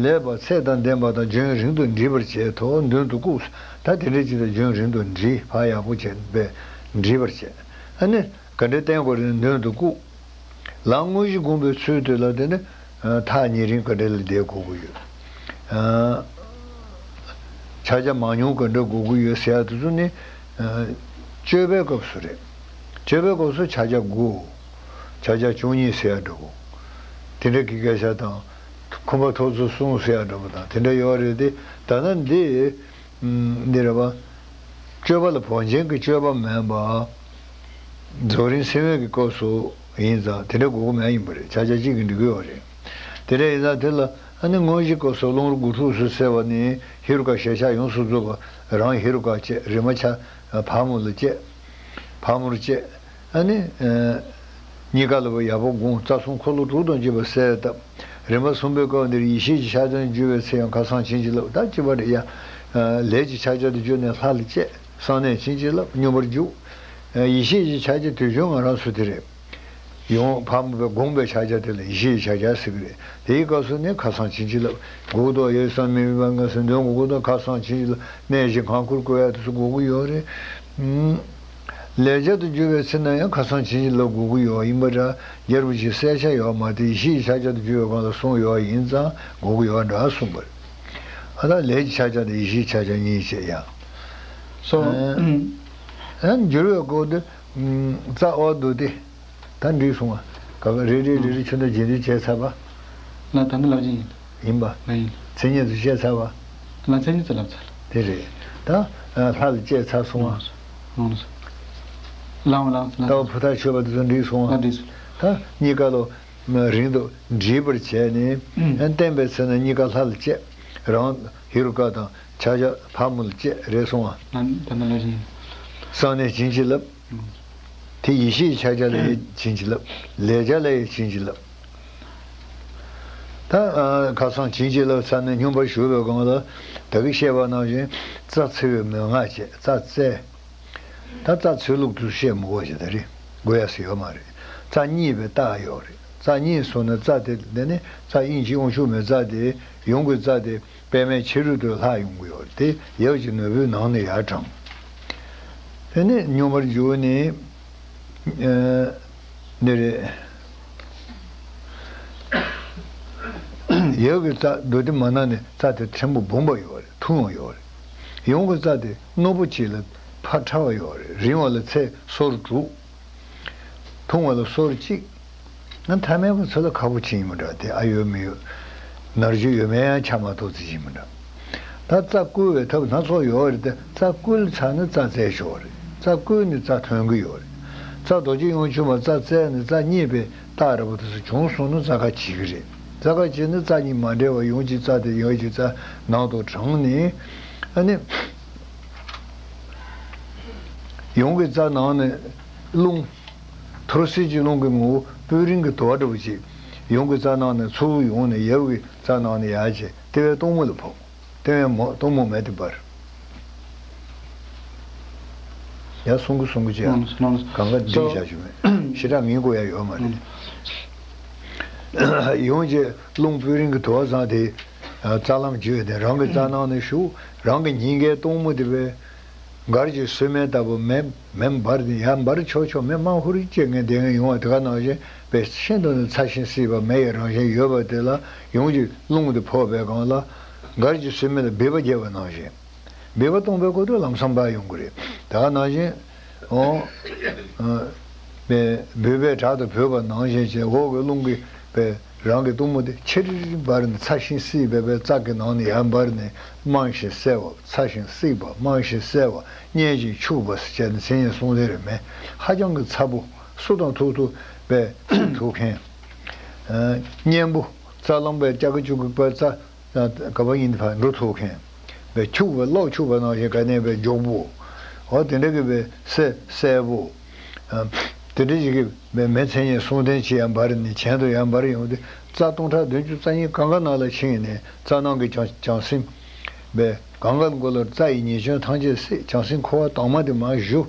ལེགས་པར་ཚད་དང་ལྡན་པ་དང་རྒྱུན་རིང་དུ་འདྲིས་པར་བྱེད་དོ། མདུན་དུ་བཀུག་ད་དེ་འདྲའི་ཅིག་དང་རྒྱུན་རིང་དུ་འདྲིས་ཕར་ཡག་པོ་བྱས་པས་འདྲིས་པར་བྱེད། ཨ་ནི་ག་འདྲ་བསྟན་དགོས་རེད། མདུན་དུ་བཀུག་ལམ་དངོས་གཞི་བསྒོམས་པའི་ཚུལ་དེ་ལ་དེ་ནི་ཐག་ཉེ་རིང་ག་འདྲ་ལ་བསྡད་དགོས་ཀྱི་ཡོད། ཕྱག་རྒྱ་མང་ཉུང་ག་འདྲ་དགོས་ཀྱི་ཡོད་ཟེར་ཡ་དེ་ཚོ་ནི་སྤྱོད་པའི་སྐབས་སུ་རེད། སྤྱོད་པའི་སྐབས་སུ་ཕྱག་རྒྱ་དགུ། ཕྱག་རྒྱ་བཅུ་གཉིས་ཟེར་ཡ་འདྲ་བོ། དེ་འདྲ་གི་སྐད་ཆ་དང་། ཁོམ་པ་ཐོབ་ཚུལ་གསུངས་ཟེར་ཡ་འདྲ་པོ་དང་དེ་འདྲ་ཡོད་རེད་དེ། ད་ལྟ་འདི། འདི་རེད་པ། སྤྱོད་པ་ལ་བང་ཆེན་གྱི་སྤྱོད་པ་མེད་པ། རྫོགས་རིམ་སེམས་དབེན་གྱི་སྐབས་སུ་ཡིན་ཙང་དེ་འདྲ་དགོས་ཀྱི་མེད་ཡིན་པ་རེད། ཆ་ཆ་གཅིག་གིས་འགྲིག་གི་ཡོད་རེད། དེ་འདྲ་ཡིན་ཙང་དེ་ལ་ཨ་ནི་དངོས་གཞིའི་སྐབས་སུ་རླུང་རོ་དགུ་ཕྲུགས་སུ་གསལ་བ་ནི་ཧེ་རུ་ཀ་ཞལ་ཆགས་ཡོངས་སུ་རྫོགས་པ་རང་ཧེ་རུ་ཀ་བཅས། རིམ་པ་ཆ་ཕག་མོ་ལ་བཅས། ཕག་མོར་བཅས། ཨ་ནི། གཉིས་ཀ་ལ་ཡག་པོ་བསྒོམ། རྩ་གསུམ་འཁོར་ལོ་དྲུག་དང་བཅས་པ་གསལ་བཏབ། རིམ་པ་གསུམ་པའི་སྐབས་འདིར་ཡེ་ཤེས་ཀྱི་ཕྱག་རྒྱ་དུ་འཇུག་པའི་ཚེ་ཡང་ཁ་སང་བྱིན་གྱིས་བརླབས། ད་ཅི་བ་རེད་ཡ། ལས་ཀྱི་ཕྱག་རྒྱ་དུ་འཇུག་ནས་ལྷ་ལ་བཅས། གསང་གནས་བྱིན་གྱིས་བརླབས། སྙོམས་པར་འཇུག་ཡེ་ཤེས་ཀྱི་ཕྱག་རྒྱ་དུས་རྒྱུན་ང་རང་ཚོ་དེ་རེད། ཡོང་ཕར་མ་བས་དགོངས་པའི་ཕྱག་རྒྱ་དེ་ལ་ཡེ་ཤེས་ཀྱི་ཕྱག་རྒྱ་ཟེར་གི་རེད། དེའི་སྐབས་སུ་ནི་ཁ་སང་བྱིན་གྱིས་བརླབས། གུག་ཏོ་ཡོད་བསམ་མི་དམིགས་པ་ངེས་སུ་འདོན། གུག་ཏོ་ཁ་སང་བྱིན་གྱིས་བརླབས། གནས་བཞི་གང་འཁུར་བསྐོར་ཡ་དེ་ཚོ་དགོས་ཀྱི་ཡོད་རེད། ལས་བྱ་དུ་འཇུག་པའི་ཚེ་ན་ཡང་ཁ་སང་བྱིན་གྱིས་བརླབས་དགོས་ཀྱི་ཡོད་ཡིན་པ་འདྲ། རྒྱལ་པོ་ཞིག་གསལ་ཆ་ཡོད་མ་རེད། ཡེ་ཤེས་ཀྱི་ཕྱག་རྒྱ་དུ་འཇུག་པའི་སྒང་ལ་གསུངས་ཡོད་ཡིན་ཙང་དགོས་ཀྱི་ཡོད་འདྲ་གསུངས་པ་རེད། ཨ་ད་ལས་ཀྱི་ཕྱག་རྒྱ་དང་ཡེ་ཤེས་ཀྱི་ཕྱག་རྒྱ་གཉིས་བྱས་ཡ། སོ། ཨ་འགྱུར་བའི་སྐོར་དུ། རྩ་འོག་ཏུ་སྟེ། ད་འགྲིག་སོང་བ། ག་ག་རེ་རེ་རེ་རེ་ཆུ་ནང་རྗེས་ཟློས་བྱས་ཚར་བ། ལ་ད་ནི་ལབ་ཀྱི་ཡིན། ཡིན་པ། ལ་ཡིན། མཚན་ཉིད་དུ་བཤད་ཚར་བ། ལ་མཚན་ཉིད་དུ་ལབ་ཚར། དེ་རེད། ད་ལྷ་ལ་བཅས་ཚར་སོང་བ། ལངས་སོང་། ལངས་སོང་། ལངས་སོང་། ལྟ་བ་ཕུ་ཐག་ཆོད་པ་དེ་ཚོ་འགྲིག་སོང་བ། ལ་འགྲིག་སོང་། ད་གཉིས་ཀ་ལོ། རིང་དུ་འདྲིས་པར་བྱས་ནས། ཨ་བརྟན་པའི་ཚེ་ན་གཉིས་ཀ་ལྷ་ལ་བཅས། རང་ཧེ་རུ་ཀ་དང་ཕྱག་རྒྱ་ཕག་མོ་ལ་བཅས་རེད་སོང་བ། ལ་ད་ནི་ལ་ཡིན། གསང་གནས་བྱིན་གྱིས་བརླབས། དེ་ཡེ་ཤེས་ཕྱག་རྒྱ་ལ་ཡང་བྱིན་གྱིས་བརླབས། ལས་བྱ་ལ་ཡང་བྱིན་གྱིས་བརླབས། ད་ཨ་ཁ་སང་བྱིན་གྱིས་བརླབས་ཚར་ནས་སྙོམས་པར་ཞུགས་པའི་སྒང་ལ། ད་གིན་བཤད་པ་ནང་བཞིན་རྩ་འཚོལ་བའི་མན་ངག་བྱས། རྩ་བཙལ། ད་རྩ་འཚོལ་ལུགས་དེ་བཤད་མི་དགོས་ཤིག་ད་རེས་དགོས་ཡ་ཟེར་ཡོད་མ་རེད། རྩ་རྙེད་པའི་རྟགས་ཡོད་རེད། རྩ་རྙེད་སོང་ན་རྩ་དེ་འདི་ནི་རྩ་དབྱིངས་ཀྱི་དབང་ཕྱུག་མའི་རྩ་དེ་ཡུམ་གྱི་རྩ་དེ། པདྨའི་ཕྱི་རོལ་དུ་ལྷག་ཡོང་གི་ཡོད་རེད། དེ་ཡབ་ཀྱི་ནོར་བུའི་ནང་ནས་ཡར་དྲངས། དེ་ནས་སྙོམས་པར་འཇུག་ནས། ཨ་འདི་རེད། ཡབ་ཀྱི་རྩ་མདོ་སྡེ་མ་ན་ནས་རྩ་དེ་ཕྲན་བུ་སྦོམ་པ་ཡོད་རེད། ཐུང་བ་ཡོད་རེད། ཡུམ་གྱི་རྩ་དེ་རྣོ་པོ་གཅིག་ལ་ཕར་ཕྲ་བ་ཡོད་རེད། རིང་བ་ལ་ཚད་སོར་དྲུག་ཐུང་བ་ལ་སོར་གཅིག་ང་ཐ་མལ་པ་ཚོ་ལ་ཁག་པོ་ཅིག་ཡིན་མི་འདྲ། དེ་ཨ་ཡོད་མི་ཡོད། ནར་རྒྱུ་ཡོད་མེད་ཡང་ཆ་མ་ཐོག་ཙི་ཡིན་མི་འདྲ། ད་རྩ་བསྐུལ་བའི་ཐབས་སྣ་ཚོགས་ཡོད་རེད་དེ། རྩ་བསྐུལ་ཚར་ན་རྩ་བཙལ་ཆོག་རེད། རྩ་བསྐུལ་ནས་རྩ་ཐོན་གི་ཡོད་རེད། རྩ་རྡོ་རྗེ་དབྱངས་ཕྱུག་མ་རྩ་བཙལ་ནས་རྩ་རྙེད་པའི་རྟགས་འདྲ་པོ་དེ་ཚོ་བྱུང་སོང་ན་རྩ་ཁ་འབྱེད་གི་རེད། རྩ་ཁ་འབྱེད་ན་རྩ་གཉིས་མ་འབྲེལ་བ་ཡུམ་གྱི་རྩ་དེ་ཡབ་ཀྱི་རྩ་ནང་དུ་དྲངས་ནས། ཨ་ནི། ཡུམ་གྱི་རྩ་ནང་ནས་རླུང་། ཐོར་སིལ་གྱི་རླུང་གི་ངོ་བོ་སྤོས་རིང་གི་དུ་བ་འདྲ་བོ་ཅིག་ཡུམ་གྱི་རྩ་ནང་ནས་ཚུར་ཡོང་ནས་ཡབ་ཀྱི་རྩ་ནང་ནས་ཡར་བྱས་ལྟེ་བའི་སྟོང་མོ་ལ་ཕོག་ལྟེ་བའི་མོ་སྟོང་མོ་མེ་དེ་འབར། ཡ་གསུང་གི་གསུང་གི་ཅི་ཡ། ལགས་སོ་ལགས་སོ། གང་ག་འདི་བྱ་ཞུ་མེད། ཞེ་དྲག་ངེས་དགོས་ཡ་ཡོད་མ་རེད། ཡུམ་གྱི་རླུང་སྤོས་རིང་གི་དུ་བ་བཟང་དེ། རྩ་ལམ་བརྒྱུད་དེ་རང་གི་རྩ་ནང་ནས་ཞུགས། རང་གི་སྙིང་གའི་སྟོང་མོ་དེ་བས། མགར་གྱི་སོལ་མེ་ལྟ་བུ་མེ་མེ་འབར་ནས་ཡར་འབར་ཆོག་ཆོག་མེ་རྨང་ཧུར་ཅེས་ངས་བསྡད་ངས་ཡོང་བ་དེ་ག་ནང་བཞིན་པའི་ཤིན་ཏུ་ནས་ཚ་ཞིང་བསིལ་བ་མེ་ཡི་རང་བཞིན་ཡོད་པ་དེ་ལ་ཡུམ་གྱི་རླུང་དེ་ཕོག་པའི་སྒང་ལ་མགར་གྱི་སོལ་མེ་ལ་སྦལ་པ་རྒྱས་པ་ནང་བཞིན། སྦལ་པ་སྟོང་པའི་སྐོར་དུ་ལམ་སང་འབར་ཡོང་གི་རེད། དེ་ག་ནང་བཞིན། འོ། པའི་སྦལ་པའི་བྲག་ཏུ་བུད་པ་ནང་བཞིན་བྱས་འོག་གི་རླུང་གིས་པའི་རང་གི་སྟོང་མོ་དེ་ཆེར་འབར་ནས་ཚ་ཞིང་བསིལ་བའི་པའི་རྩ་གི་ནང་ནས་ཡར་འབར་ནས་རྨང་ཞིང་གསལ་བ། ཚ་ཞིང་བསིལ་བ། རྨང་ཞིང་གསལ་བ། མཉེན་ཅིང་འཁྱུག་པ་ཟེར་བྱས་ནས་མཚན་ཉིད་གསུམ་ལྡན་རེད་མེད། ཧ་ཅང་གི་ཚ་པོ། སུ་དང་ཐུག་ཐུག་པའི་ཐུག་མཁན། མཉེན་པོ། རྩ་རླུང་པའི་ལྕགས་ཀྱུ་གི་པའི་རྩ། ག་པ་ཡིན་ཕར་འགྲོ་ཐུབ་མཁན། བས་འཁྱུག་པའི་གློག་འཁྱུག་པ་ནང་བཞིན་ག་ནས་བས་མགྱོགས་པོ། འོ་དེ་འདྲ་གི་བས་གསལ་གསལ་པོ། དེ་འདྲ་ཞིག་གི་བས་མེ་མཚན་ཉིད་གསུམ་ལྡན་ཅིག་ཡང་འབར་ནས་གྱེན་དུ་ཡང་འབར་ཡོང་སྟེ་རྩ་སྟོང་ཕྲག་བདུན་ཅུ་རྩ་གཉིས་གང་ག་ནང་ལ་ཕྱིན་ནས་རྩ་ནང་གི་བྱང་བྱང་སེམས། བས་གང་ག་མགོ་ལ་རྩ་ཡི་ཉེས་སྐྱོན་ཐམས་ཅད་བསྲེགས། བྱང་སེམས་འཁོར་བ་དྭངས་མ་དེ་མར་བཞུ།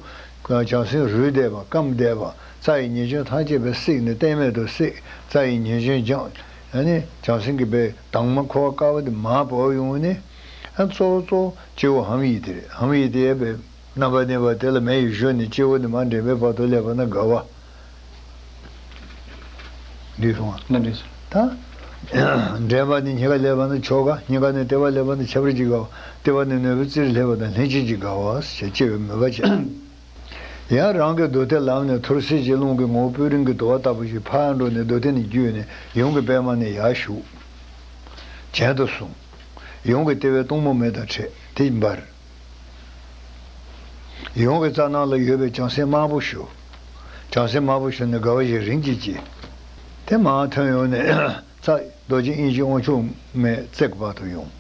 བྱང་སེམས་རུལ་བསྡད་པ་སྐམ་བསྡད་པ་རྩ་ཡི་ཉེས་སྐྱོན་ཐམས་ཅད་བས་བསྲེགས་ནས་གཏད་མེད་དུ་བསྲེགས། རྩ་ཡི་ཉེས་སྐྱོན་སྦྱངས། ཨ་ནི་བྱང་སེམས་ཀྱི་བས་དྭངས་མ་འཁོར་བ་དཀར་བ་དེ་མར་བབས་ཡོང་ནས། ཨ་གཙོ་བོ་གཙོ་བོ་སྤྱི་བོ་ཧཱུྃ་ཡིག་དེ་རེད། ཧཱུྃ་ཡིག་དེ་ཡས་པའི་རྣམ་པར་གནས་པ་དེ་ལ་མེ་ཡིས་གཞུ་ནས་སྤྱི་བོ་ནས་མར་འདྲེན་པའི་བར་དུ་སླེབས་པ་ན་དགའ་བ། འདི་སོང་བ། ལ་འདྲེན་སོང་། ད། འདྲེན་པ་ནས་སྙིང་ག་སླེབས་པ་ན་ཆོ་ག་སྙིང་ག་ནས་ལྟེ་བ་སླེབས་པ་ན་ཁྱབ་པ་ཅིག་དགའ་བ། ལྟེ་བ་ནས་ནོར་བུའི་རྩེར་སླེབས་པ་ན་ལྷན་སྐྱེས་ཀྱི་དགའ་བ་ཞེས་སྐྱེ་བའི་མོས་པ་བྱས། ཡང་རང་གི་མདོ་སྡེ་ལམ་ནས་ཐོར་སེལ་གྱི་རླུང་གི་ངོ་བོ་སྤུ་རིང་གི་དུ་བ་ལྟ་བུ་ཞིག་ཕར་འགྲོ་ནས་མདོ་སྡེ་ནས་བརྒྱུད་ནས་ཡུམ་གྱི་པད་མ་ནས་ཡར་ཞུགས། གྱེན་དུ་སོང་། ཡུམ་གྱི་ལྟེ་བའི་གཏུམ་མོ་མེ་དང་འཕྲད་དེ་འབར། ཡུམ་གྱི་རྩ་ནང་ལ་ཡོད་པའི་བྱང་སེམས་དམར་པོ་ཞུ། བྱང་སེམས་དམར་པོ་ཞུ་ནས་དགའ་བ་ཞིག་རིམ་གྱིས་སྐྱེ། དེ་མར་ཐོན་ཡོང་ནས་རྩ་རྡོ་རྗེ་དབྱིངས་ཀྱི་དབང་ཕྱུག་མའི་རྩེ་གི་བར་དུ་ཡོང་།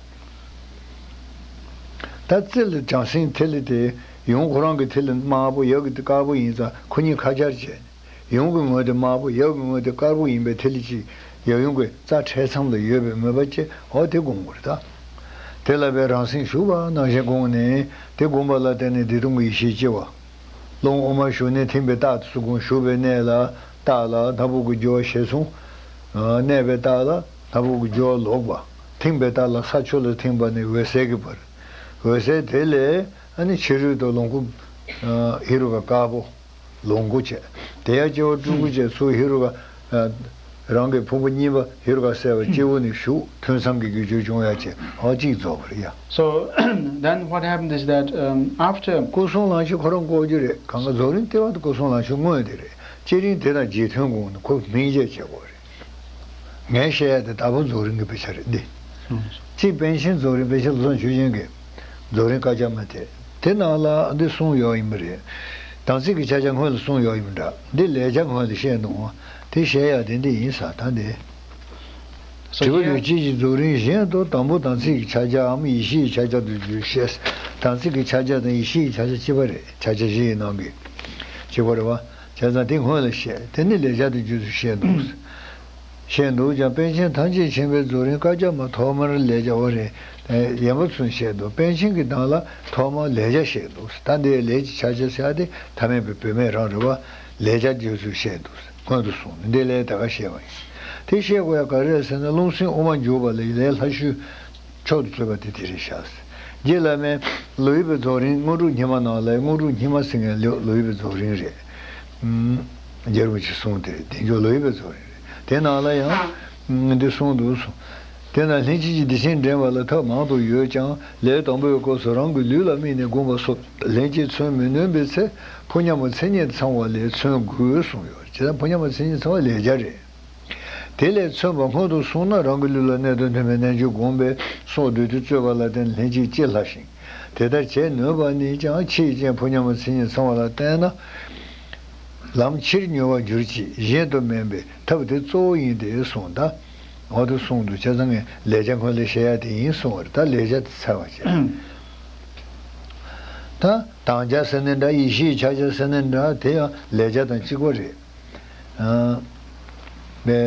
ད་རྩེ་ལ་བྱང་སེམས་ཐིག་ལེ་དེ་ཡུམ་ཁོ་རང་གི་ཐིག་ལེ་དམར་པོ་ཡབ་ཀྱི་དཀར་པོ་ཡིན་ཙང་ཁོ་གཉིས་ཁ་སྦྱར་བྱས་ནས་ཡུམ་གྱི་ངོས་དེ་དམར་པོ་ཡབ་ཀྱི་ངོས་དེ་དཀར་པོ་ཡིན་པའི་ཐིག་ལེ་གཅིག་ཡབ་ཡུམ་གྱི་རྩ་འཕྲལ་མཚམས་ལ་ཡོད་པའི་མོས་པ་བསྐྱེད། འོ་དེ་བསྒོམ་དགོས་རེད་ད། དེ་ལ་བའི་རང་སེམས་ཞུགས་པ་ནང་བཞིན་བསྒོམས་ནས་དེ་བསྒོམ་པ་ལ་བརྟེན་ནས་བདེ་སྟོང་གི་ཡེ་ཤེས་སྐྱེ་བ། རླུང་དབུ་མ་ཞུགས་ནས་ཐིམ་པའི་རྟགས་སུ་བསྒོམ། ཞུགས་པའི་གནས་ལ་རྟགས་ལ་སྣ་བུག་གི་རྒྱུ་བ་ཞེས་གསུངས། གནས་པའི་རྟགས་ལ་སྣ་བུག་གི་རྒྱུ་བ་ལོག་པ། ཐིམ་པའི་རྟགས་ལ་ས་ཕྱོགས་ལ་ཐིམ་པ་ནི་འོད་གསལ་གྱི་བར། འོད་གསལ་དེ་ལས་ཨ་ནི་ཕྱི་རོལ་དུ་ལོངས་སྐུ་ཧེ་རུ་ཀ་དཀར་པོ། ལོངས་སྐུ་བྱས། དེ་ཡང་སྐྱེ་བ་སྤྲུལ་སྐུ་བྱས་ཚུར་ཧེ་རུ་ཀ་རང་གི་ཕུང་པོ་གཉིས་པ་ཧེ་རུ་ཀ་གསལ་བའི་སྤྱི་བོ་ནས་ཞུགས། ཐུན་མཚམས་ཀྱི་རྒྱུ་ཆོས་སྐྱོང་ཡ་བྱས། ཨོ་གཅིག་རྫོགས་པ་རེད་ཡ། So then what happened is that, um, after སྐུ་གསུམ་ལམ་ཤེས་ཁོ་རང་བཀོད་རྒྱུ་རེད། གང་ག་རྫོགས་རིམ་ལྟེ་བ་དེ་སྐུ་གསུམ་ལམ་ཤེས་དངོས་དེ་རེད། བསྐྱེད་རིམ་དེ་དང་རྗེས་མཐུན་དགོངས་ནས་ཁོ་སྨིན་བྱེད་བྱེད་དགོས་རེད། ངས་བཤད་ཡ་དེ་ད་བུ་རྫོགས་རིམ་གྱི་དཔེ་ཆ་རེད་འདི། གཅིག་པཎ་ཆེན་རྫོགས་རིམ། པཎ་ཆེན་བློ་བཟང་ཆོས་རྒྱན་གྱི་རྫོགས་རིམ་དཀར་ཆག་མ་དེ། དེ་ནང་ལ་འདི་གསུངས་ཡོད་ཡིན་པ་རེད། དམ་ཚིག་གི་ཕྱག་རྒྱ་སྔོན་ལ་གསུངས་ཡོད་ཡིན་པ་འདྲ། འདི་ལས་བྱ་སྔོན་ལ་བཤད་འདུག་དེ་བཤད་ཡ་དེ་འདི་ཡིན་ས་ད་འདི། དྲི་བ་ཡོད་ཅེས་ཀྱི་རྫོགས་རིམ་བཞིན་དུ་དང་པོ་དམ་ཚིག་གི་ཕྱག་རྒྱའམ་ཡེ་ཤེས་ཀྱི་ཕྱག་རྒྱ་དུ་བརྗོད་ཤེས། དམ་ཚིག་གི་ཕྱག་རྒྱ་དང་ཡེ་ཤེས་ཀྱི་ཕྱག་རྒྱ་གཅིག་པ་རེད། ཕྱག་རྒྱ་བཞི་ཡི་ནང་གི་གཅིག་པ་རེད་བ། བྱས་ཙང་དེ་སྔོན་ལ་བཤད། དེ་ནི་ལས་བྱ་དུ་བརྗོད་ཚུལ་བཤད་འདུག་བཤད་འདུག་ཀྱང་པཎ་ཆེན་ཐམས་ཅད་མཁྱེན་པའི་རྫོགས་རིམ་དཀར་ཆག་མ་ཐོག་མར་ལས་བྱ་བ་རེད། ཡན་པ་ཚུན་བཤད་འདུག་པཎ་ཆེན་གྱི་ནང་ལ་ཐོག་མར་ལས་བྱ་བཤད་འདུག་ད་འདིའི་ལས་ཀྱི་ཕྱག་རྒྱ་ཟེར་ཡ་དེ་ཐ་མལ་པའི་བུད་མེད་རང་རེད་བ། ལས་བྱ་བརྗོད་ཚུལ་བཤད་འདུག་སྔོན་དུ་སོང་ནས་འདི་ལས་ད་ག་བཤད་པ་ཡིན། དེ་བཤད་དགོས་ཡ་ག་རེ་རེད་ཟེར་ན་རླུང་སེམས་དབུ་མ་འཇུག་པ་ལས་ལས་སླ་ཤོས་མཆོག་ཏུ་གཙོས་པ་དེ་དེ་རེད་ཤག་རྗེ་བླ་མའི་ལོ་ཡི་པའི་རྫོགས་རིམ་དངོས་གྲུབ་སྙེ་མ་ནང་ལ་དངོས་གྲུབ་སྙེ་མ་ཟེར་མཁན་ལོ་ལོ་ཡི་པའི་རྫོགས་རིམ་རེད། ཨུམ། རྒྱལ་བ་རིན་པོ་ཆེས་གསུངས་དེ་རེད། དལ་འབྱོར་ལོ་ཡི་པའི་རྫོགས་རིམ་རེད། དེ་ནང་ལ་ཡང་འདི་གསུངས་འདུག་གསུངས། དེས་ན་ལྷན་སྐྱེས་ཀྱི་བདེ་ཆེན་འདྲེན་པ་ལ་ཐབས་མང་དུ་ཡོད་ཀྱང་ལས་དང་པོའི་སྐབས་སུ་རང་གི་ལུས་ལ་དམིགས་ནས་བསྒོམ་པ་སོགས་ལྷན་སྐྱེས་མཚོན་མི་ནུས་པའི་ཚེ་ཕོ་ཉ་མོ་མཚན་ཉིད་ཚང་བ་ལས་མཚོན་དགོས་གསུངས་ཡོད། བྱས་ཙང་ཕོ་ཉ་མོ་མཚན་ཉིད་ཚང་བ་ལས་བྱ་རེད། དེ་ལས་མཚོན་པ་སྔོན་དུ་སོང་ན་རང་གི་ལུས་ལ་གནད་དང་མཐུན་པའི་རྣལ་འབྱོར་བསྒོམས་པས་སྲོག་བདུད་རྩི་གཙོས་པ་ལ་བརྟེན་ལྷན་སྐྱེས་སྐྱེ་སླ་ཞིང་། དེ་ལྟར་བྱེད་ནུས་པ་ནི་ཀྱང་ཆེས་ཅན་ཕོ་ཉ་མོ་མཚན་ཉིད་ཚང་བ་ལ་བརྟེན་ན་ལམ་ཕྱིར་མྱུར་བར་འགྱུར་གྱི་གཞན་དུ་མིན་པས་ཐབས་དེ་གཙོ་བོ་ཡིན་ཏེ་གསུངས། ད་འོ་དེ་གསུངས་འདུག་བྱས་ཙང་ངས་ལས་བྱ་སྔོན་ལ་བཤད་ཡ་དེ་ཡིན་གསུངས་པ་རེད། ད་ལས་བྱ་དེ་ཚར་བ་བྱས། ད་དམ་བཅའ་ཟེར་ནའི་འདྲ། ཡེ་ཤེས་ཕྱག་རྒྱ་ཟེར་ནའི་འདྲ། དེ་ཡང་ལས་བྱ་དང་གཅིག་པ་རེད། ཨ། པའི་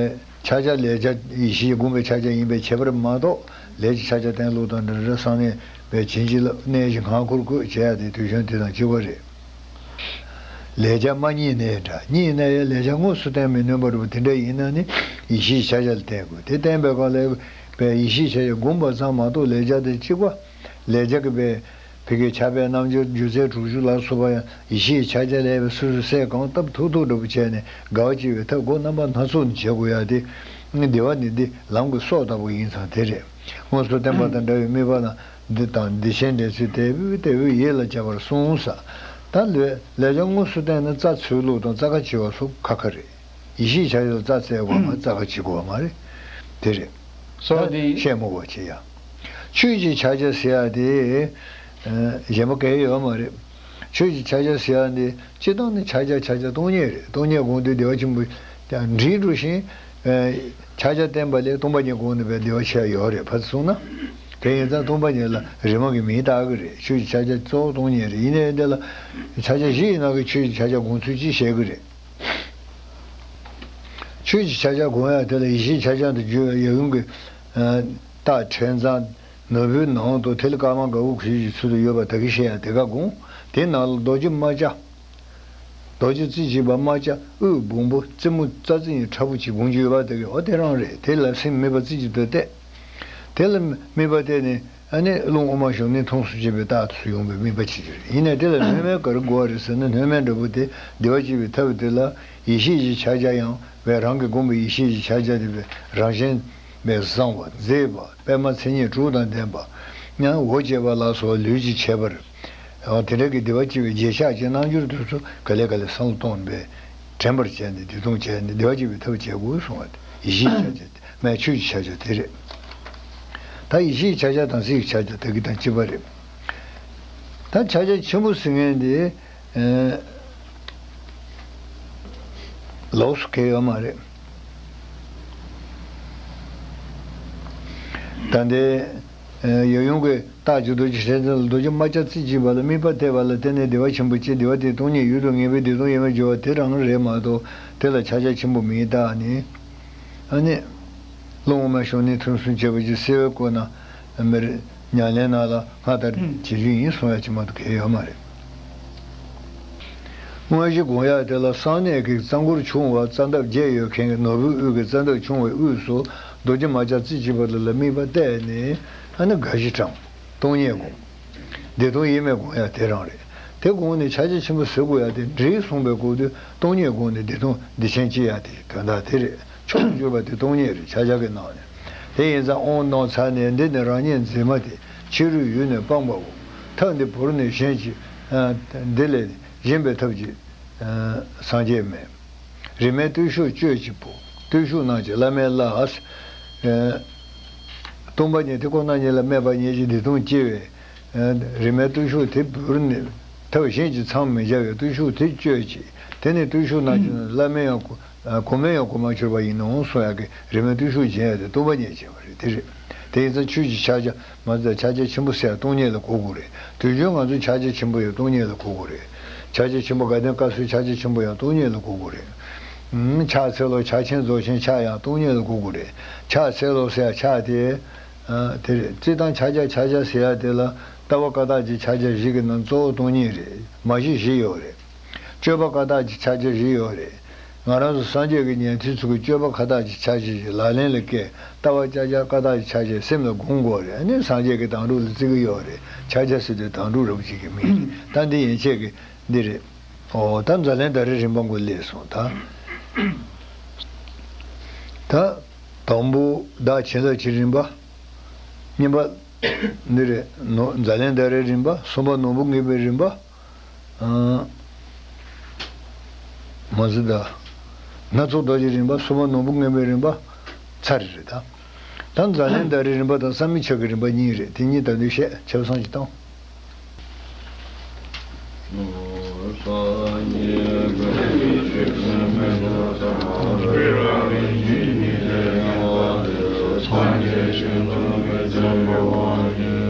ཕྱག་རྒྱ་ལས་བྱ་ཡེ་ཤེས་བསྒོམ་པའི་ཕྱག་རྒྱ་ཡིན་པའི་ཁྱད་པར་མ་གཏོགས་ལས་ཀྱི་ཕྱག་རྒྱ་བསྟན་ལུགས་དང་འདྲ་རེད། གསང་གནས་པའི་བྱིན་གྱིས་བརླབས་གནས་བཞི་སྔགས་འཁོར་བཀོད་བྱས་ཡ་དེ་དུས་གཞན་དེ་དང་གཅིག་པ་རེད། ལས་བྱ་མ་རྙེད་ནའི་འདྲ། རྙེད་ན་ཡང་ལས་བྱ་དངོས་སུ་བསྟན་མི་ནུས་པ་རེད་པ། དེ་འདྲ་ཡིན་ན་ནི་ཡེ་ཤེས་ཕྱག་རྒྱ་ལ་བརྟེན་དགོས། དེ་བརྟེན་པའི་སྐབས་ལ་པའི་ཡེ་ཤེས་ཕྱག་རྒྱ་བསྒོམ་པ་ཙམ་མ་གཏོགས་ལས་བྱ་དེ་གཅིག་པ། ལས་བྱ་གི་པའི་ཕ་གིའི་ཕྱག་དཔེ་རྣམ་འགྱུར་སྒྱུ་རྩལ་དྲུག་ཅུ་ལ་སོགས་པ་ཡང་ཡེ་ཤེས་ཕྱག་རྒྱ་ལས་པའི་སོ་སོའི་སེམས་གང་བཏབ་ཐུབ་ཐུབ་འདྲ་པོ་བྱས་ནས་དགའ་བ་སྐྱེ་བའི་ཐབས་སྒོ་རྣམ་པ་སྣ་ཚོགས་ནས་བྱེད་དགོས་ཡ་དེ། བདེ་བ་ནི་འདི་ལམ་གྱི་སྲོག་ལྟ་བུ་ཡིན་ཙང་དེ་རེད། དངོས་སུ་བསྟན་པ་དང་འདྲ་བའི་དམིགས་པ་ལ་འདི་དང་བདེ་ཆེན་འདྲེན་ཚུལ་དལ་བུས་དལ་བུས་ཡིད་ལ་བྱེད་པར་གསུངས་ས། ད་ལོས་ལས་བྱ་དངོས་སུ་བསྟན་ན་རྩ་འཚོལ་ལུགས་དང་རྩ་ཁ་འཆོལ་བ་སོགས་ཁ་ཁ་རེད། ཡེ་ཤེས་ཕྱག་རྒྱ་ལ་རྩ་འཚོལ་དགོས་མ་རྩ་ཁ་འཆོལ་དགོས་མ་རེད། དེ་རེད། So ད་the བཤད་མོ་བ་བྱེད་ཡ། ཆོས་ཀྱི་ཕྱག་རྒྱ་ཟེར་ཡ་དེ། ཨ། གཞན་པ་གང་ཡང་ཡོད་མ་རེད། ཆོས་ཀྱི་ཕྱག་རྒྱ་ཟེར་ཡ་འདི་སྤྱིར་བཏང་ནི་ཕྱག་རྒྱ་ཕྱག་རྒྱ་སྟོང་ཉིད་རེད། སྟོང་ཉིད་སྒོམ་དུས་བདེ་བ་ཆེན་པོ་དང་འདྲིས་འགྲོ་ཞིང་། ཨ། ཕྱག་རྒྱ་བསྟན་པ་ལས་སྟོང་པ་ཉིད་སྒོམ་ནུས་པའི་བདེ་བ་ཆེ་བ་ཡོད་རེད། ཕར་ཚུར་སོང་ན། དེ་ཡིན་ཙང་སྟོང་པ་ཉིད་ལ་རིམ་གྱིས་མིང་བཏགས་ཀྱི་རེད། ཆོས་ཀྱི་ཕྱག་རྒྱ་གཙོ་བོ་སྟོང་ཉིད་རེད། ཡིན་ནའི་འདི་ལ་ཕྱག་རྒྱ་བཞི་ཡི་ནང་གི་ཆོས་ཀྱི་ཕྱག་རྒྱ་སྒོམ་ཚུལ་གཅིག་བཤད་ཀྱི་རེད། ཆོས་ཀྱི་ཕྱག་རྒྱ་སྒོམ་ཡ་དེ་ལ་ཡེ་ཤེས་ཕྱག་རྒྱ་དུ་བརྗོད་པའི་ཡབ་ཡུམ་གྱི། ཨ། རྟགས་ཕྲེང་མཛངས་ནོར་བུའི་ནང་དུ་ཐིག་ལེ་དཀར་དམར་དགའ་བོ་གུས་ཀྱི་ཚུལ་དུ་ཡོད་པ་ད་གིན་བཤད་ཡ་དེ་ག་སྒོམ། དེ་ནང་ལ་རྡོ་རྗེ་རྨ་བྱ། རྡོ་རྗེ་རྩེ་གཅིག་པ་རྨ་བྱ་དབུས་སྦོམ་པོ་རྩེ་མོ་རྩ་རྩེ་གཉིས་ཕྲ་བོ་གཅིག་སྒོམ་རྒྱུ་ཡོད་པ་དེ་གི་འོ་དེ་རང་རེད། དེ་ལ་སེམས་དམིགས་པ་རྩེ་གཅིག་ཏུ་གཏད། དེ་ལ་དམིགས་པ་གཏད་ནས་ཨ་ནི་རླུང་དབུ་མ་ཞུགས་ནས་ཐོངས་སུ་བྱེད་པའི་རྟགས་སུ་ཡོང་བའི་དམིགས་པ་བྱེད་རྒྱུ་རེད། ཡིན་ནའི་དེ་ལ་སྣོན་མེད་ག་རེ་དགོས་པ་རེད་ཟེར་ན་སྣོན་མེད་འདྲ་པོ་དེ་བདེ་བ་སྐྱེ་བའི་ཐབས་དེ་ལ་ཡེ་ཤེས་ཀྱི་ཕྱག་རྒྱ་ཡང་བས་རང་གིས་བསྒོམས་པའི་ཡེ་ཤེས་ཀྱི་ཕྱག་རྒྱ་དེ་བས་རང་བཞིན་པས་བཟང་བ་མཛེས་པ། པད་མ་མཚན་ཉིད་དྲུག་དང་ལྡན་པ། ཡང་འོ་བྱེད་པ་ལ་སོགས་ལུས་ཀྱི་ཁྱད་པར། དང་དེ་འདྲ་གི་བདེ་བ་སྐྱེ་བའི་རྗེས་ཆགས་ཀྱི་རྣལ་འབྱོར་དེ་ཚོ་ག་ལེ་ག་ལེ་བསམ་བློ་གཏོང་བས་དྲན་པར་བྱས་ནས་བདེ་སྟོང་བྱས་ནས་བདེ་བ་སྐྱེ་བའི་ཐབས་བྱེད་དགོས་གསུང་བ་དེ་ཡེ་ཤེས་ཕྱག་རྒྱ་དེ་མན་ཆོས་ཀྱི་ཕྱག་རྒྱ་དེ་རེད། ད་ཡེ་ཤེས་ཕྱག་རྒྱ་དང་སའི་ཕྱག་རྒྱ་དེ་གི་དང་གཅིག་པ་རེད། ད་ཕྱག་རྒྱ་ཆེན་པོ་ཟེར་མཁན་དེ། ཨེ། ལོགས་སུ་གལ་ཡོད་མ་རེད། ད་ལྟའི་ཡབ་ཡུམ་གྱི་རྟགས་ཀྱི་རྡོ་རྗེ་སྤྱན་ལ་རྡོ་རྗེ་རྨ་བྱ་རྩེ་གཅིག་པ་ལ་དམིགས་པ་གཏད་པ་ལ་བརྟེན་ནས་བདེ་བ་ཆེན་པོ་སྐྱེ། བདེ་བ་དེ་སྟོང་ཉིད་ཡུལ་དུ་ངེས་པའི་བདེ་སྟོང་ཡོད་མེད་སྦྱོར་བ་དེ་རང་རེད་མ་གཏོགས་དེ་ལ་ཕྱག་རྒྱ་ཆེན་པོ་མིན་རྟགས་ནི། ཨ་ནི། བློ་ངོ་མ་ཤོང་ནས་ཐུན་གསུམ་བྱས་པ་ཅིག་གསལ་བའི་སྐོར་ན་མེར་ཉམས་ལེན་ནང་ལ་སྔ་ལྟར་བྱེད་རྒྱུ་ཡིན་གསུང་ཡ་ཅིག་མ་གཏོགས་གལ་ཡོད་མ་རེད། དངོས་གཞི་སྒོམ་ཡ་དེ་ལ་གསང་གནས་ཀྱི་རྩ་འཁོར་ཆུང་བ་རྩ་འདབ་བརྒྱད་ཡོད་མཁན་གྱི་ནོར་བུའི་དབུས་ཀྱི་རྩ་འདབ་ཆུང་བའི་དབུས་སུ་རྡོ་རྗེ་རྨ་བྱ་རྩེ་གཅིག་པ་ལ་དམིགས་པ་གཏད་ནས་ཨ་ནི་དགའ་བཞི་དྲངས། སྟོང་ཉིད་སྒོམ། བདེ་སྟོང་དབྱེར་མེད་སྒོམ་ཡ་དེ་རང་རེད། དེ་སྒོམ་ནས་ཕྱག་རྒྱ་ཆེན་པོ་ཟེར་དགོས་ཡ་དེ་འགྲིག་གསུངས་པའི་སྐོར་དུ་སྟོང་ཉིད་སྒོམ་ནས་བདེ་སྟོང་བདེ་ཆེན་སྐྱེ་ཡ་དེ་དོན་དག་དེ་རེད། མཆོག་ཏུ་གྱུར་པ་དེ་སྟོང་ཉིད་རེད་ཕྱག་རྒྱ་གི་ནང་ནས། དེ་ཡིན་ཙང་དབང་གནང་ཚར་ནས་འདི་ནི་རང་ཉིད་འཛིན་མ་སྟེ་ཕྱི་རོལ་ཡུལ་ནི་སྤངས་པའོ། ཐབས་འདི་བོར་ནས་གཞན་གྱིས། འདི་ལས་གཞན་པའི་ཐབས་ཀྱིས་སངས་རྒྱས་མེད། རིས་མེད་བརྟུལ་ཞུགས་སྤྱོད་ཅིག་པོ། བརྟུལ་ཞུགས་རྣམས་ཀྱིས་བླ་མེད་ལ། སྟོང་པ་ཉིད་དེ་ཁོ་ན་ཉིད་ལ་སྨད་པ་ཉིད་ཀྱི་བདེ་སྟོང་སྐྱེ་བས། རིས་མེད་བརྟུལ་ཞུགས་དེ་བོར་ནས་ཐབས་གཞན་གྱིས་མཚམས་མི་འཇལ་བའི་བརྟུལ་ཞུགས་དེ་སྤྱོད་ཅིག་དེ་ནི་བརྟུལ་ཞུགས་རྣམས་ཀྱི་བླ་མེད་ཡང་གོ་གོང་མ་ཡང་གོང་མར་གྱུར་པ་ཡིན་ནོ་གསུང་ཡག་གི་རིས་མེད་བརྟུལ་ཞུགས་སྦྱིན་ཡག་དེ་སྟོང་པ་ཉིད་ཅེས་པ་རེད། དེ་རེད། དེ་ཡིན་ཙང་ཆོས་ཀྱི་ཕྱག་རྒྱ་མ་ཟད་ཕྱག་རྒྱ་ཆེན་པོ་ཟེར་ཡག་སྟོང་ཉིད་ལ་གོ་དགོས་རེད། དུས་རྒྱུན་ང་ཚོའི་ཕྱག་རྒྱ་ཆེན་པོ་ཡང་སྟོང་ཉིད་ལ་གོ་དགོས་རེད། ཕྱག་རྒྱ་ཆེན་པོ་དགའ་ལྡན་བཀའ་སྲུང་ཕྱག་རྒྱ་ཆེན་པོ་ཡང་སྟོང་ཉིད་ལ་གོ་དགོས་རེད། ཕྱག་འཚལ་ལོ་ཕྱག་ཆེན་རྫོགས་ཆེན་ཕྱག་ཡང་སྟོང་ཉིད་ལ་གོ་དགོས་རེད། ཕྱག་འཚལ་ལོ་ཟེར་ཡག་ཕྱག་དེ། དེ་རེད། རྩིས་དང་ཕྱག་རྒྱ་ཕྱག་རྒྱ་ཟེར་ཡག་དེ་ལ་ལྟ་བ་བཀའ་རྟགས་ཀྱི་ཕྱག་རྒྱ་བཞི་གི་ནང་གཙོ་བོ་སྟོང་ཉིད་རེད། མ་གཞི་བཞི་ཡོད་རེད། སྤྱོད་པ་བཀའ་རྟགས་ཀྱི་ཕྱག་རྒྱ་བཞི་ཡོད་རེད། ང་རང་ཚོ་སངས་རྒྱས་ཀྱི་ཉན་ཐོས་ཚོ་གི་སྤྱོད་པ་བཀའ་རྟགས་ཀྱི་ཕྱག་རྒྱ་བཞི་ལག་ལེན་ལ་བཀལ། ལྟ་བ་བཅའ་རྒྱ་བཀའ་རྟགས་ཀྱི་ཕྱག་རྒྱ་སེམས་ལ་སྒོམ་དགོས་རེད། ཨ་ནི་སངས་རྒྱས་ཀྱི་དང་རུ་ལ་བརྩི་གི་ཡོད་རེད། ཕྱག་རྒྱ་ཟེར་དུས་དང་རུ་རབ་ཅིག་གི་མིང་རེད། ད་འདི་ཡན་ཆད་ཀྱི་འདི་རེད། ཨོ་ད་ཛཱ་ལན་ད་རེ་རིམ་པ་འགོ་ལས་སོང་ད། ད་དང་པོ་བདག་བྱིན་རླབས་ཀྱི་རིམ་པ། གཉིས་པ་འདི་རེད། ནོ་ཛཱ་ལན་ད་རེ་རིམ་པ། གསུམ་པ་ནོར་བུ་ངེས་པའི་རིམ་པ། མ་ཟི་ད། སྣ་ཚོགས་རྡོ་རྗེ་རིམ་པ། གསུམ་པ་ནོར་བུ་ངེས་པའི་རིམ་པ། ཚར་རེད་ད། ད་ཛཱ་ལན་ད་རེ་རིམ་པ་དང་བསམ་མི་ཆོས་ཀྱི་རིམ་པ་གཉིས་རེད། དེ་གཉིས་ད་དུང་བཤད་ཆབ་གསང་ཞིག་བཏང་། སངས་རྒྱས་བྱོན་ཚུལ་མི་འཛད་པའི་དབང་ནི།